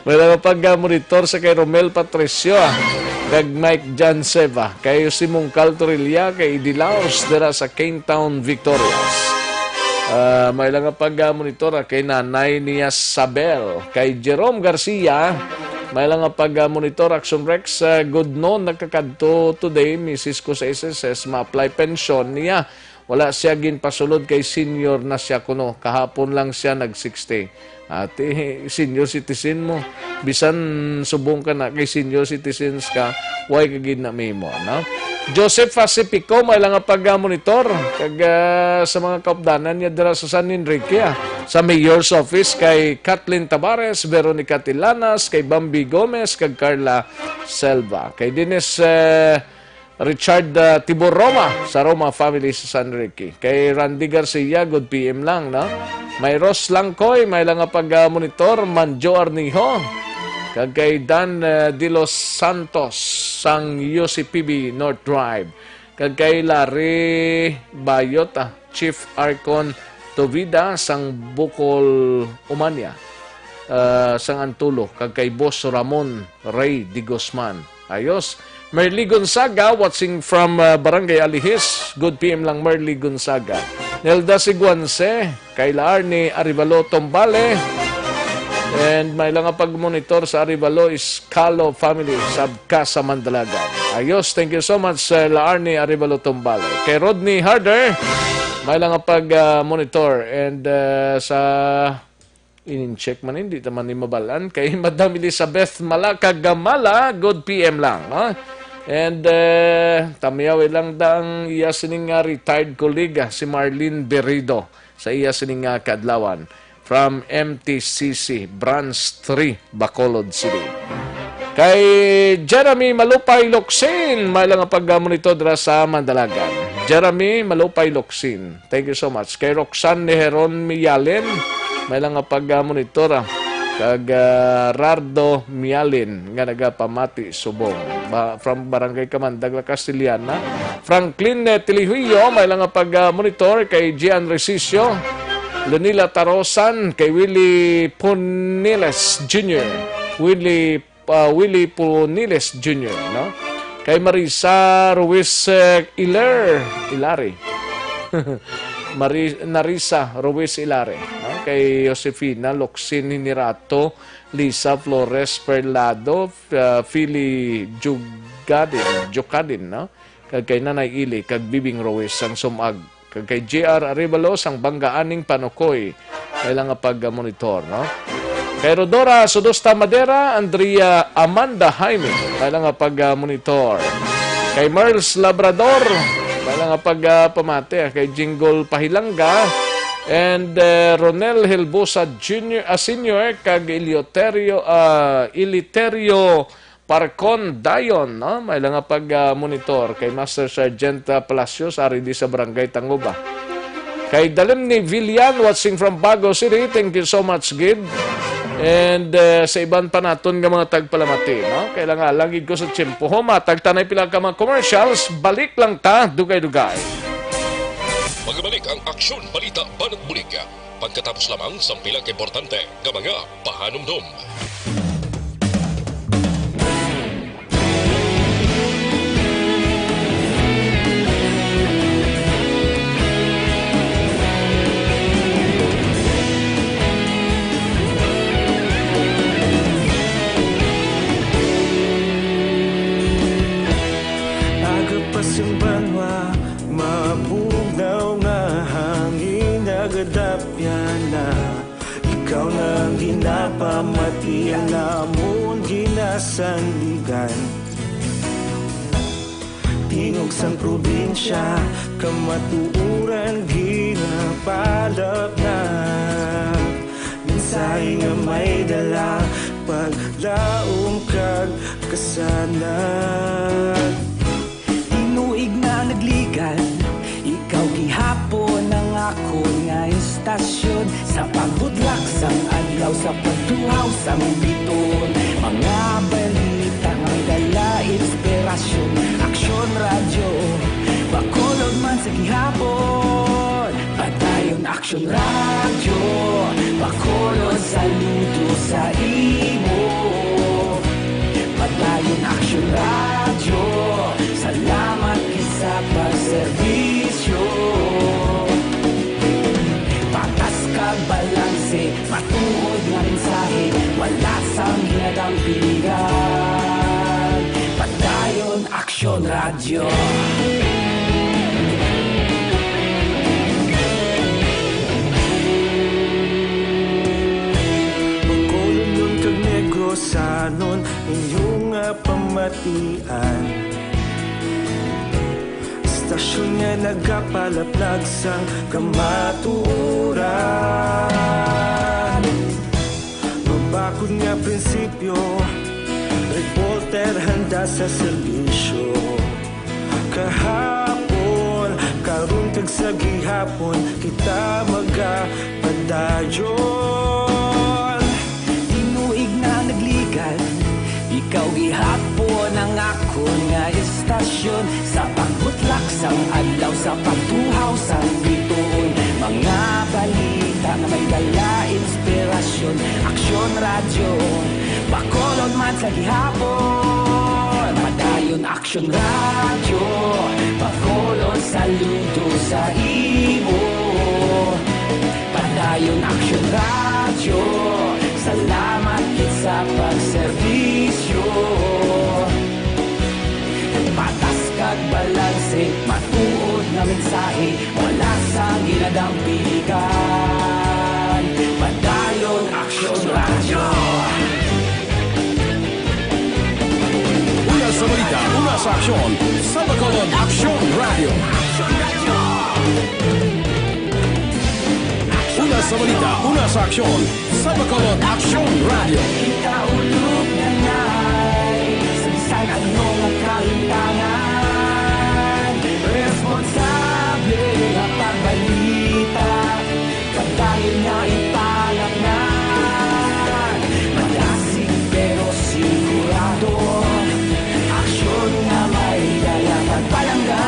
May lang nga pag-monitor sa kay Romel Patricio, ah, kag Mike Janseva, kay si Mungkal Torilla, kay Idi Laos, dira sa Kane Town, Victorias. Ah, may lang nga pag-monitor, ah, kay Nanay niya Sabel, kay Jerome Garcia, may lang nga pag-monitor, Action Rex, ah, good noon, nakakadto today, misis ko sa S S S, ma-apply pension niya. Wala siya ginpasulod kay senior na siya kuno. Kahapon lang siya nag sixty. Ati, senior citizen mo. Bisan subong ka na kay senior citizens ka, way ka gid na mimo, no? Joseph Pacifico, may lang nga pag-monitor kag, ah, sa mga kaupdanan niya dira sa San Enrique, ah. Sa mayor's office kay Kathleen Tabares, Veronica Tilanas, kay Bambi Gomez, kag Carla Selva. Kay Dennis, eh, Richard, ah, Tibor Roma sa Roma family sa San Enrique. Kay Randy Garcia, good P M lang, no? May Ros Langkoy, may lang nga pag-monitor, Manjo Arnijo. Kag kay Dan, ah, De Los Santos, sang U C P B North Drive. Kag kay Larry Bayot, ah, Chief Arcon Tovida, sang Bukol Umanya, ah, sang Antulo. Kag kay Boss Ramon Ray de Guzman. Ayos. Merly Gonzaga, watching from, uh, Barangay Alihis. Good P M lang, Merly Gonzaga. Nelda Siguanse, kay Laarni Arivalo Tombale. And may lang nga pag-monitor sa Arivalo Iscalo family, sab ka sa Mandalagan. Ayos, thank you so much, uh, Laarni Arivalo Tombale. Kay Rodney Harder, may lang nga pag-, uh, monitor. And, uh, sa In-check man, hindi naman ni mabalan. Kay Madam Elizabeth Malaka Gamala, good P M lang, no? And, eh, tamyaw lang da ang iya sining nga retired colleague, si Marlene Berido, sa iya sining nga kaadlawan. From M T C C, Branch three, Bacolod City. Kay Jeremy Malupay Locsin, may lang nga pag-monitor dira sa Mandalagan. Jeremy Malupay Locsin. Thank you so much. Kay Roxanne Neheron Mialin, may lang nga pag-monitor, ah. Kag, ah, Rardo Mialin nga nagapamati subong. Ba, from Barangay Kamandag, La Castellana. Franklin, eh, Tilihuyo, may lang nga pag-monitor kay Gian Resicio. Lenila Tarosan, kay Willie Poniles Junior. Willie uh, Willie Puniles Junior, no? Kay Marisa Ruiz, eh, Iler, Ilari. Mari-, Narisa Ruiz Ilari, no? Kay Josefina Locsin Hinirato, Lisa Flores Perlado, uh, Philly Jugadin, Jucadin, no? Kag kay Nanay Ili, kag Bibing Ruiz sang Sumag. Kag kay J R Arevalo sang Bangga Aning Panukoy, may lang nga pag-monitor, no? Kay Rodora Sudosta Madera, Andrea Amanda Jaime, may lang nga pag-monitor. Kay Merls Labrador, may lang nga pag-, ah, pamati, ah. Kay Jingle Pahilanga, And, eh, Ronel Hilbusa Junior, ah, Senior, kag Eleuterio, ah, Eleuterio Parcon dayon, no? May lang nga pag, ah, monitor kay Master Sergeant, ah, Palacios, ari di sa Barangay Tanguba. Kay Dalim ni Villan, watching from Bago City, thank you so much, gid. And, eh, sa iban pa naton nga mga tagpalamati, no? Kailangan langig ko sa tiyempo. Humatag tanay pila ka mga commercials, balik lang ta, dugay-dugay. Magbalik ang Aksyon Balita Banat Bulig. Pagkatapos lamang sang pila ka importante nga mga pahanumdom. Agapas ang banwa, mabugnaw nga hangin, nagadapyan na. Ikaw na ang ginapamati, ang amon ginasandigan. Tingog sang probinsya, kamatuoran ginapalapnap. Mensahe nga may dala, paglaom kag kasanag. Tinuig na nagligad, ikaw gihapon ang akon nga istasyon. Sa pagbudlak sang adlaw, sa pagtuhaw sang bituon, mga balita nga may dala inspirasyon. Aksyon Radyo, Bacolod man sa gihapon. Padayon Aksyon Radyo, Bacolod, saludo sa imo. Padayon Aksyon Radyo, salamat gid sa pagserbisyo. Patas kag balanse, matuod nga mensahe, wala sang ginadang piligan. Padayon Aksyon Radyo. Bacolod kag Negrosanon, inyo nga pamatian. Istasyon nga nagapalaplag sang kamatuoran. Mabakod nga prinsipyo, reporter handa sa serbisyo. Kahapon, karon kag sa gihapon, kita magapadayon. Tinuig na nagligad, ikaw gihapon ang akon nga istasyon. Sa pagbutlak sang adlaw, sa pagtuhaw sang bituon, mga balita nga may dala inspirasyon. Aksyon Radyo, Bacolod man sa gihapon. Padayon Aksyon Radyo, Bacolod, saludo sa imo. Padayon Aksyon Radyo, salamat gid sa pagserbisyo. Patas kag balanse, matuod nga mensahe, wala sang ginadang piligan. Padayon Aksyon Radyo. Una sa balita, una sa aksyon, sa Bacolod Aksyon Radyo. Una sa balita, una sa aksyon, sa Bacolod Aksyon Radyo. Kita ulog na nay, sa bisan ano nga kalimtangan, responsable nga pagbalita. Padayon nga ipalapngan, madasig pero sigurado. Aksyon nga may dala pagpalangga.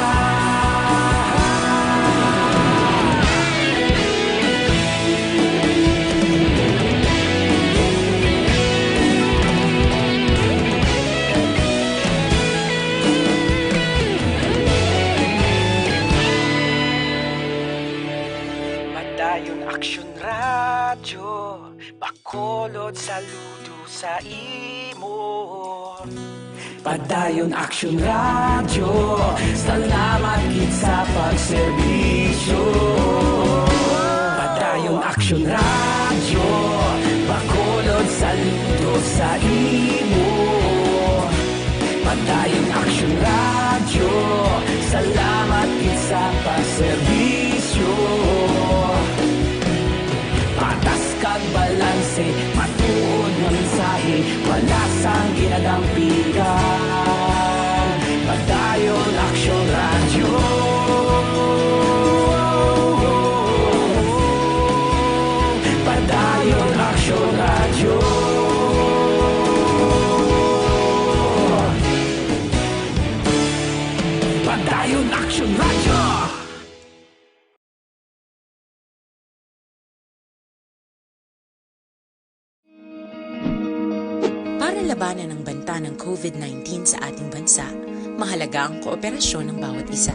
Padayon Aksyon Radyo, Bacolod, saludo sa imo. Padayon Aksyon Radyo, salamat gid sa pagserbisyo. Padayon Aksyon Radyo, Bacolod, saludo sa imo. Padayon Aksyon Radyo, salamat gid sa pagserbisyo. Padayon Aksyon Radyo. Padayon Aksyon Radyo. Para labanan ang banta ng COVID nineteen sa ating bansa, mahalaga ang kooperasyon ng bawat isa.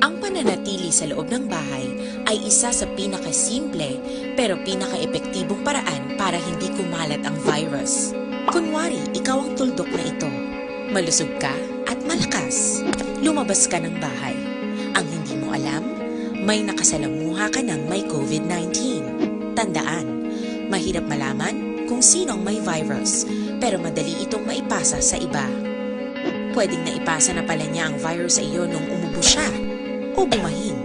Ang pananatili sa loob ng bahay ay isa sa pinakasimple pero pinakaepektibong paraan para hindi kumalat ang virus. Kunwari, ikaw ang tuldok na ito. Malusog ka at malakas. Lumabas ka ng bahay. Ang hindi mo alam, may nakasalamuha ka ng may COVID nineteen. Tandaan, mahirap malaman kung sino ang may virus, pero madali itong maipasa sa iba. Pwedeng naipasa na pala niya ang virus sa iyo nung umubo siya o bumahin.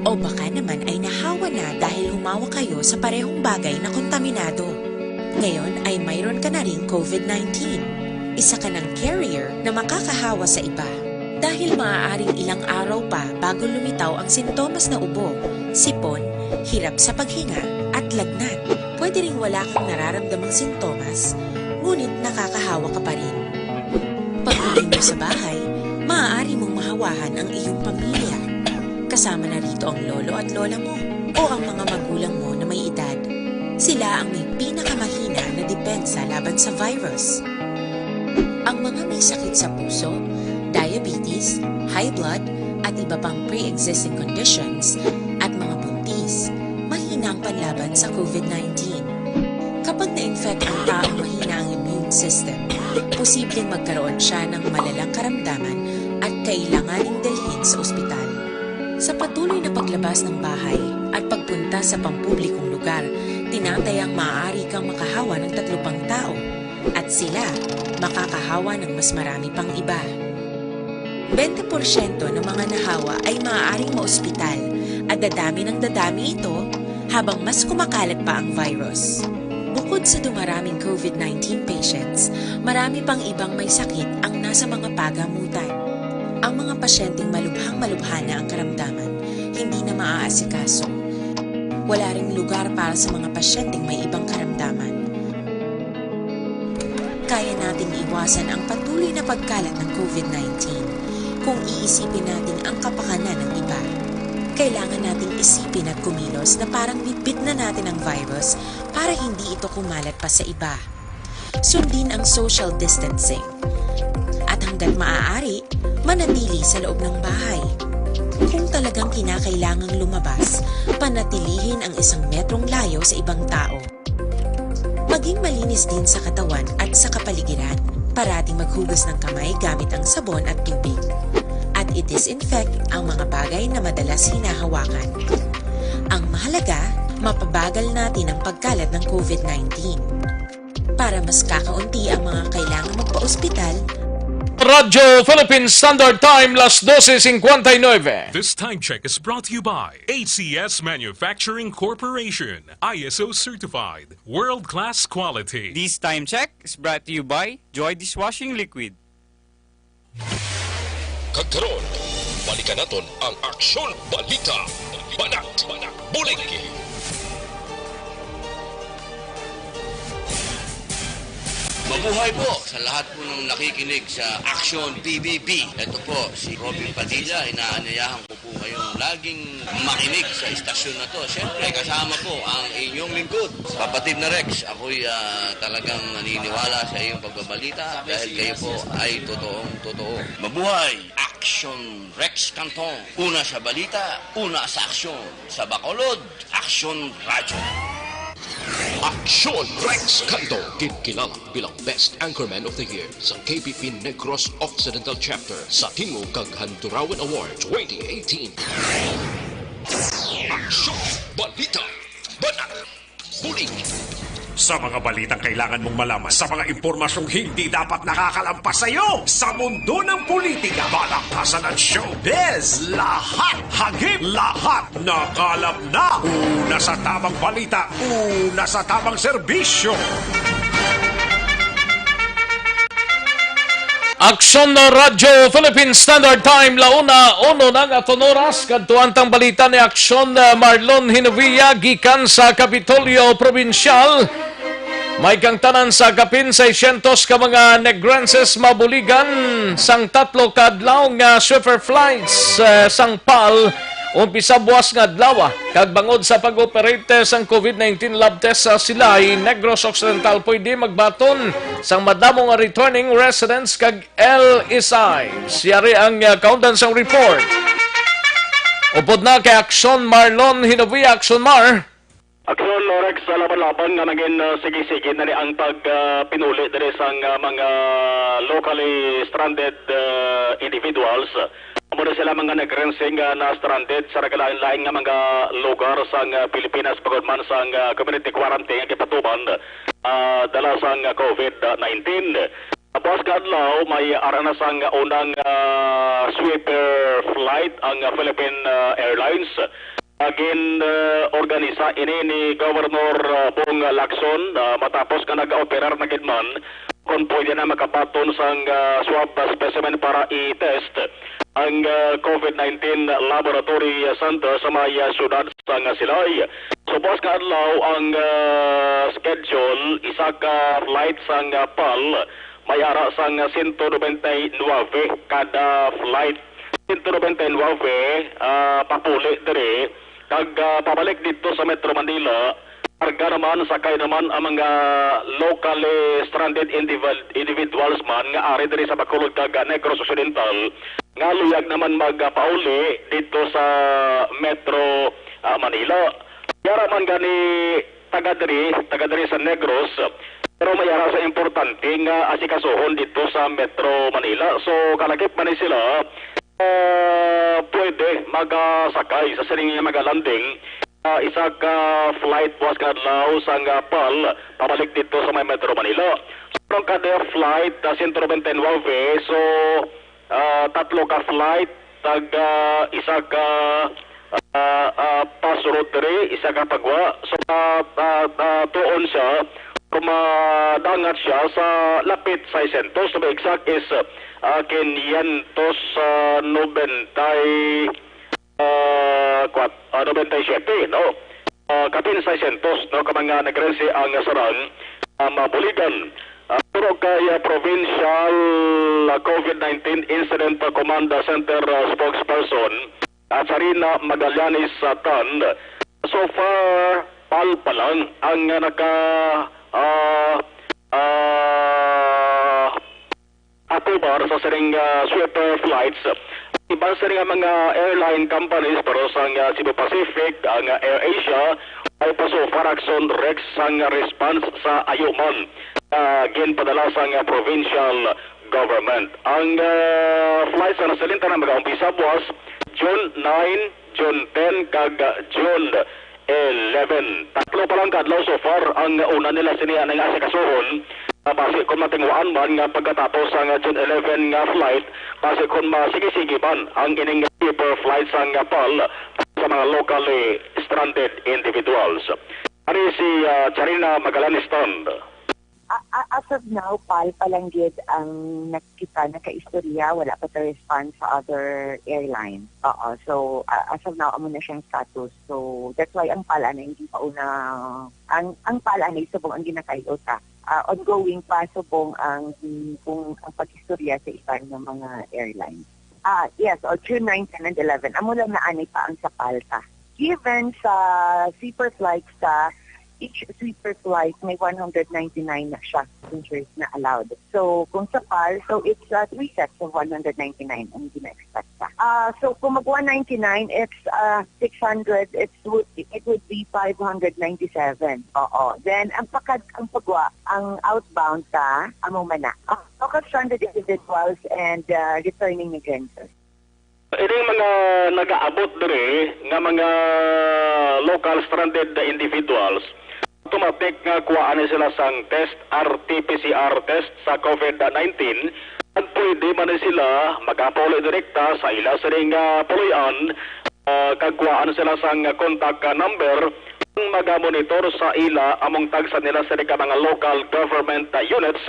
O baka naman ay nahawa na dahil humawak kayo sa parehong bagay na kontaminado. Ngayon ay mayroon ka na ring COVID nineteen. Isa ka ng carrier na makakahawa sa iba. Dahil maaaring ilang araw pa bago lumitaw ang sintomas na ubo, sipon, hirap sa paghinga, at lagnat. Pwede ring wala kang nararamdamang sintomas, ngunit nakakahawa ka pa rin. Pag-uwi mo sa bahay, maaari mong mahawahan ang iyong pamilya. Kasama na rito ang lolo at lola mo o ang mga magulang mo na may edad. Sila ang may pinakamahina na depensa laban sa virus. Ang mga may sakit sa puso, diabetes, high blood, at iba pang pre-existing conditions, at mga buntis, mahina ang panlaban sa COVID nineteen. Kapag na-infect ang taong mahina ang immune system, posibleng magkaroon siya ng malalang karamdaman at kailanganing dalhin sa ospital. Sa patuloy na paglabas ng bahay at pagpunta sa pampublikong lugar, tinatayang maaari kang makahawa ng tatlo pang tao at sila makakahawa ng mas marami pang iba. Bente porsyento ng mga nahawa ay maaaring maospital at dadami ng dadami ito habang mas kumakalat pa ang virus. Bukod sa dumaraming COVID nineteen patients, marami pang ibang may sakit ang nasa mga pagamutan. Ang mga pasyenteng malubhang-malubha na ang karamdaman, hindi na maaasikaso. Wala ring lugar para sa mga pasyenteng may ibang karamdaman. Kaya nating iwasan ang patuloy na pagkalat ng COVID nineteen kung iisipin natin ang kapakanan ng iba. Kailangan nating isipin at kumilos na parang bitbit na natin ang virus para hindi ito kumalat pa sa iba. Sundin ang social distancing. At hanggat maaari, manatili sa loob ng bahay. Kung talagang kinakailangang lumabas, panatilihin ang isang metrong layo sa ibang tao. Maging malinis din sa katawan at sa kapaligiran. Parating maghugas ng kamay gamit ang sabon at tubig. At i-disinfect ang mga bagay na madalas hinahawakan. Ang mahalaga, mapabagal natin ang pagkalat ng COVID nineteen. Para mas kakaunti ang mga kailangang magpa-ospital, Radyo Philippine Standard Time, las doce cincuenta y nueve. This time check is brought to you by A C S Manufacturing Corporation, I S O certified, world-class quality. This time check is brought to you by Joy Dishwashing Liquid. Kag karon, balikan naton ang Aksyon Balita, Banat, Bulig. Mabuhay po sa lahat po ng nakikinig sa Aksyon P B B. Ito po si Robin Padilla, inaanyayahan ko po kayong laging makinig sa istasyon na to. Siyempre, kasama po ang inyong lingkod, kapatid na Rex. Ako'y, ah, talagang naniniwala sa iyong pagbabalita dahil kayo po ay totoong totoo. Mabuhay! Aksyon Rex Canton. Una sa balita, una sa aksyon. Sa Bacolod, Aksyon Radyo. Aksyon Rex Canton, ginkilala bilang Best Anchorman of the Year sa K P P Negros Occidental Chapter sa Tingog kag Handurawan Award twenty eighteen. Aksyon, balita, banat, bulig. Sa mga balitang kailangan mong malaman, sa mga impormasyong hindi dapat nakakalampas sa iyo, sa mundo ng politika, balaktasan at showbiz, lahat hagip, lahat nakalap na. Una sa tamang balita, una sa tamang serbisyo. Aksyon na Radyo Philippine Standard Time, la una, uno na nga aton oras. Kadtuan tang balita ni Aksyon na Marlon Hinovia gikan sa Kapitolyo Probinsyal. May kangtanan sa kapin seiscientos ka mga Negrenses mabuligan sang tatlo ka adlaw nga sweeper flights, eh, sang pal umpisa buwas nga adlaw, ah, kag bangod sa pag-operate sang COVID nineteen lab test sa Silay, Negros Occidental, pwede magbaton sang madamo nga returning residents kag L S I. Yari ang, uh, kaundan sang report. Upod na kay Aksyon Marlon Hinovia. Aksyon Mar. Aksyon Rex, sa laban-laban nga nangin, uh, sige-sige na ni ang pag, uh, pinuli diri sang, uh, mga locally stranded, uh, individuals. Amo na sila mga Negrense nga na-stranded sa nagalain-lain nga mga lugar sang, uh, Pilipinas, bangod man sang, uh, community quarantine nga gipatuman, uh, dala sang, uh, COVID nineteen. Sa buwas nga adlaw, may ara na sang unang, ah, sweeper flight ang, ah, Philippine, ah, Airlines. Ah, gin, ah, organisa ini ni Governor, ah, Bong Lacson, ah, matapos nga nag-operar na gid man kon pwede na makabaton sang, ah, swab specimen para i-test ang, ah, COVID nineteen Laboratory Center sa may, ah, siyudad sang Silay. Sa buwas nga adlaw ang, ah, schedule, isa ka flight sang, ah, pal may ara sang sento nobenta y nuebe kada flight. Sento nobenta y nuebe, ah, papuli diri, kag, ah, pabalik didto sa Metro Manila. Karga naman, sakay naman ang mga locally stranded individual, individuals man nga ari diri sa Bacolod kag, ah, Negros Occidental, nga luyag naman magpauli didto sa Metro, ah, Manila. Yara man gani taga diri, taga diri sa Negros, pero may ara sa importante nga asikasuhon didto sa Metro Manila. So, kalakip man ni sila, ah, pwede magasakay sa sining nga mga landing, ah, isa ka flight buwas nga adlaw sang pal pabalik didto sa may Metro Manila. So, ang kada flight, ah, sento nobenta y nuebe, so, ah, tatlo ka flight, tag, ah, isa ka, ah, ah, pasurod diri, isa ka pagwa. So, ah, ah, ah, tuon siya, kung madangat siya sa lapit seiscientos, to be exact is, ah, quinientos nobenta y, ah, kwat-, ah, nobenta y siete, no? Ah, kapin seiscientos, no, ka mga Negrense ang sarang, ah, mabuligan. Ah, turo kay, ah, Provincial, ah, COVID nineteen Incident Command Center, ah, spokesperson, ah, Sarina Magallanes, ah, Tan, so far, pal pa lang ang, ah, naka, ah, ah, aprobar sa sining, ah, sweeper flights. Iban sa nga mga airline companies, pero sang, ah, Cebu Pacific, ang, ah, AirAsia, ay pa so far, Aksyon Rex, sang response sa ayuman, ah, ginpadala sang, ah, provincial government. Ang, ah, flights na nasilintan na mag-aumpisa buwas, June nine, June ten, kag, ah, June eleven. Tatlo pa lang ka adlaw so far ang una nila sini anang asikasuhon. Ah, basi kung matingwaan man nga pagkatapos sang June eleven nga flight, basi kung masigi-sigi man ang ining cheaper flight sang pal sa mga locally stranded individuals. Ari si, ah, Charina Magallanes Tan. A-, a-, as of now, pal pa lang gid ang nakita, nakaistorya, wala pa ta response sa other airlines. Oo, so, a-, as of now, amo na siyang status. So, that's why ang pal ana hindi pa una, ang, ang pal ana subong ang ginakay-o ta. Ah, ongoing pa subong ang, kung ang pag-istorya sa iban nga mga airlines. Ah, yes, o June nine, ten, and eleven. Amo lang na ani pa ang sa pal ta. Given sa cheaper flights ta, each sweeper flight may one hundred ninety-nine na siya passengers na allowed. So, kung sa pal, so it's, uh, three sets of one hundred ninety-nine ang gina-expect sa. Ah, so kung mag one ninety-nine, it's, uh, six hundred, it's, would, it would be five hundred ninety-seven. Oo. Then, ang pakad, ang pagwa, ang outbound ka, amo man na. Ang local stranded individuals and, uh, returning migrants. Ining mga nagaabot diri nga mga local stranded individuals, automatic nga kuhaan ni sila sang test, R T P C R test sa COVID nineteen, at pwede man ni sila magapauli direkta sa ila sining, ah, puloy-an, ah, kag kuhaan sila sang contact, ah, number ang magamonitor sa ila among tagsa nila sini ka mga local government, ah, units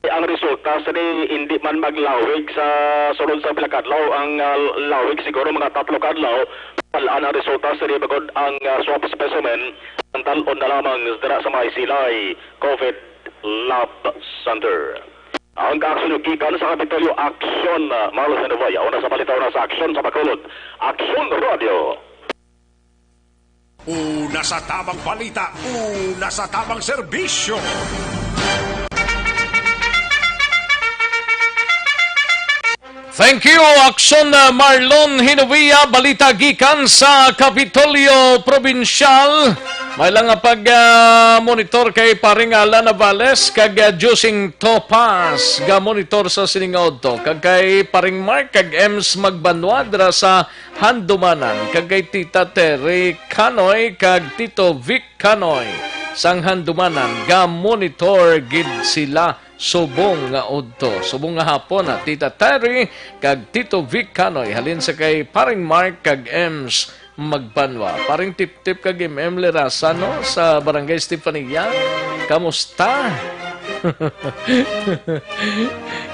Ang resulta sini hindi man maglawig sa sulod sa pila ka adlaw. Ang, ah, lawig siguro mga tatlo ka adlaw. Balaan ang resulta sini bangod ang, ah, swab specimen ang dal-on na lamang dira sa may Silay COVID Lab Center. Ang kaaksyon gikan sa Kapitolyo Aksyon, ah, Marlon Genovia. Una sa balita, una sa aksyon sa Bacolod. Aksyon Radio. Una sa tamang balita, una sa tamang serbisyo. Thank you, Aksyon, uh, Marlon Hinovia. Balita gikan sa Kapitolyo Probinsyal. May lang nga pag, uh, monitor kay paring Alan Navales kag, uh, Jusing Topas, ga monitor sa sining nga udto. Kag kay paring Mark kag Ems Magbanwa dira sa Handumanan, kag kay Tita Terry Canoy kag Tito Vic Canoy sang Handumanan, ga monitor gid sila subong nga udto. Subong nga hapon, ha, Tita Terry kag Tito Vic Canoy, halin sa kay Paring Mark kag Ems Magbanwa. Paring Tiptip kag M M Lerasan, no, sa Barangay Estefania. Kamusta?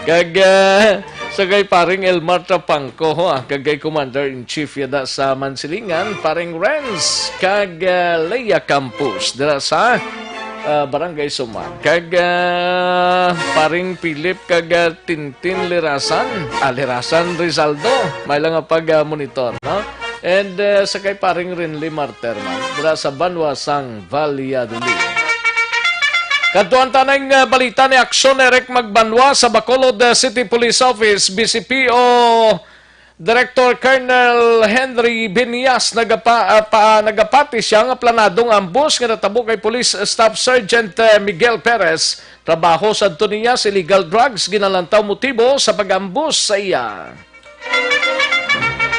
Kag, ah, sa kay Paring Elmar Trapangco, ho, ah, kag kay Commander-in-Chief yada sa Mansilingan, Paring Renz, kag, ah, Leia Campos, dira sa, ah, Barangay Suman. Kag, ah, Paring Philip, kag, ah, Tintin Lirasan, ah, Lirasan Rizaldo, may lang nga pag, ah, monitor, no? And, ah, sa kay Paring Rinly Marterman, dira sa Banwa sang Valladolid. Kadtuan ta ning, ah, balita ni Aksyon Eric Magbanwa sa Bacolod, ah, City Police Office, B C P O Director Colonel Henry Benias nagapa-, ah, pa-, nagapati siya nga planadong ambush nga natabo kay Police Staff Sergeant, ah, Miguel Perez. Trabaho sadto niya sa illegal drugs, ginalantaw motibo sa pag-ambush sa iya.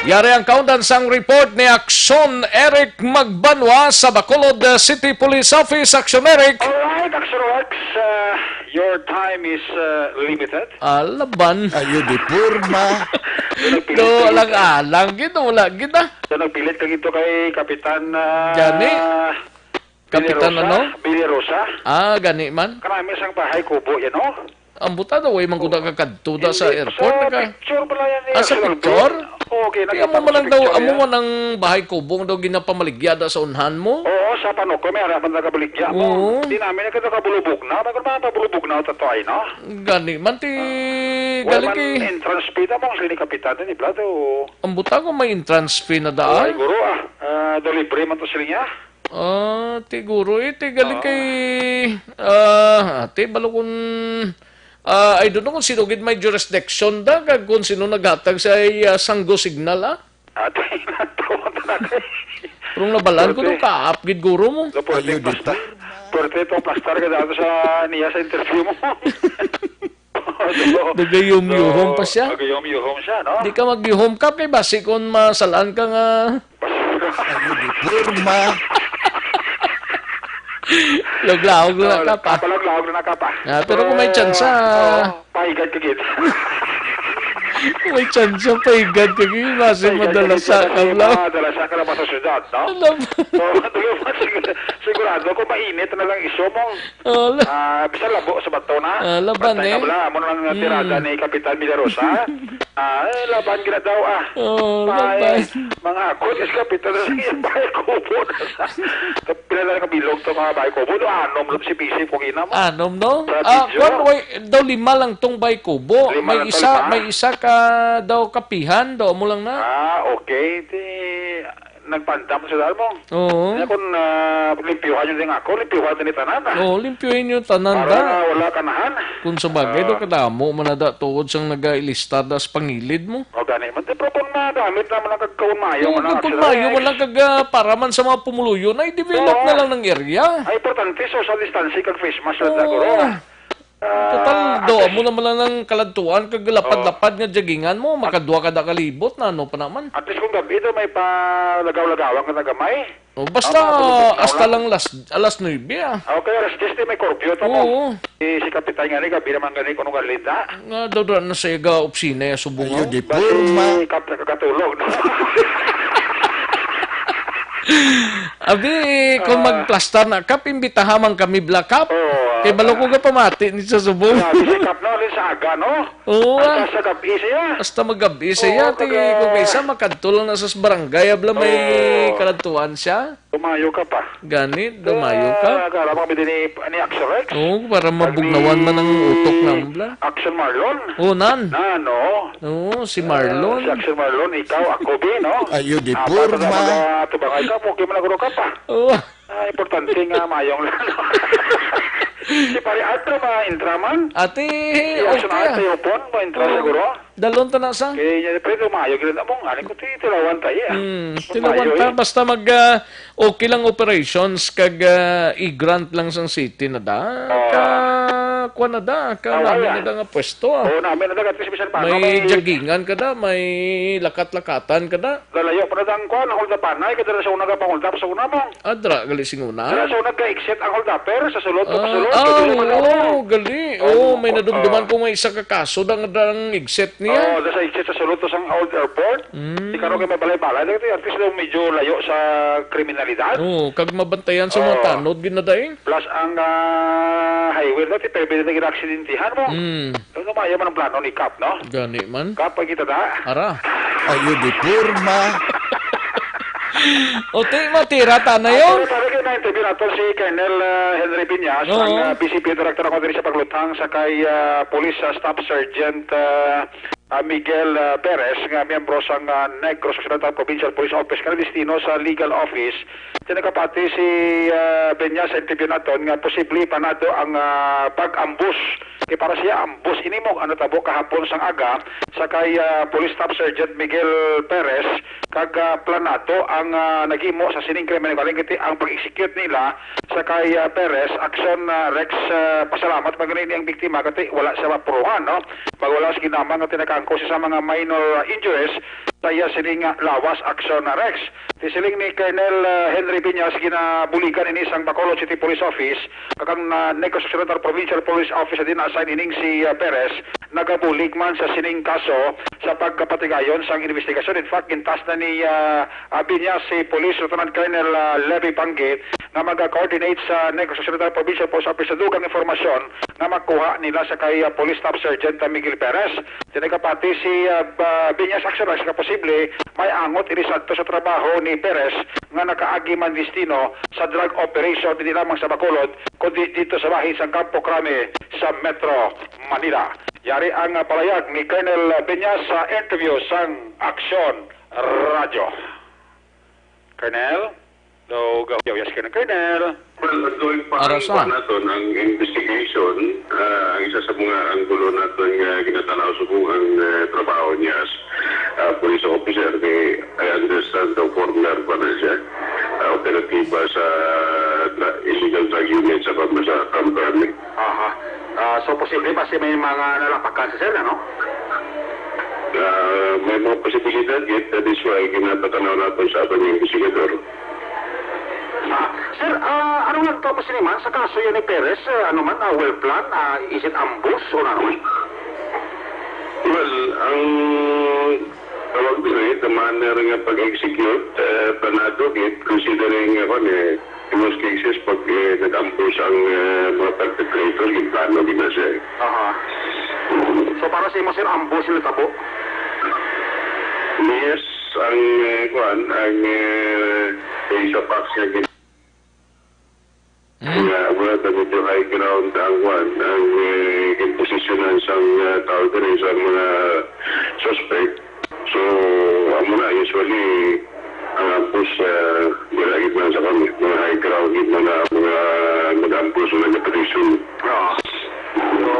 Yari ang kaundan sang report ni Aksyon Eric Magbanwa sa Bacolod, uh, City Police Office. Aksyon Eric. Alright, Aksyon Rex, uh, your time is, uh, limited. Alaban. Ayo di porma. Doon ang pilit Do, kay alang-alang gid, wala gid, ah. Doon ang pilit kay ito kay Kapitan, uh, Gani? Kapitan Billy Rosa, ano? Billy Rosa. Ah, gani man. Karami sang bahay kubo yan, oh. Ang buta daw, way man gud ka kadto da sa Hindi, airport, sa naka- picture pala yan, eh, Ah, sa Sir Alvin. Picture? Oo, okay, Kaya nakita mo ko man sa lang daw, picture amo yan. man ang bahay kubo nga daw ginapamaligya da sa unhan mo? Oo, sa Panuco, may harapan na kabaligya mo. Oo. Di namin na kita kabulubog na. May kung mga pabulubog na, tato ay, no? Gani man ti, Wala galing man kay entrance fee na mo, sini kapitan, di ba? To, Ang buta ko may entrance fee na daan? Ay, guro, ah. Ah, do libre man to sila niya. Ah, ti guro, eh, ti galing Ah. kay, ah, ati, balo kun, ah, I don't know kung sino gid may jurisdiction da, kag kung sino naghatag sa, ah, sanggo signal, ah. Ati, natuwa na kay Pero nabalaan ko Pwede. nung kaap gid guro mo. Do, pwede Ayun, plas-, dita. pwede itong plastar ka dito sa niya sa interview mo. Nagayumyuhom pa siya. Nagayumyuhom siya, no? Di ka magyuhom ka, kay basi kung masalaan ka nga Ayun, di porma. Lawag-lawag na ka pa. Palawag-lawag na ka pa. Ah, pero kung may tsansa, Oo, pahigad ka gid. Kung may tsansa, pahigad ka gid. Basi Pahigad ka madala gid, sa kasi kamlaw. Madala sa ka naman sa syudad, no? Alam. So, sigurado kung mainit na lang iso mo. Oh, la- Ah, bisan labo sa bato na. Ah, laban, Bantay eh. na bala, amo na lang ang Mm. tirada ni Kapitan Milarosa. Ah, eh, laban gina daw, ah. Oh, May laban. mga akot, is Kapitan na sa iyang bahay kubo na sa. Pila na lang kabilog to mga bahay kubo? Do, anom lang si P C kung ina mo. Anom, no? Sa Ah, video. kwan, way, daw lima lang tong bahay kubo. Lima May lang to, isa, lima? may isa ka daw kapihan, daw mo lang na. Ah, okay. Di, nagpandam sila mo. Oo. Kaya kung, ah, limpyuhan nyo din ako, limpyuhan din ni tanan, ah. Oo, limpyuhin nyo tanan, Para da. na wala kanahan. Kung sa bagay, Ah. do, kadamo man na da, tuod sang nagailistar da sa pangilid mo. O, gani. Man, pero kung magamit naman ang kagkaon mayo, Oo, man ang kung, kung aksyon, mayo ay. man lang kag, ah, para man sa mga pumuluyo, na i-develop Oo. na lang ng area. Ay, importante, social distancing kag face mask lang Oo. siguro. Ah, Total, at do, least amo naman lang ng kaladtuan, kag lapad-lapad nga jogingan mo, makadwa ka da kalibot na, ano pa naman? At least kung gabi, do, may palagaw-lagawan ka na gamay. O, basta, Ah, mga bulubog na hasta lang. lang las, alas nuebe, ah. Ah, okay, alas diyes, di may curfew to mo. Oo. Si, si Kapitan nga ni, gabi naman gani, kung nung galita. Nga, daw, daw na siya ga-opsina, ya, subong, Ayun, oh. di Basi, porma. kap-, kakatulog, no? Abi, kung Ah. magplastar na, Kap, imbitahan man kami, bla, Kap. Oo, Kay balo ko gapamati ni sa subong. Grabe si Kap, no? Alin sa aga, no? Oo, ah. Hasta sa gabi siya. Hasta magabi siya. Oo, ti, kaga- kung isa, makadto lang na sa barangay, abla may Oo. Kadtuan siya. Dumayo ka pa. Gani, dumayo ka. Ah, kala mo kami din ni, ni Action Rex? Oo, para mabugnawan man ang utok na, abla. Action Marlon? Oo, nan. Nan, oo. Oo, si Marlon. Ah, si Action Marlon, ikaw, ako, Bi, no? Ayo, di Apat na porma. Mga tubangay ka, okay man ako ka pa. Oo. Ah, importante nga mayong lang. Si Pare Arthur, ma-intra man. Ate, Iya, okay, sunod ah. Tayo pon, ma-intra Oo. Siguro. Dalon ta na sa? Kay, pero maayo gid na mong, ano ko, ti-, tilawan tayo, ah. Hmm, Kung tilawan maayo, ta, eh. Basta mag, ah, okay lang operations, kag, ah, i-grant lang sang city na da. Oo. Ka, kuwan na da, ka Ah, namin wala. Na da nga pwesto, ah. Oo, namin na da, at least bisan pa, May ano, may jaggingan ka da, may lakat-lakatan ka da. Lalayo pa na ang kuwan, hold up, anay, kada sa una ka pang-hold up sa una mo. Adra, gali sing una. Kada sa una ka-exit ang hold upper, sa sulod, Ah, sulod, ah, pwede naman oo, ako. Gali. Oo, Oo, may nadumduman ah. Ko may isa ka kaso dang, dang exit niya. Oo, da sa exit sa sulod to sang old airport. Mm. Di karon kay may balay-balay, dati at least daw medyo layo sa kriminalidad. Oo, kag mabantayan sa mga Oo. Tanod, ginadaing. Plus ang, ah, highway dati, pero pwede na ginaaksidentihan mo. Mm. Ano ba, yan man ang plano ni Kap, no? Gani man. Kap, pagkita ta. Ara. Ayo di porma. O, ti, matira ta na Ang yun. Pero talaga na interview nato si Colonel, ah, Henry Viñas, Oo. Ang, ah, B C P Director ako diri sa paglutang sa kay, ah, Police, ah, Staff Sergeant, ah, ah, Miguel, ah, Perez, nga miyembro sang, ah, Negros Occidental Provincial Police Office, nga destino sa legal office. Tinagapati si, ah, Viñas sa interview naton nga posible panado ang, ah, pag-ambus. Kay para siya, ambus ini mo ang natabo kahapon sang aga sa kay, ah, Police Staff Sergeant Miguel Perez, kag, ah, planado ang, ah, naghimo sa sining krimen, kaling kiti ang pag-execute nila sa kay, ah, Perez. Action, ah, Rex, ah, pasalamat man gani ang biktima, kati wala siya mapuruhan, no? Magwala sa ginamang nga tinakangko siya sa mga minor, ah, injuries sa iya sining, ah, lawas. Action, ah, Rex. Ti siling ni Colonel, ah, Henry Viñas, ginabuligan ini sang Bacolod City Police Office, kag ang, ah, Negros Occidental Provincial Police Office na din assign ining si, ah, Perez, nagabulig man sa sining kaso sa pagkapatigayon sang investigasyon. In fact, gintas na ni, ah, ah, Viñas si Police Lieutenant Colonel, ah, Levy Panggi nga maga-coordinate sa Negros Occidental Provincial Police Office sa dugang impormasyon nga makuha nila sa kay, ah, Police Staff Sergeant, ah, Miguel Perez. Tinagapati si, ah, ba-, Viñas Action Rex nga posible may angot ini sadto sa trabaho ni Perez nga nakaagi man destino sa drug operation, hindi lamang sa Bacolod, kundi dito sa bahin sang Campo Crame sa Metro Manila. Yari ang, ah, palayag ni Colonel Viñas sa interview sang Aksyon Radyo. Colonel? Daw gahuyaw-yas ka ng Colonel. Well, ongoing pa Ara ang sa? Kuwan naton, ang investigation. Ah, ang isa sa mga anggulo naton nga ginatanaw subong ang, eh, trabaho niya as, ah, police officer, kay I understand the former pa na siya, ah, operatiba sa dra-, illegal drug unit sa pamasa company. Aha. Ah, so, posible pa siya may mga nalapakan sa sir, ano? Ah, may mga posibilidad yet, that is why ginapatanaw naton sa aton nga investigador. Ah, sir, ah, ano nga to, Boss Liman, sa kaso yan ni Perez, ah, ano man, ah, well planned, ah, is it ambush or ano? Well, ang tawag din eh, the manner nga pag-execute, eh, planado gid, considering, eh, kwan, eh, in most cases, pag, eh, nag-ambush ang, eh, mga perpetrator, yung plano din na siya eh. Aha. So, para sa imo, sir, ambush yung natabo? Yes, ang, eh, kwan, ang, eh, sa facts nga gin- Hmm. Nga, wala na medyo high ground ang, kwan, ang, eh, ginposisyonan sang, eh, tao diri sa mga suspect. So, amo na, usually, ang ambush, eh, wala gid man sa kami. Mga high ground gid, mga, mga, mga ambush, mga position. Ah. So,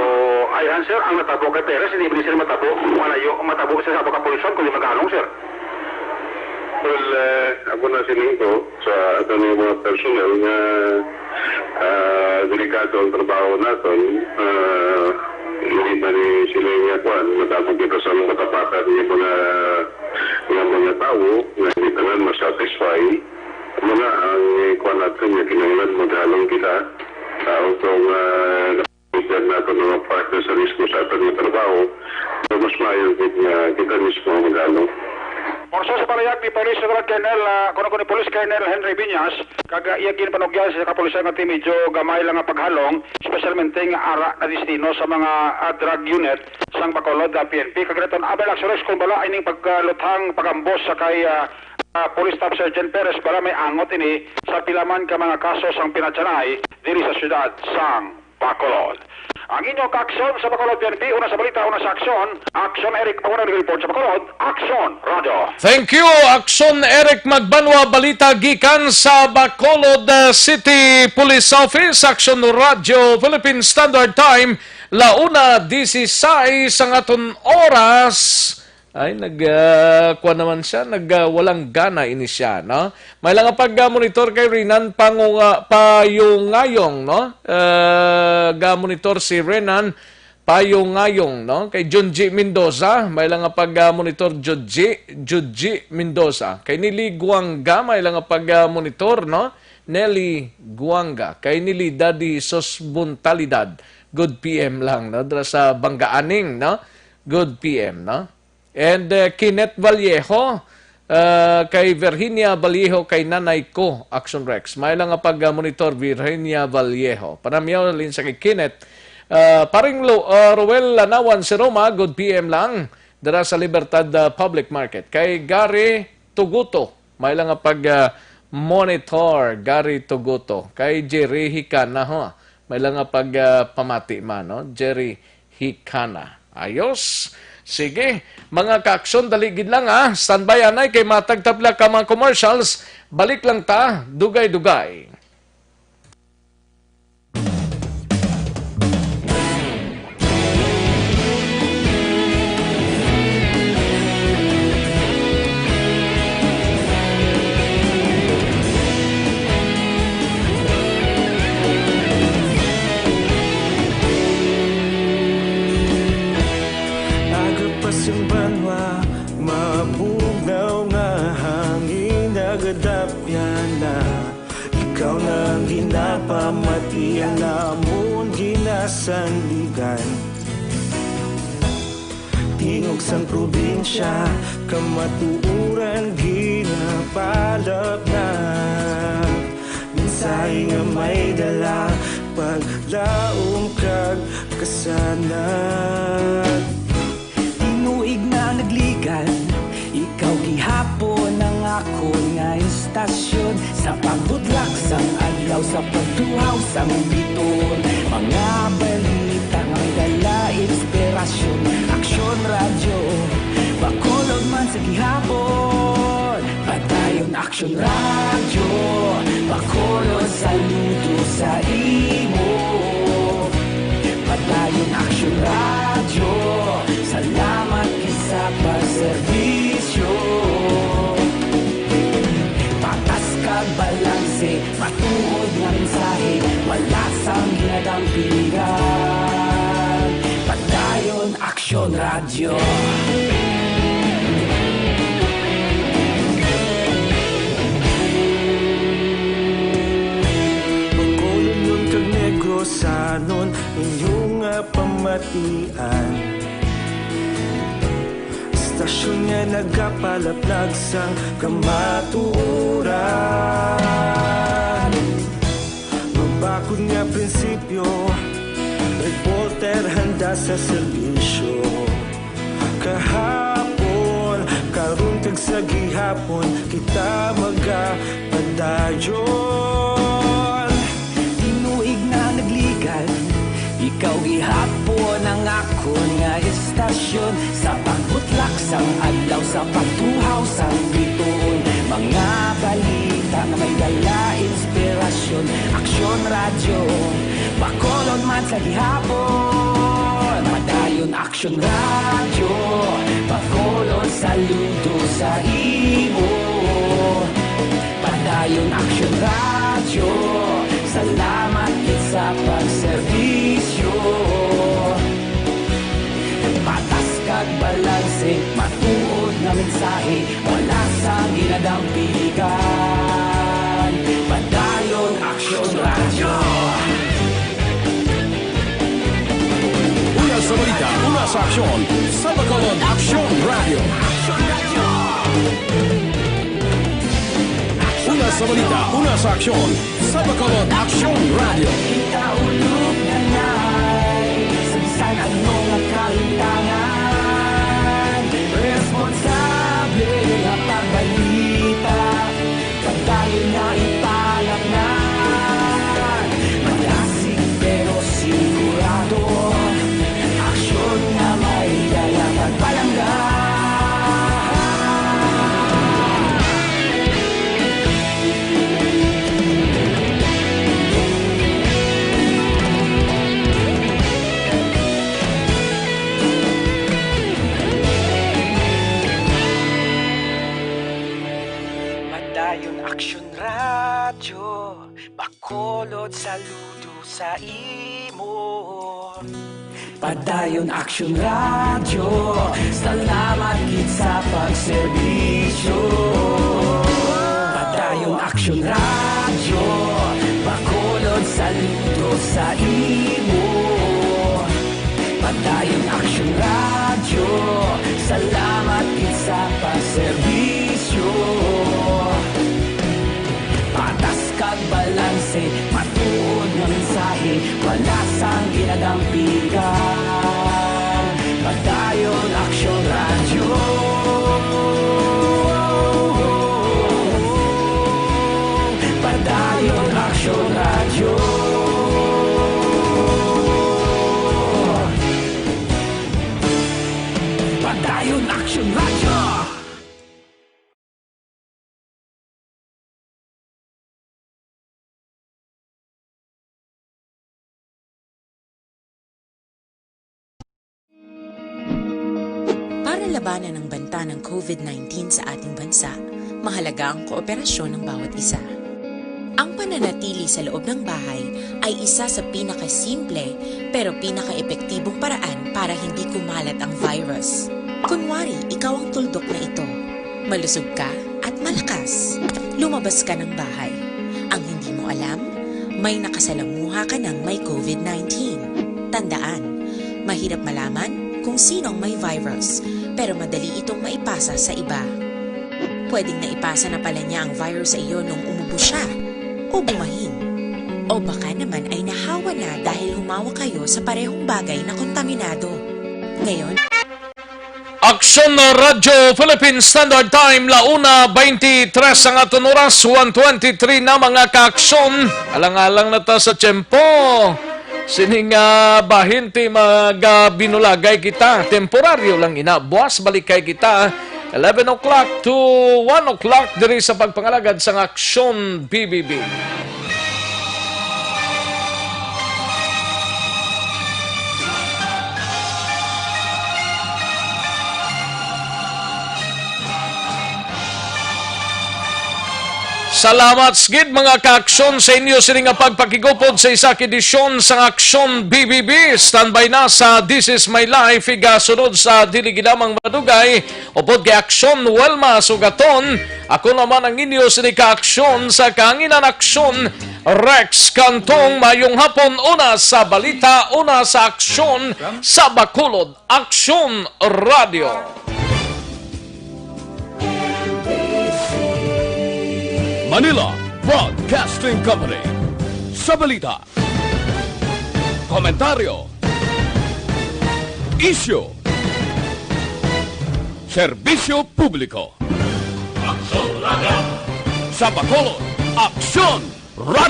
ayhan, sir, ang natabo kay Perez, hindi ba sila matabo? Malayo, matabo sa sabak ang polusyon, kundi magalong, sir? Well, eh, ako na sining ko sa ato nga mga personnel nga, ah, delikado ang trabaho naton. Ah, hindi man ni sila nga kwan, madamo kita sa mga tapakan nga mga, nga mga tawo nga hindi tanan ma-satisfy. Muna ang, eh, kwan natin nga kinahanglan maghalong kita sa utong, ah, Kita nato nga mga partner sa risko sa aton nga trabaho, so mas maayo gid nga kita mismo ang mag-ano. So, sa panayag ni Police Colonel, ah, kuno, kuno ni Police Colonel Henry Viñas, kag, ah, iya ginpanugyan sa kapulisan nga team, medyo gamay lang nga paghalong, espesyalmente nga ara na destino sa mga, ah, drug unit sang Bacolod, ah, P N P. Kag naton-, abay lang, Surex, kung bala ining pagluthang pag-ambos sa kay, ah, ah, Police Staff Sergeant Perez, bala may angot ini sa pila man ka mga kaso sang pinatyanay diri sa siyudad sang Bacolod. Ang inyo kaaksyon sa Bacolod, P N P, una sa balita, una sa aksyon. Aksyon, Eric Pagunan, report sa Bacolod. Aksyon, Radyo. Thank you, Aksyon Eric Magbanwa. Balita gikan sa Bacolod, uh, City Police Office. Aksyon Radyo, Philippine Standard Time, launa disisais ang aton oras. Ay, nag, ah, kuwan naman siya, nag, ah, walang gana ini siya, no? May lang nga pag, ah, monitor kay Renan Pangunga-, Payungayong, no? Ah, ga-monitor si Renan Payungayong, no? Kay Junji Mendoza, may lang nga pag, ah, monitor Junji, Junji Mendoza. Kay Nili Guanga, may lang nga pag, ah, monitor, no? Nelly Guanga. Kay Nili Daddy Sos Buntalidad, good P M lang, no? Dira sa Bangga Aning, no? Good P M, no? And, uh, Kenneth Vallejo, uh, kay Virginia Vallejo, kay Nanay Ko, Action Rex. May lang nga pag-monitor, Virginia Vallejo. Panamyaw, halin sa kay Kenneth. Uh, Paring Lo-, uh, Roel Lanawan, si Roma, good P M lang. Dira sa Libertad, uh, Public Market. Kay Gary Tuguto, may lang nga pag, uh, monitor, Gary Tuguto. Kay Jerry Hikana, ho. May lang nga pag, uh, pamati man, no? Jerry Hikana. Ayos. Sige, mga kaaksyon, dali gid lang, ha. Standby anay kay matag ta pila ka mga commercials. Balik lang ta, dugay-dugay. Aga pa sing banwa, mabugnaw nga hangin, nagadapyan na. Ikaw na ang ginapamatian namon, ginasandigan. Tingog sang probinsya, kamatuoran ginapalapnap. Mensahe nga may dala, paglaom kag kasanag. Tinuig na nagligad, ikaw gihapon ang akon nga istasyon. Sa pagbutlak sang adlaw, sa pagtuhaw sang bituon, mga balita nga may dala inspirasyon. Aksyon Radyo, Bacolod man sa gihapon. Padayon Aksyon Radyo, Bacolod, saludo sa imo. Padayon Aksyon Radyo, salamat gid sa pagserbisyo. Patas kag balanse, matuod nga mensahe, wala sang ginadampigan. Padayon Aksyon Radyo. Bacolodnon kag Negrosanon, inyo nga pamatian. Istasyon nga nagapalaplag sang kamatuoran. Mabakod nga prinsipyo, reporter handa sa serbisyo. Kahapon, karon, kag sa gihapon, kita magapadayon. Tinuig na nagligad, ikaw gihapon ang akon nga istasyon. Sa pagbutlak sang adlaw, sa pagtuhaw sang bituon, mga balita nga may dala inspirasyon. Aksyon Radyo, Bacolod man sa gihapon. Padayon Aksyon Radyo, Bacolod, saludo sa imo. Padayon Aksyon Radyo, salamat gid sa pagserbisyo. Patas kag balanse, matuod nga mensahe, wala sang ginadampigan. Padayon Aksyon Radyo. Una sa balita, una sa aksyon, sa Bacolod Aksyon Radyo. Aksyon Radyo. Sa balita, una sa aksyon, sa Bacolod Aksyon Radio. Kita ulog na nai, sa bisan ano nga kahitangan, responsable nga pagbalita, pagdayon nga ipalatnag, malasig pero sigurado. Aksyon nga may dala kag palangga. Padayon Aksyon Radyo. Bacolod, saludo sa imo. Padayon Aksyon Radyo, salamat gid sa pagserbisyo. Padayon Aksyon Radyo, Bacolod, saludo sa imo. Padayon Aksyon Radyo, salamat gid sa pagserbisyo. Patas kag balanse, matuod nga mensahe, wala sang ginadampigan. Padayon Aksyon Radyo. Padayon Aksyon Radyo. Padayon Aksyon Radyo. Para labanan ang banta ng covid nineteen sa ating bansa, mahalaga ang kooperasyon ng bawat isa. Ang pananatili sa loob ng bahay ay isa sa pinakasimple pero pinakaepektibong paraan para hindi kumalat ang virus. Kunwari, ikaw ang tuldok na ito. Malusog ka at malakas. Lumabas ka ng bahay. Ang hindi mo alam, may nakasalamuha ka ng may covid nineteen. Tandaan, mahirap malaman kung sino ang may virus, pero madali itong maipasa sa iba. Pwedeng naipasa na pala niya ang virus sa iyo nung umubo siya, o bumahin. O baka naman ay nahawa na dahil humawak kayo sa parehong bagay na kontaminado. Ngayon, Aksyon na Radyo Philippine Standard Time, la una twenty-three ang aton oras, one twenty-three na, mga kaaksyon. Alang-alang na ta sa tiyempo. Sining, ah, bahin ti magabinulagay kita. Temporaryo lang ina. Buwas balik kay kita. Eleven o'clock to one o'clock diri sa pagpangalagad sang Aksyon B B B. Salamat gid, mga kaaksyon, sa inyo sini nga pagpakigupod sa isa ka edisyon sang Aksyon B B B. Standby na sa This Is My Life, igasunod sa dili gid lamang madugay, upod kay Aksyon Wilma Sugaton. Ako naman ang inyo sini ka aksyon sa kahanginan, Aksyon Rex Cantong. Mayong hapon, una sa balita, una sa aksyon sa Bacolod Aksyon Radio. Manila Broadcasting Company. Sa balita, komentaryo, isyu, serbisyo publiko. Aksyon Radio. Sa Bacolod, Aksyon Radio.